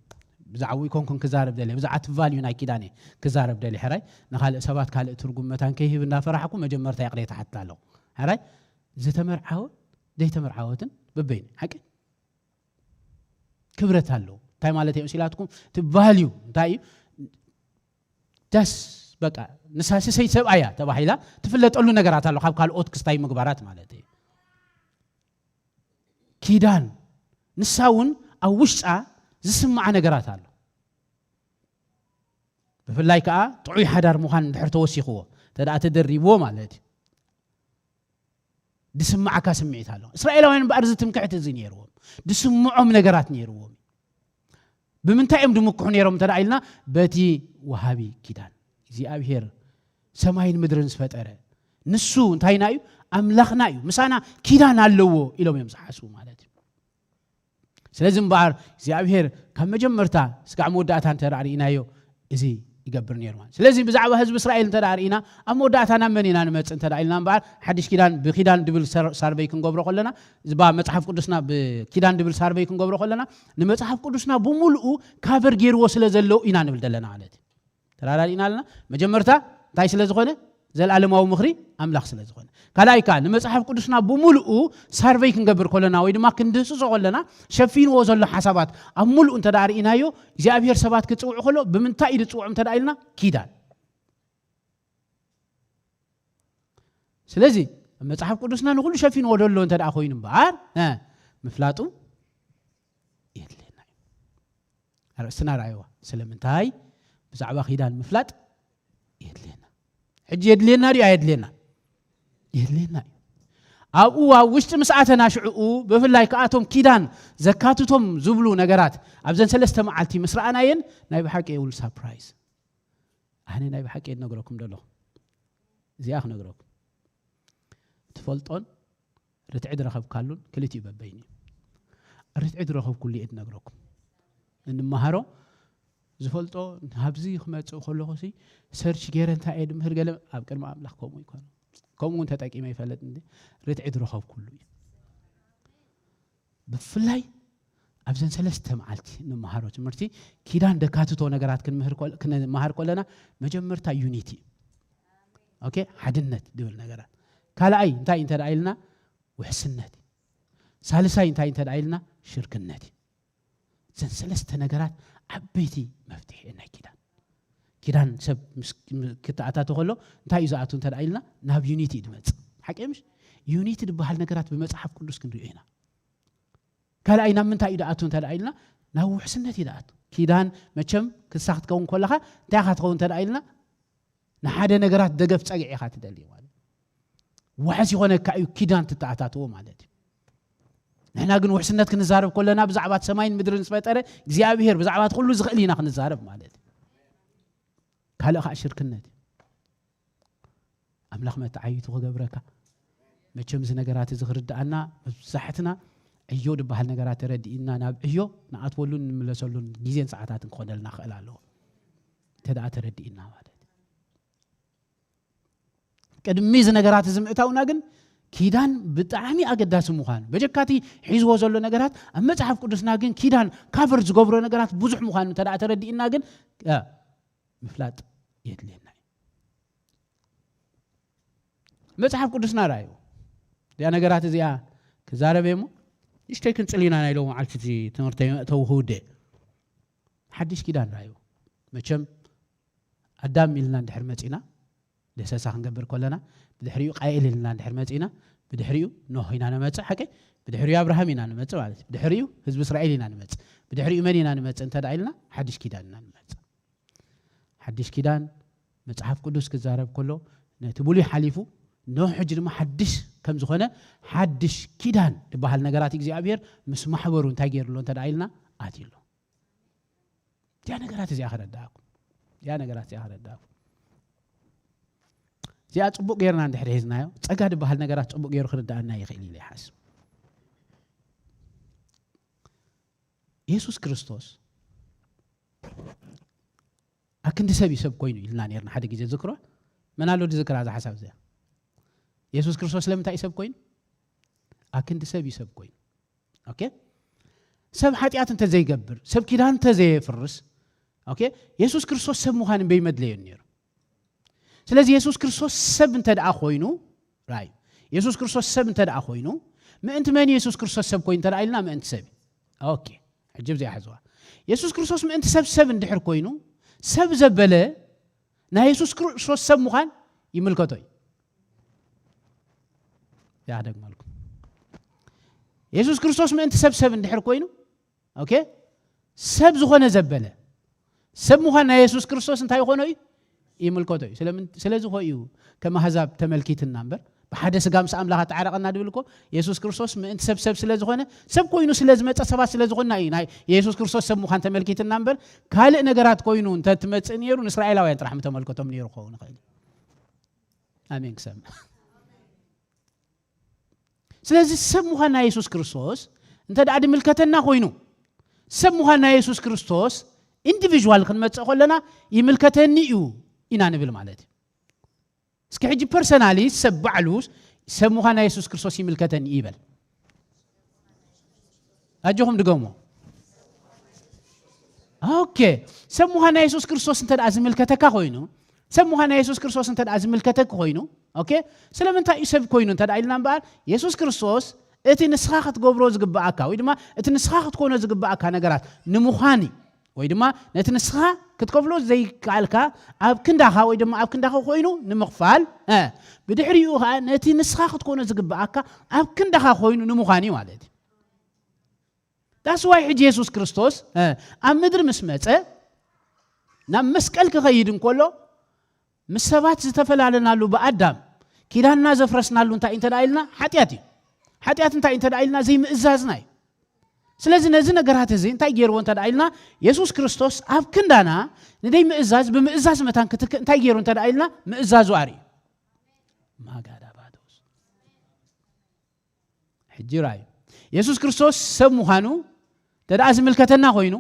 ብዛዕባኡ ኣይኮንኩን ክዛረብ ደልየ፣ ብዛዕባ እቲ ቫልዩ ናይ ኪዳን እየ ክዛረብ ደልየ። ሕራይ ንኻልእ ሰባት ካልእ ትርጉም መታን ከይህብ እንዳፈራሕኩ መጀመርታ ይቕሬታ ሓትት ኣለኹ። ሕራይ ዝተመርዓወ ዘይተመርዓወትን በበይኑ ሓቂ ክብረት ኣለዎ። እንታይ ማለት እዮም ሲላትኩም? እቲ ቫልዩ እንታይ እዩ? ደስ በቃ ንሳ ሰሰይ ሰብኣያ ተባሂላ ትፍለጠሉ ነገራት ኣሎ፣ ካብ ካልኦት ክስታይ ምግባራት ማለት እዩ። ኪዳን ንሳ እውን ኣብ ውሽጣ ዝስምዓ ነገራት ኣሎ። ብፍላይ ከዓ ጥዑይ ሓዳር ምዃን እንድሕር ተወሲኽዎ፣ እንተ ደኣ ተደሪብዎ ማለት እዩ። ዝስምዓካ ስምዒት ኣሎ። እስራኤላውያን እምበኣር እዚ ትምክሕቲ እዚ ነይርዎም። ዝስምዖም ነገራት ነይርዎም። ብምንታይ እዮም ዝምክሑ ነይሮም እንተ ደኣ ኢልና፣ በቲ ወሃቢ ኪዳን እግዚኣብሔር ሰማይን ምድርን ዝፈጠረ ንሱ እንታይና እዩ? ኣምላኽና እዩ። ምሳና ኪዳን ኣለዎ ኢሎም እዮም ዝሓስቡ ማለት እዩ። ስለዚ እምበኣር እግዚኣብሔር ካብ መጀመርታ ስጋዕ መወዳእታ እንተ ደኣ ርኢናዮ፣ እዚ ይገብር ነይሩ ማለት። ስለዚ ብዛዕባ ህዝቢ እስራኤል እንተ ደኣ ርኢና፣ ኣብ መወዳእታ ናብ መን ኢና ንመጽእ እንተ ደኣ ኢልና እምበኣር፣ ሓድሽ ኪዳን ብኪዳን ድብል ሰር-፣ ሳርቨይ ክንገብሮ ከለና፣ እዚ ባ-፣ መጽሓፍ ቅዱስና ብኪዳን ድብል ሳርቨይ ክንገብሮ ከለና፣ ንመጽሓፍ ቅዱስና ብምሉኡ ካቨር ገይርዎ ስለ ዘለዉ ኢና ንብል ዘለና ማለት እዩ። ተራዳዲእና ኣለና። መጀመርታ እንታይ ስለ ዝኾነ? ዘላለማዊ ምኽሪ ኣምላኽ ስለ ዝኾነ። ካልኣይ ከኣ ንመጽሓፍ ቅዱስና ብምሉኡ ሳርቨይ ክንገብር ከለና ወይ ድማ ክንድህስሶ ከለና፣ ሸፊንዎ ዘሎ ሓሳባት ኣብ ምሉኡ እንተ ደኣ ርኢናዮ፣ እግዚኣብሔር ሰባት ክጽውዑ ከሎ ብምንታይ እዩ ዝጽውዖም እንተ ደኣ ኢልና? ኪዳን። ስለዚ መጽሓፍ ቅዱስና ንኹሉ ሸፊንዎ ዘሎ እንተ ደኣ ኮይኑ እምበኣር፣ እ፣ ምፍላጡ የድልየና እዩ። ኣርእስትና ረኣይዋ። ስለምንታይ ብዛዕባ ኪዳን ምፍላጥ የድልየና? ሕጂ የድልየና ድዩ ኣየድልየና? የድልየና እዩ። ኣብኡ ኣብ ውሽጢ ምስ ኣተና ሽዕኡ፣ ብፍላይ ከኣቶም ኪዳን ዘካትቶም ዝብሉ ነገራት ኣብዘን ሰለስተ መዓልቲ ምስ ረኣናየን፣ ናይ ብሓቂ የውል ሳፕራይዝ። ኣነ ናይ ብሓቂ እየ ዝነግረኩም ዘለኹ። እዚኣ ክነግረኩም። ትፈልጦን ርትዒ ዝረኸብካሉን ክልቲኡ በበይኑ እዩ። ርትዒ ዝረኸብኩሉ እየ ዝነግረኩም። እንመሃሮ ዝፈልጦ፣ ናብዚ ክመጽእ ከለኹ ሲ ሰርች ገይረ እንታይ እየ ድምህር ገለ ኣብ ቅድሚ ኣምላኽ ከምኡ ይኮነ። ከምኡ እውን ተጠቂመ ይፈልጥ እንዴ? ርትዒ ዝረኸብኩሉ እዩ። ብፍላይ ኣብዘን ሰለስተ መዓልቲ እንመሃሮ ትምህርቲ ኪዳን ደካትቶ ነገራት ክንምህር ከል-፣ ክንመሃር ከለና መጀመርታ ዩኒቲ፣ ኦኬ፣ ሓድነት ድብል ነገራት። ካልኣይ እንታይ እንተ ደኣ ኢልና ውሕስነት እዩ። ሳልሳይ እንታይ እንተ ደኣ ኢልና ሽርክነት እዩ። እዘን ሰለስተ ነገራት ዓበይቲ መፍትሒ እየን ናይ ኪዳን። ኪዳን ሰብ ምስ፣ ም-፣ ክተኣታቶ ከሎ እንታይ እዩ ዝኣቱ እንተ ደኣ ኢልና ናብ ዩኒቲ እዩ ዝመጽእ። ሓቂ ምሽ? ዩኒቲ ዝበሃል ነገራት ብመጽሓፍ ቅዱስ ክንሪኦ ኢና። ካልኣይ ናብ ምንታይ እዩ ዝኣቱ እንተ ደኣ ኢልና ናብ ውሕስነት እዩ ዝኣቱ። ኪዳን መቸም ክሳ ክትከውን ከለኻ እንታይ ኢኻ ትኸውን እንተ ደኣ ኢልና ንሓደ ነገራት ደገፍ ጸግዒ ኢኻ ትደሊ ማለት እዩ። ዋሕስ ይኾነካ እዩ ኪዳን ትተኣታትዎ ማለት እዩ። ንሕና ግን ውሕስነት ክንዛረብ ከለና ብዛዕባ እቲ ሰማይን ምድርን ዝፈጠረ እግዚኣብሔር፣ ብዛዕባ እቲ ኩሉ ዝኽእል ኢና ክንዛረብ ማለት እዩ። ካልእ ኸኣ ሽርክነት እዩ። ኣምላኽ መተዓይቱ ክገብረካ። መቸም እዚ ነገራት እዚ ክርድኣና፣ መብዛሕትና ዕዮ ዝበሃል ነገራት ተረዲእና ናብ ዕዮ ንኣትወሉን ንምለሰሉን ግዜን ሰዓታትን ክኾነልና ክእል ኣለዎ። እንተ ደኣ ተረዲእና ማለት እዩ። ቅድሚ እዚ ነገራት እዚ ምእታውና ግን ኪዳን ብጣዕሚ ኣገዳሲ ምዃኑ፣ በጀካቲ ሒዝዎ ዘሎ ነገራት ኣብ መጽሓፍ ቅዱስና ግን ኪዳን ካቨር ዝገብሮ ነገራት ብዙሕ ምዃኑ እንተ ደኣ ተረዲእና ግን፣ እ፣ ምፍላጥ የድልየና እዩ። መጽሓፍ ቅዱስና ርኣዩ። እዚኣ ነገራት እዚኣ ክዛረብ እየ እሞ፣ ንእሽተይ ክንጽል ኢና ናይ ሎሚ መዓልቲ እቲ ትምህርተይ መእተዊ ክውድእ። ሓድሽ ኪዳን ርኣዩ። መቸም ኣዳም ኢልና እንድሕር መጺና፣ ደሰሳ ክንገብር ከለና፣ ብድሕሪኡ ቃኤል ኢልና እንድሕር መጺና፣ ብድሕሪኡ ኖህ ኢና ንመጽእ፣ ሓቀይ? ብድሕሪኡ ኣብርሃም ኢና ንመጽእ ማለት እዩ። ብድሕሪኡ ህዝቢ እስራኤል ኢና ንመጽእ። ብድሕሪኡ መን ኢና ንመጽእ እንተ ደኣ ኢልና፣ ሓድሽ ኪዳን ኢና ንመጽእ። ሓድሽ ኪዳን መጽሓፍ ቅዱስ ክዛረብ ከሎ፣ ነቲ ብሉይ ሓሊፉ፣ ኖህ ሕጂ ድማ ሓድሽ ከም ዝኾነ፣ ሓድሽ ኪዳን ዝበሃል ነገራት እግዚኣብሔር ምስ ማሕበሩ እንታይ ገይሩ ኣሎ እንተ ደኣ ኢልና፣ ኣትዩ ኣሎ። እዚኣ ነገራት እዚኣ ክረዳእኩም። እዚኣ ነገራት እዚኣ ክረዳእኩም። እዚኣ ጽቡቕ ጌርና እንድሕር ሒዝናዮ፣ ጸጋ ዝበሃል ነገራት ጽቡቕ ገይሩ ክርዳኣና ይኽእል ኢለ ይሓስብ። የሱስ ክርስቶስ ኣክንዲ ሰብ እዩ ሰብ ኮይኑ ኢልና ኔርና ሓደ ግዜ ዝክሮ። መን ኣሎ ዝክራ እዛ ሓሳብ እዚኣ? የሱስ ክርስቶስ ስለምንታይ እዩ ሰብ ኮይኑ? ኣክንዲ ሰብ እዩ ሰብ ኮይኑ። ኦኬ? ሰብ ሓጢኣት እንተ ዘይገብር፣ ሰብ ኪዳን እንተ ዘየፍርስ፣ ኦኬ? የሱስ ክርስቶስ ሰብ ምዃን እምበይ መድለዮ ነይሩ። ስለዚ የሱስ ክርስቶስ ሰብ እንተ ደኣ ኮይኑ፣ ራይ፣ የሱስ ክርስቶስ ሰብ እንተ ደኣ ኮይኑ፣ ምእንቲ መን የሱስ ክርስቶስ ሰብ ኮይኑ እንተ ደኣ ኢልና ምእንቲ ሰብ እዩ። ኦኬ፣ ሕጂ ብዚኣ ሕዝዋ። የሱስ ክርስቶስ ምእንቲ ሰብ ሰብ እንድሕር ኮይኑ፣ ሰብ ዘበለ ናይ የሱስ ክርስቶስ ሰብ ምዃን ይምልከቶ እዩ። ይደግመልኩም። የሱስ ክርስቶስ ምእንቲ ሰብ ሰብ እንድሕር ኮይኑ፣ ኦኬ፣ ሰብ ዝኾነ ዘበለ፣ ሰብ ምዃን ናይ የሱስ ክርስቶስ እንታይ ይኾኖ እዩ? ይምልከቶ እዩ። ስለምን-፣ ስለዚ ኾ እዩ ከም ኣህዛብ ተመልኪትና እምበር፣ ብሓደ ስጋ ምስ ኣምላኽ ኣተዓረቐና ድብል እኮ፣ የሱስ ክርስቶስ ምእንቲ ሰብ ሰብ ስለ ዝኾነ፣ ሰብ ኮይኑ ስለ ዝመጸ፣ ሰባት ስለ ዝኾንና እዩ ናይ የሱስ ክርስቶስ ሰብ ምዃን ተመልኪትና እምበር፣ ካልእ ነገራት ኮይኑ እንተ ትመጽእ ነይሩ፣ ንእስራኤላውያን ጥራሕ ምተመልከቶም ነይሩ ክኸውን ይኽእል እዩ። ኣሜን ክሰምዕ። ስለዚ ሰብ ምዃን ናይ የሱስ ክርስቶስ እንተ ደኣ ድምልከተና ኮይኑ፣ ሰብ ምዃን ናይ የሱስ ክርስቶስ ኢንዲቪዥዋል ክንመጽእ ከለና ይምልከተኒ እዩ ኢና ንብል ማለት እዩ። እስኪ ሕጂ ፐርሰናሊ ሰብ ባዕሉ ሰብ ምዃን ናይ የሱስ ክርስቶስ ይምልከተኒ እዩ ይበል። ኣጆኹም ድገሞ። ኦኬ፣ ሰብ ምዃን ናይ የሱስ ክርስቶስ እንተ ደኣ ዝምልከተካ ኮይኑ፣ ሰብ ምዃን ናይ የሱስ ክርስቶስ እንተ ደኣ ዝምልከተኪ ኮይኑ፣ ኦኬ፣ ስለምንታይ እዩ ሰብ ኮይኑ እንተ ደኣ ኢልና እምበኣር፣ የሱስ ክርስቶስ እቲ ንስኻ ክትገብሮ ዝግብኣካ ወይ ድማ እቲ ንስኻ ክትኮኖ ዝግብኣካ ነገራት ንምዃን እዩ። ወይ ድማ ነቲ ንስኻ ክትከፍሎ ዘይከኣልካ ኣብ ክንዳኻ ወይ ድማ ኣብ ክንዳኻ ኮይኑ ንምኽፋል፣ እ፣ ብድሕሪኡ ኸኣ ነቲ ንስኻ ክትኮኖ ዝግብኣካ ኣብ ክንዳኻ ኮይኑ ንምዃን እዩ ማለት እዩ። ዳስ ዋይ ሕጂ የሱስ ክርስቶስ፣ እ፣ ኣብ ምድሪ ምስ መጸ ናብ መስቀል ክኸይድ እንከሎ ምስ ሰባት ዝተፈላለናሉ ብኣዳም ኪዳንና ዘፍረስናሉ እንታይ እንተ ደኣ ኢልና ሓጢኣት እዩ። ሓጢኣት እንታይ እንተ ደኣ ኢልና ዘይምእዛዝና እዩ። ስለዚ ነዚ ነገራት እዚ እንታይ ገይርዎ እንተ ደኣ ኢልና የሱስ ክርስቶስ ኣብ ክንዳና ንደይ ምእዛዝ ብምእዛዝ መታን ክትክእ እንታይ ገይሩ እንተ ደኣ ኢልና ምእዛዙ ኣርእዩ። ማጋዳ ባዶስ። ሕጂ ራእዩ። የሱስ ክርስቶስ ሰብ ምዃኑ እንተ ደኣ ዝምልከተና ኮይኑ፣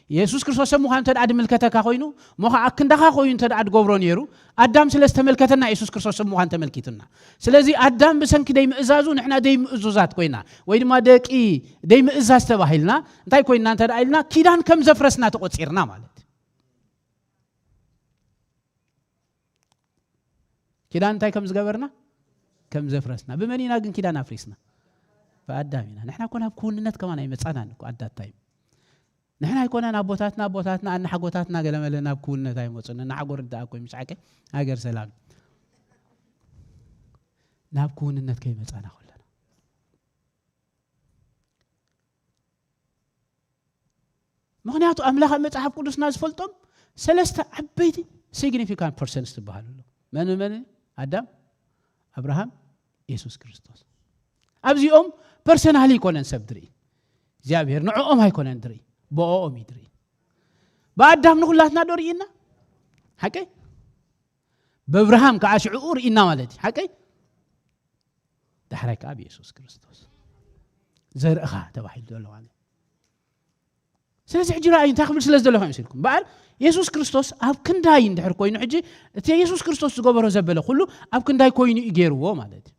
የሱስ ክርስቶስ ሰብ ምዃኑ እንተ ደኣ ዝምልከተካ ኮይኑ፣ እሞ ኸዓ ክንዳኻ ኮይኑ እንተ ደኣ ዝገብሮ ነይሩ፣ ኣዳም ስለ ዝተመልከተና የሱስ ክርስቶስ ሰብ ምዃኑ ተመልኪቱና። ስለዚ ኣዳም ብሰንኪ ደይምእዛዙ ንሕና ደይምእዙዛት ኮይና፣ ወይ ድማ ደቂ ደይምእዛዝ ተባሂልና፣ እንታይ ኮይንና እንተ ደኣ ኢልና፣ ኪዳን ከም ዘፍረስና ተቖጺርና ማለት እዩ። ኪዳን እንታይ ከም ዝገበርና? ከም ዘፍረስና። ብመን ኢና ግን ኪዳን ኣፍሪስና? ብኣዳም ኢና። ንሕና እኮ ናብ ክውንነት ከማን ኣይመጻናን እኮ ኣዳታይም። ንሕና ኣይኮነን ኣቦታትና፣ ኣቦታትና፣ ኣናሓጎታትና ገለመለ ናብ ክውንነት ኣይመጹን። እናሓጎር ደኣ እኮ ምስ ሓቂ ሃገር ሰላም። ናብ ክውንነት ከይመጻና ከለና። ምኽንያቱ ኣምላኽ ኣብ መጽሓፍ ቅዱስና ዝፈልጦም ሰለስተ ዓበይቲ ሲግኒፊካንት ፐርሰንስ ዝበሃሉ ኣለዉ። መን መን? ኣዳም፣ ኣብርሃም፣ የሱስ ክርስቶስ። ኣብዚኦም ፐርሰናሊ ኣይኮነን ሰብ ድርኢ። እግዚኣብሔር ንዕኦም ኣይኮነን ድርኢ፣ ብኦኦም እዩ ድርኢ። ብኣዳም ንኹላትና ዶ ርኢና? ሓቀይ? በብርሃም ከዓ ሽዕኡ ርኢና ማለት እዩ። ሓቀይ? ዳሕራይ ከዓ ብየሱስ ክርስቶስ ዘርእኻ ተባሂሉ ዘሎ ማለት እዩ። ስለዚ ሕጂ ረኣዩ እንታይ ክብል ስለ ዝደለኹ እዮም ሲልኩም በኣር። የሱስ ክርስቶስ ኣብ ክንዳይ እንድሕር ኮይኑ ሕጂ እቲ የሱስ ክርስቶስ ዝገበሮ ዘበለ ኩሉ ኣብ ክንዳይ ኮይኑ እዩ ገይርዎ ማለት እዩ።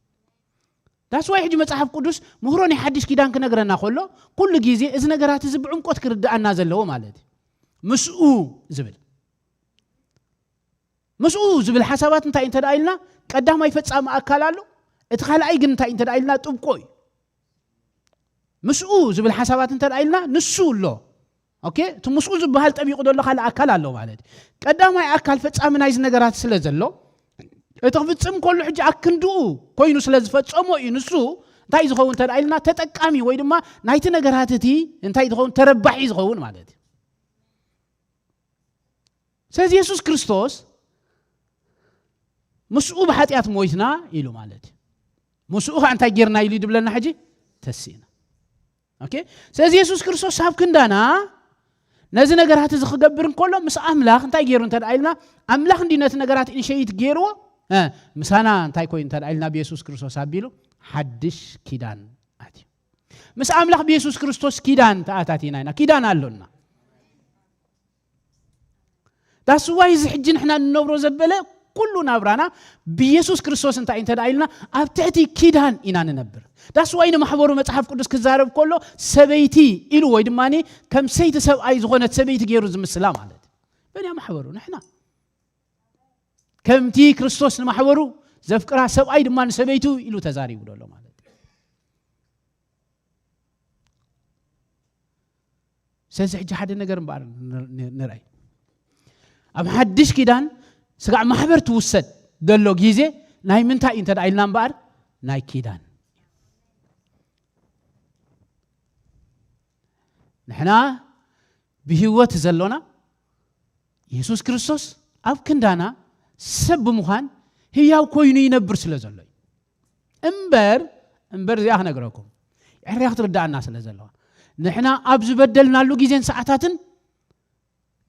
ዳስዋይ ሕጂ መጽሓፍ ቅዱስ ምህሮ ናይ ሓድሽ ኪዳን ክነግረና ከሎ ኩሉ ግዜ እዚ ነገራት እዚ ብዕምቆት ክርድኣና ዘለዎ ማለት እዩ። ምስኡ ዝብል ምስኡ ዝብል ሓሳባት እንታይ እንተ ኢልና፣ ቀዳማይ ፈጻሚ ኣካል ኣሎ፣ እቲ ካልኣይ ግን እንታይ እንተ ኢልና፣ ጥብቆ እዩ። ምስኡ ዝብል ሓሳባት እንተ ኢልና፣ ንሱ ኣሎ። ኦኬ፣ እቲ ምስኡ ዝበሃል ጠቢቑ ዘሎ ካልእ ኣካል ኣሎ ማለት እዩ። ቀዳማይ ኣካል ፈጻሚ ናይዚ ነገራት ስለ ዘሎ፣ እቲ ክፍጽም ከሎ ሕጂ ኣክንድኡ ኮይኑ ስለ ዝፈጸሞ እዩ። ንሱ እንታይ ዝኸውን እንተ ኢልና፣ ተጠቃሚ ወይ ድማ ናይቲ ነገራት እቲ እንታይ ዝኸውን፣ ተረባሒ ዝኸውን ማለት እዩ። ስለዚ የሱስ ክርስቶስ ምስኡ ብሓጢኣት ሞይትና ኢሉ ማለት እዩ። ምስኡ ከዓ እንታይ ጌርና ኢሉ ድብለና ሕጂ? ተሲእና። ኦኬ? ስለዚ የሱስ ክርስቶስ ኣብ ክንዳና ነዚ ነገራት እዚ ክገብር እንከሎ ምስ ኣምላኽ እንታይ ገይሩ እንተ ኢልና፣ ኣምላኽ እንዲ ነቲ ነገራት ኢኒሸይት ገይርዎ፣ ምሳና እንታይ ኮይኑ እንተ ኢልና፣ ብየሱስ ክርስቶስ ኣቢሉ ሓድሽ ኪዳን ኣትዩ። ምስ ኣምላኽ ብየሱስ ክርስቶስ ኪዳን ተኣታቲና ኢና። ኪዳን ኣሎና። ዳስዋይ እዚ ሕጂ ንሕና እንነብሮ ዘበለ ኩሉ ናብራና ብየሱስ ክርስቶስ እንታይ እንተ ኢልና ኣብ ትሕቲ ኪዳን ኢና ንነብር። ዳስዋይ ንማሕበሩ መጽሓፍ ቅዱስ ክዛረብ ከሎ ሰበይቲ ኢሉ ወይ ድማ ከም ሰይቲ ሰብኣይ ዝኾነት ሰበይቲ ገይሩ ዝምስላ ማለት እዩ። በንያ ማሕበሩ ንሕና ከምቲ ክርስቶስ ንማሕበሩ ዘፍቅራ ሰብኣይ ድማ ንሰበይቱ ኢሉ ተዛሪቡ ዘሎ ማለት እዩ። ስለዚ ሕጂ ሓደ ነገር እምበኣር ንርኣይ። ኣብ ሓድሽ ኪዳን ስጋዕ ማሕበር ትውሰድ ዘሎ ግዜ ናይ ምንታይ እዩ እንተ ኢልና እምበኣር ናይ ኪዳን። ንሕና ብህይወት ዘሎና የሱስ ክርስቶስ ኣብ ክንዳና ሰብ ብምዃን ህያው ኮይኑ ይነብር ስለ ዘሎ እዩ። እምበር እምበር እዚኣ ክነግረኩም ዕርያ ክትርዳኣና ስለ ዘለዋ ንሕና ኣብ ዝበደልናሉ ግዜን ሰዓታትን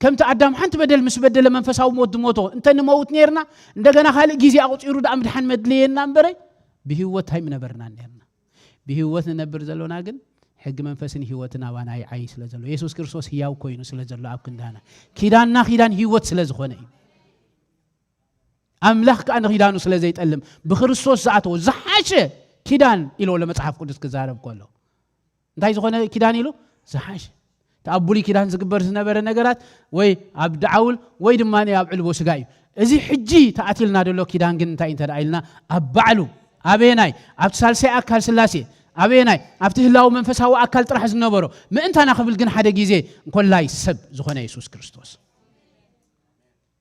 ከምቲ ኣዳም ሓንቲ በደል ምስ በደለ መንፈሳዊ ሞት ዝሞቶ እንተ ንመውት ነርና እንደገና ካልእ ግዜ ኣቁፂሩ ደኣ ምድሓን መድለየና እምበረ ብህይወት ኣይምነበርና ነርና። ብህይወት ንነብር ዘሎና ግን ሕጊ መንፈስን ህይወትን ኣባና ይዓይ ስለ ዘሎ የሱስ ክርስቶስ ህያው ኮይኑ ስለ ዘሎ ኣብ ክንዳና ኪዳንና ኪዳን ህይወት ስለ ዝኾነ እዩ። ኣምላኽ ከዓ ንኪዳኑ ስለ ዘይጠልም ብክርስቶስ ዝኣተዎ ዝሓሸ ኪዳን ኢሎ ለመጽሓፍ ቅዱስ ክዛረብ ከሎ እንታይ ዝኾነ ኪዳን ኢሉ ዝሓሸ እቲ ኣብ ብሉይ ኪዳን ዝግበር ዝነበረ ነገራት ወይ ኣብ ደዓውል ወይ ድማ ኣብ ዕልቦ ስጋ እዩ። እዚ ሕጂ ተኣትልና ዘሎ ኪዳን ግን እንታይ እንተ ኢልና ኣብ ባዕሉ ኣበየናይ ኣብቲ ሳልሳይ ኣካል ስላሴ ኣበየናይ ኣብቲ ህላዊ መንፈሳዊ ኣካል ጥራሕ ዝነበሮ ምእንታና ክብል ግን ሓደ ግዜ እንኮላይ ሰብ ዝኾነ የሱስ ክርስቶስ።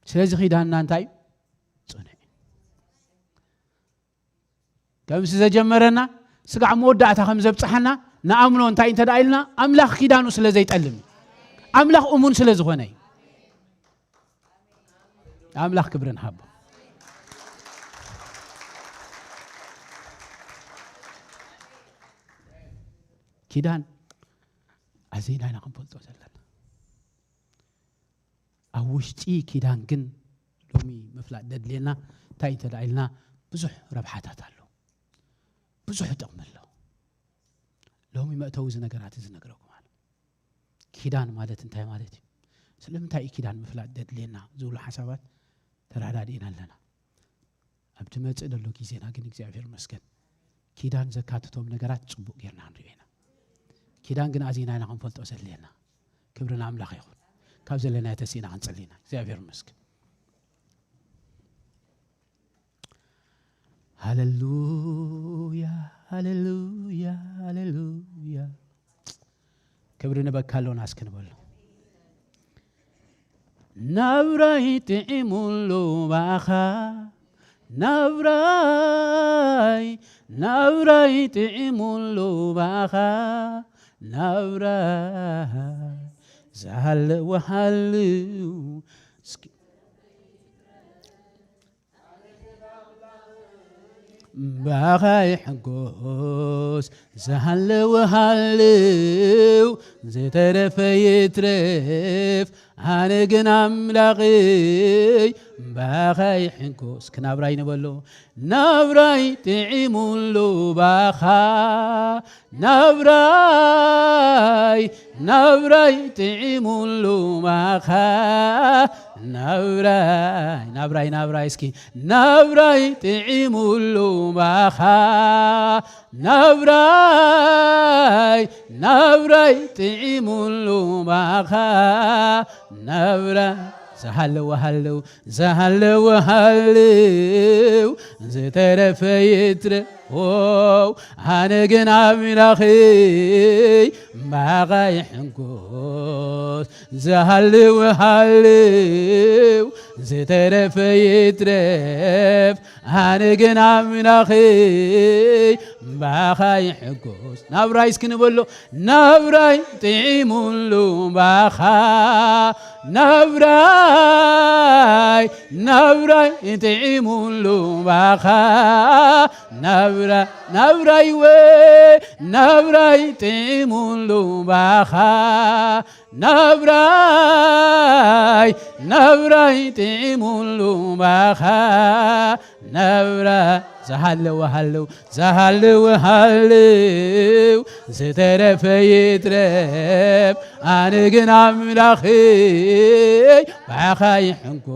ስለዚ ኪዳንና እንታይ እዩ? ጽኑዕ እዩ። ከምዚ ዘጀመረና ስጋዕ መወዳእታ ከም ዘብጽሓና ንኣምኖ እንታይ እንተ ኢልና ኣምላኽ ኪዳኑ ስለ ዘይጠልም ኣምላኽ እሙን ስለ ዝኾነ እዩ። ኣምላኽ ክብርን ሃቦ። ኪዳን ኣዘይና ኢና ክንፈልጦ ዘለና። ኣብ ውሽጢ ኪዳን ግን ሎሚ ምፍላጥ ደድልየና እንታይ እንተ ኢልና ብዙሕ ረብሓታት ኣሎ፣ ብዙሕ ጥቕሚ ኣሎ። ሎሚ መእተዊ እዚ ነገራት እዚ ነግረኩም ኣሎ። ኪዳን ማለት እንታይ ማለት እዩ? ስለምንታይ እዩ ኪዳን ምፍላጥ ደድልየና ዝብሉ ሓሳባት ተረዳዲእና ኣለና። ኣብ ዝመጽእ ዘሎ ግዜና ግን እግዚኣብሔር ይመስገን ኪዳን ዘካትቶም ነገራት ጽቡቕ ጌርና ክንሪኦ ኢና። ኪዳን ግን ኣዚና ኢና ክንፈልጦ ዘድልየና። ክብሪ ንኣምላኽ ይኹን። ካብ ዘለናዮ ተሲእና ክንጽሊ ኢና። እግዚኣብሔር ይመስገን። ሃሌሉያ፣ ሃሌሉያ፣ ሃሌሉያ። ክብሪ ንበካ ኣሎና እስኪ ንበሎ። ናብራይ ጥዒሙሉ ባኻ ናብራይ ናብራይ ጥዒሙሉ ባኻ ናብራይ ዝሃልው ሃልው እስኪ እምባኻ ይሕጎስ። ዝሃለወ ሃልው፣ ዝተረፈ ይትረፍ፣ ኣነ ግን ኣምላኸይ እምባኻ ይሕጎስ። ክናብራይ ንበሎ፣ ናብራይ ጥዒሙሉ ባኻ፣ ናብራይ፣ ናብራይ ጥዒሙሉ ባኻ፣ ናብራይ፣ ናብራይ፣ ናብራይ፣ እስኪ ናብራይ ጥዒሙሉ ባኻ፣ ናብራይ፣ ናብራይ ጥዒሙሉ ባኻ፣ ናብራ ዝሃለወ ሃልው፣ ዝሃለወ ሃልው፣ ዝተረፈ ይትረፍ። ኣነ ግን ኣምላኸይ እምባኻ ይሕጎስ። ዝሃልው ሃልው፣ ዝተረፈ ይትረፍ። ኣነ ግን ኣምላኸይ እምባኻ ይሕጎስ። ናብራይ እስኪ ንበሎ፣ ናብራይ ጥዒሙሉ እምባኻ፣ ናብራይ፣ ናብራይ ጥዒሙሉ እምባኻ፣ ናብራ፣ ናብራይ ወ፣ ናብራይ ጥዒሙሉ እምባኻ፣ ናብራይ፣ ናብራይ ጥዒሙሉ እምባኻ፣ ናብራ ዝሃለወ ሃልው፣ ዝሃለወ ሃልው፣ ዝተረፈ ይትረፍ። ኣነ ግን ኣምላኸይ ባኻ ይሕጎ፣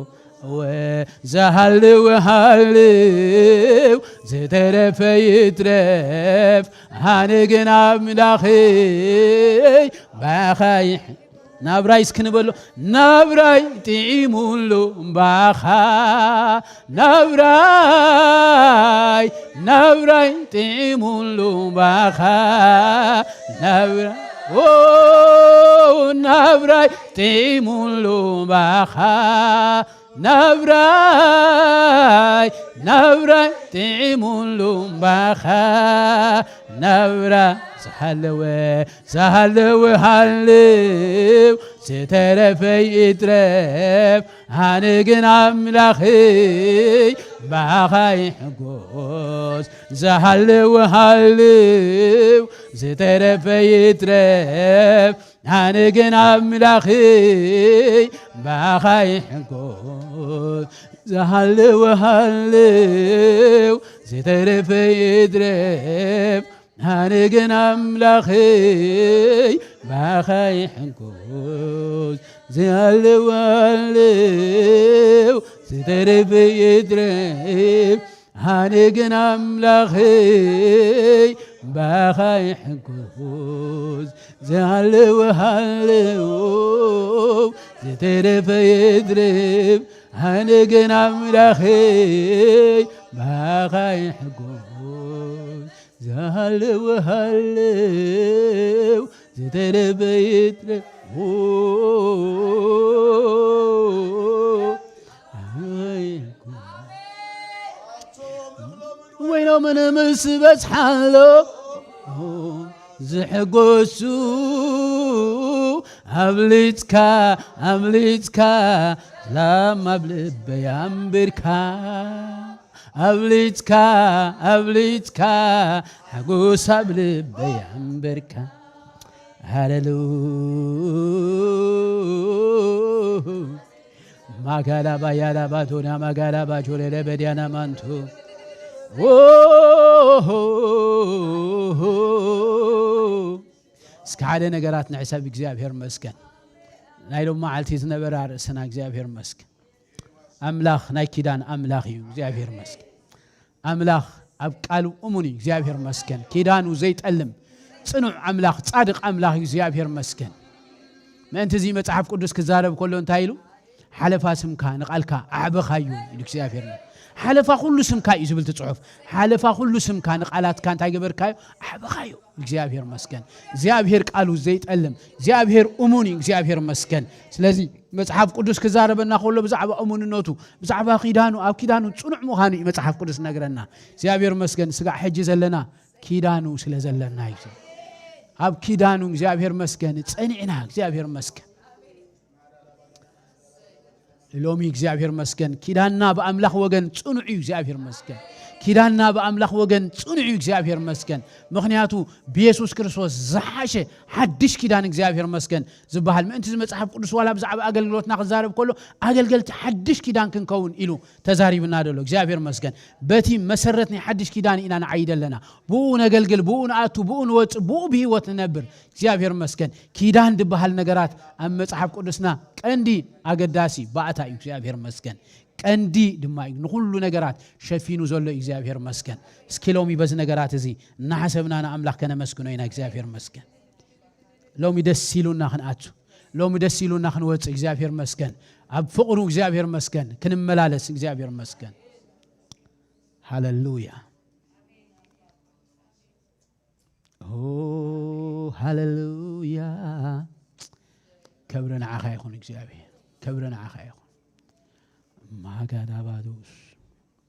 ወ፣ ዝሃለወ ሃልው፣ ዝተረፈ ይትረፍ። ኣነ ግን ኣምላኸይ ባኻ ይሕ-፣ ናብራይ እስኪ ንበሎ፣ ናብራይ ጥዒሙሉ እምባኻ፣ ናብራይ፣ ናብራይ ጥዒሙሉ እምባኻ፣ ናብራ-፣ ኦ፣ ናብራይ ጥዒሙሉ እምባኻ፣ ናብራይ፣ ናብራይ ጥዒሙሉ እምባኻ፣ ናብራ ዝሃለወ፣ ዝሃለወ ሃልው፣ ዝተረፈ ይትረፍ። ኣነ ግን ኣምላኸይ ባኻ ይሕጎስ። ዝሃለወ ሃልው፣ ዝተረፈ ይትረፍ። ኣነ ግን ኣምላኸይ ባኻ ይሕጎስ። ዝሃለወ ሃልው፣ ዝተረፈ ይትረፍ። ኣነ ግን ኣምላኸይ ባኻ ይሕጎስ። ዝሃለወ ሃልው፣ ዝተረፈ ይትረፍ። ኣነ ግን ኣምላኸይ ባኻ ይሕጎስ። ዝሃለወ ሃልው፣ ዝተረፈ ይትረፍ። ኣነ ግን ኣምላኸይ ባኻ ይሕጎስ። ዝሃለወ ሃልው፣ ዝተረፈ ይትረፍ። ወይኖምን ምስ በጽሓሎ ዝሕጎሱ፣ ኣብሊጽካ፣ ኣብሊጽካ፣ ሰላም ኣብ ልበይ ኣንቢርካ። ኣብሊጽካ፣ ኣብሊጽካ፣ ሓጎስ ኣብ ልበይ ኣንቢርካ። ሃሌሉ ማጋላ ባያላ ባቶና ማጋላ ባጆሌለ በዲያና ማንቱ። ኦሆ። እስከ ሓደ ነገራት ንሕሰብ። እግዚኣብሔር መስገን። ናይ ሎም መዓልቲ ዝነበረ ርእስና እግዚኣብሔር መስገን። ኣምላኽ ናይ ኪዳን ኣምላኽ እዩ። እግዚኣብሔር መስገን። ኣምላኽ ኣብ ቃሉ እሙን እዩ። እግዚኣብሔር መስገን። ኪዳኑ ዘይጠልም ጽኑዕ ኣምላኽ፣ ጻድቕ ኣምላኽ እዩ። እግዚኣብሔር መስገን። ምእንቲ እዚ መጽሓፍ ቅዱስ ክዛረብ ከሎ እንታይ ኢሉ? ሓለፋ ስምካ ንቓልካ ኣዕበኻዮ ኢሉ እግዚኣብሔር። ሓለፋ ኩሉ ስምካ እዩ ዝብል እቲ ጽሑፍ። ሓለፋ ኩሉ ስምካ ንቓላትካ እንታይ ገበርካዮ? ኣዕበኻዮ። እግዚኣብሔር መስገን። እግዚኣብሔር ቃሉ ዘይጠልም፣ እግዚኣብሔር እሙን እዩ። እግዚኣብሔር መስገን። ስለዚ መጽሓፍ ቅዱስ ክዛረበና ከሎ ብዛዕባ እሙንነቱ፣ ብዛዕባ ኪዳኑ፣ ኣብ ኪዳኑ ጽኑዕ ምዃኑ እዩ መጽሓፍ ቅዱስ ዝነግረና። እግዚኣብሔር መስገን። ስጋዕ ሕጂ ዘለና ኪዳኑ ስለ ዘለና እዩ። ኣብ ኪዳኑ እግዚኣብሔር መስገን ጸኒዕና። እግዚኣብሔር መስገን። ሎሚ እግዚኣብሔር መስገን፣ ኪዳንና ብኣምላኽ ወገን ጽኑዕ እዩ። እግዚኣብሔር መስገን። ኪዳንና ብኣምላኽ ወገን ጽኑዕ እዩ እግዚኣብሔር መስገን። ምኽንያቱ ብየሱስ ክርስቶስ ዝሓሸ ሓድሽ ኪዳን እግዚኣብሔር መስገን ዝበሃል ምእንቲ እዚ መጽሓፍ ቅዱስ ዋላ ብዛዕባ ኣገልግሎትና ክዛረብ ከሎ ኣገልገልቲ ሓድሽ ኪዳን ክንከውን ኢሉ ተዛሪብና ደሎ እግዚኣብሔር መስገን። በቲ መሰረት ናይ ሓድሽ ኪዳን ኢና ንዓይድ ኣለና። ብኡ ነገልግል፣ ብኡ ንኣቱ፣ ብኡ ንወጽእ፣ ብኡ ብህይወት ንነብር እግዚኣብሔር መስገን። ኪዳን ዝበሃል ነገራት ኣብ መጽሓፍ ቅዱስና ቀንዲ ኣገዳሲ ባእታ እዩ እግዚኣብሔር መስገን። ቀንዲ ድማ እዩ ንኹሉ ነገራት ሸፊኑ ዘሎ እዩ እግዚኣብሔር መስገን። እስኪ ሎሚ በዚ ነገራት እዚ እናሓሰብና ንኣምላኽ ከነመስግኖ ኢና እግዚኣብሔር መስገን። ሎሚ ደስ ኢሉና ክንኣቱ፣ ሎሚ ደስ ኢሉና ክንወጽእ እግዚኣብሔር መስገን። ኣብ ፍቕሩ እግዚኣብሔር መስገን ክንመላለስ እግዚኣብሔር መስገን። ሃለሉያ። ኦ ሃለሉያ። ክብሪ ንዓኻ ይኹን እግዚኣብሔር፣ ክብሪ ንዓኻ ይኹን። ማጋዳባዱስ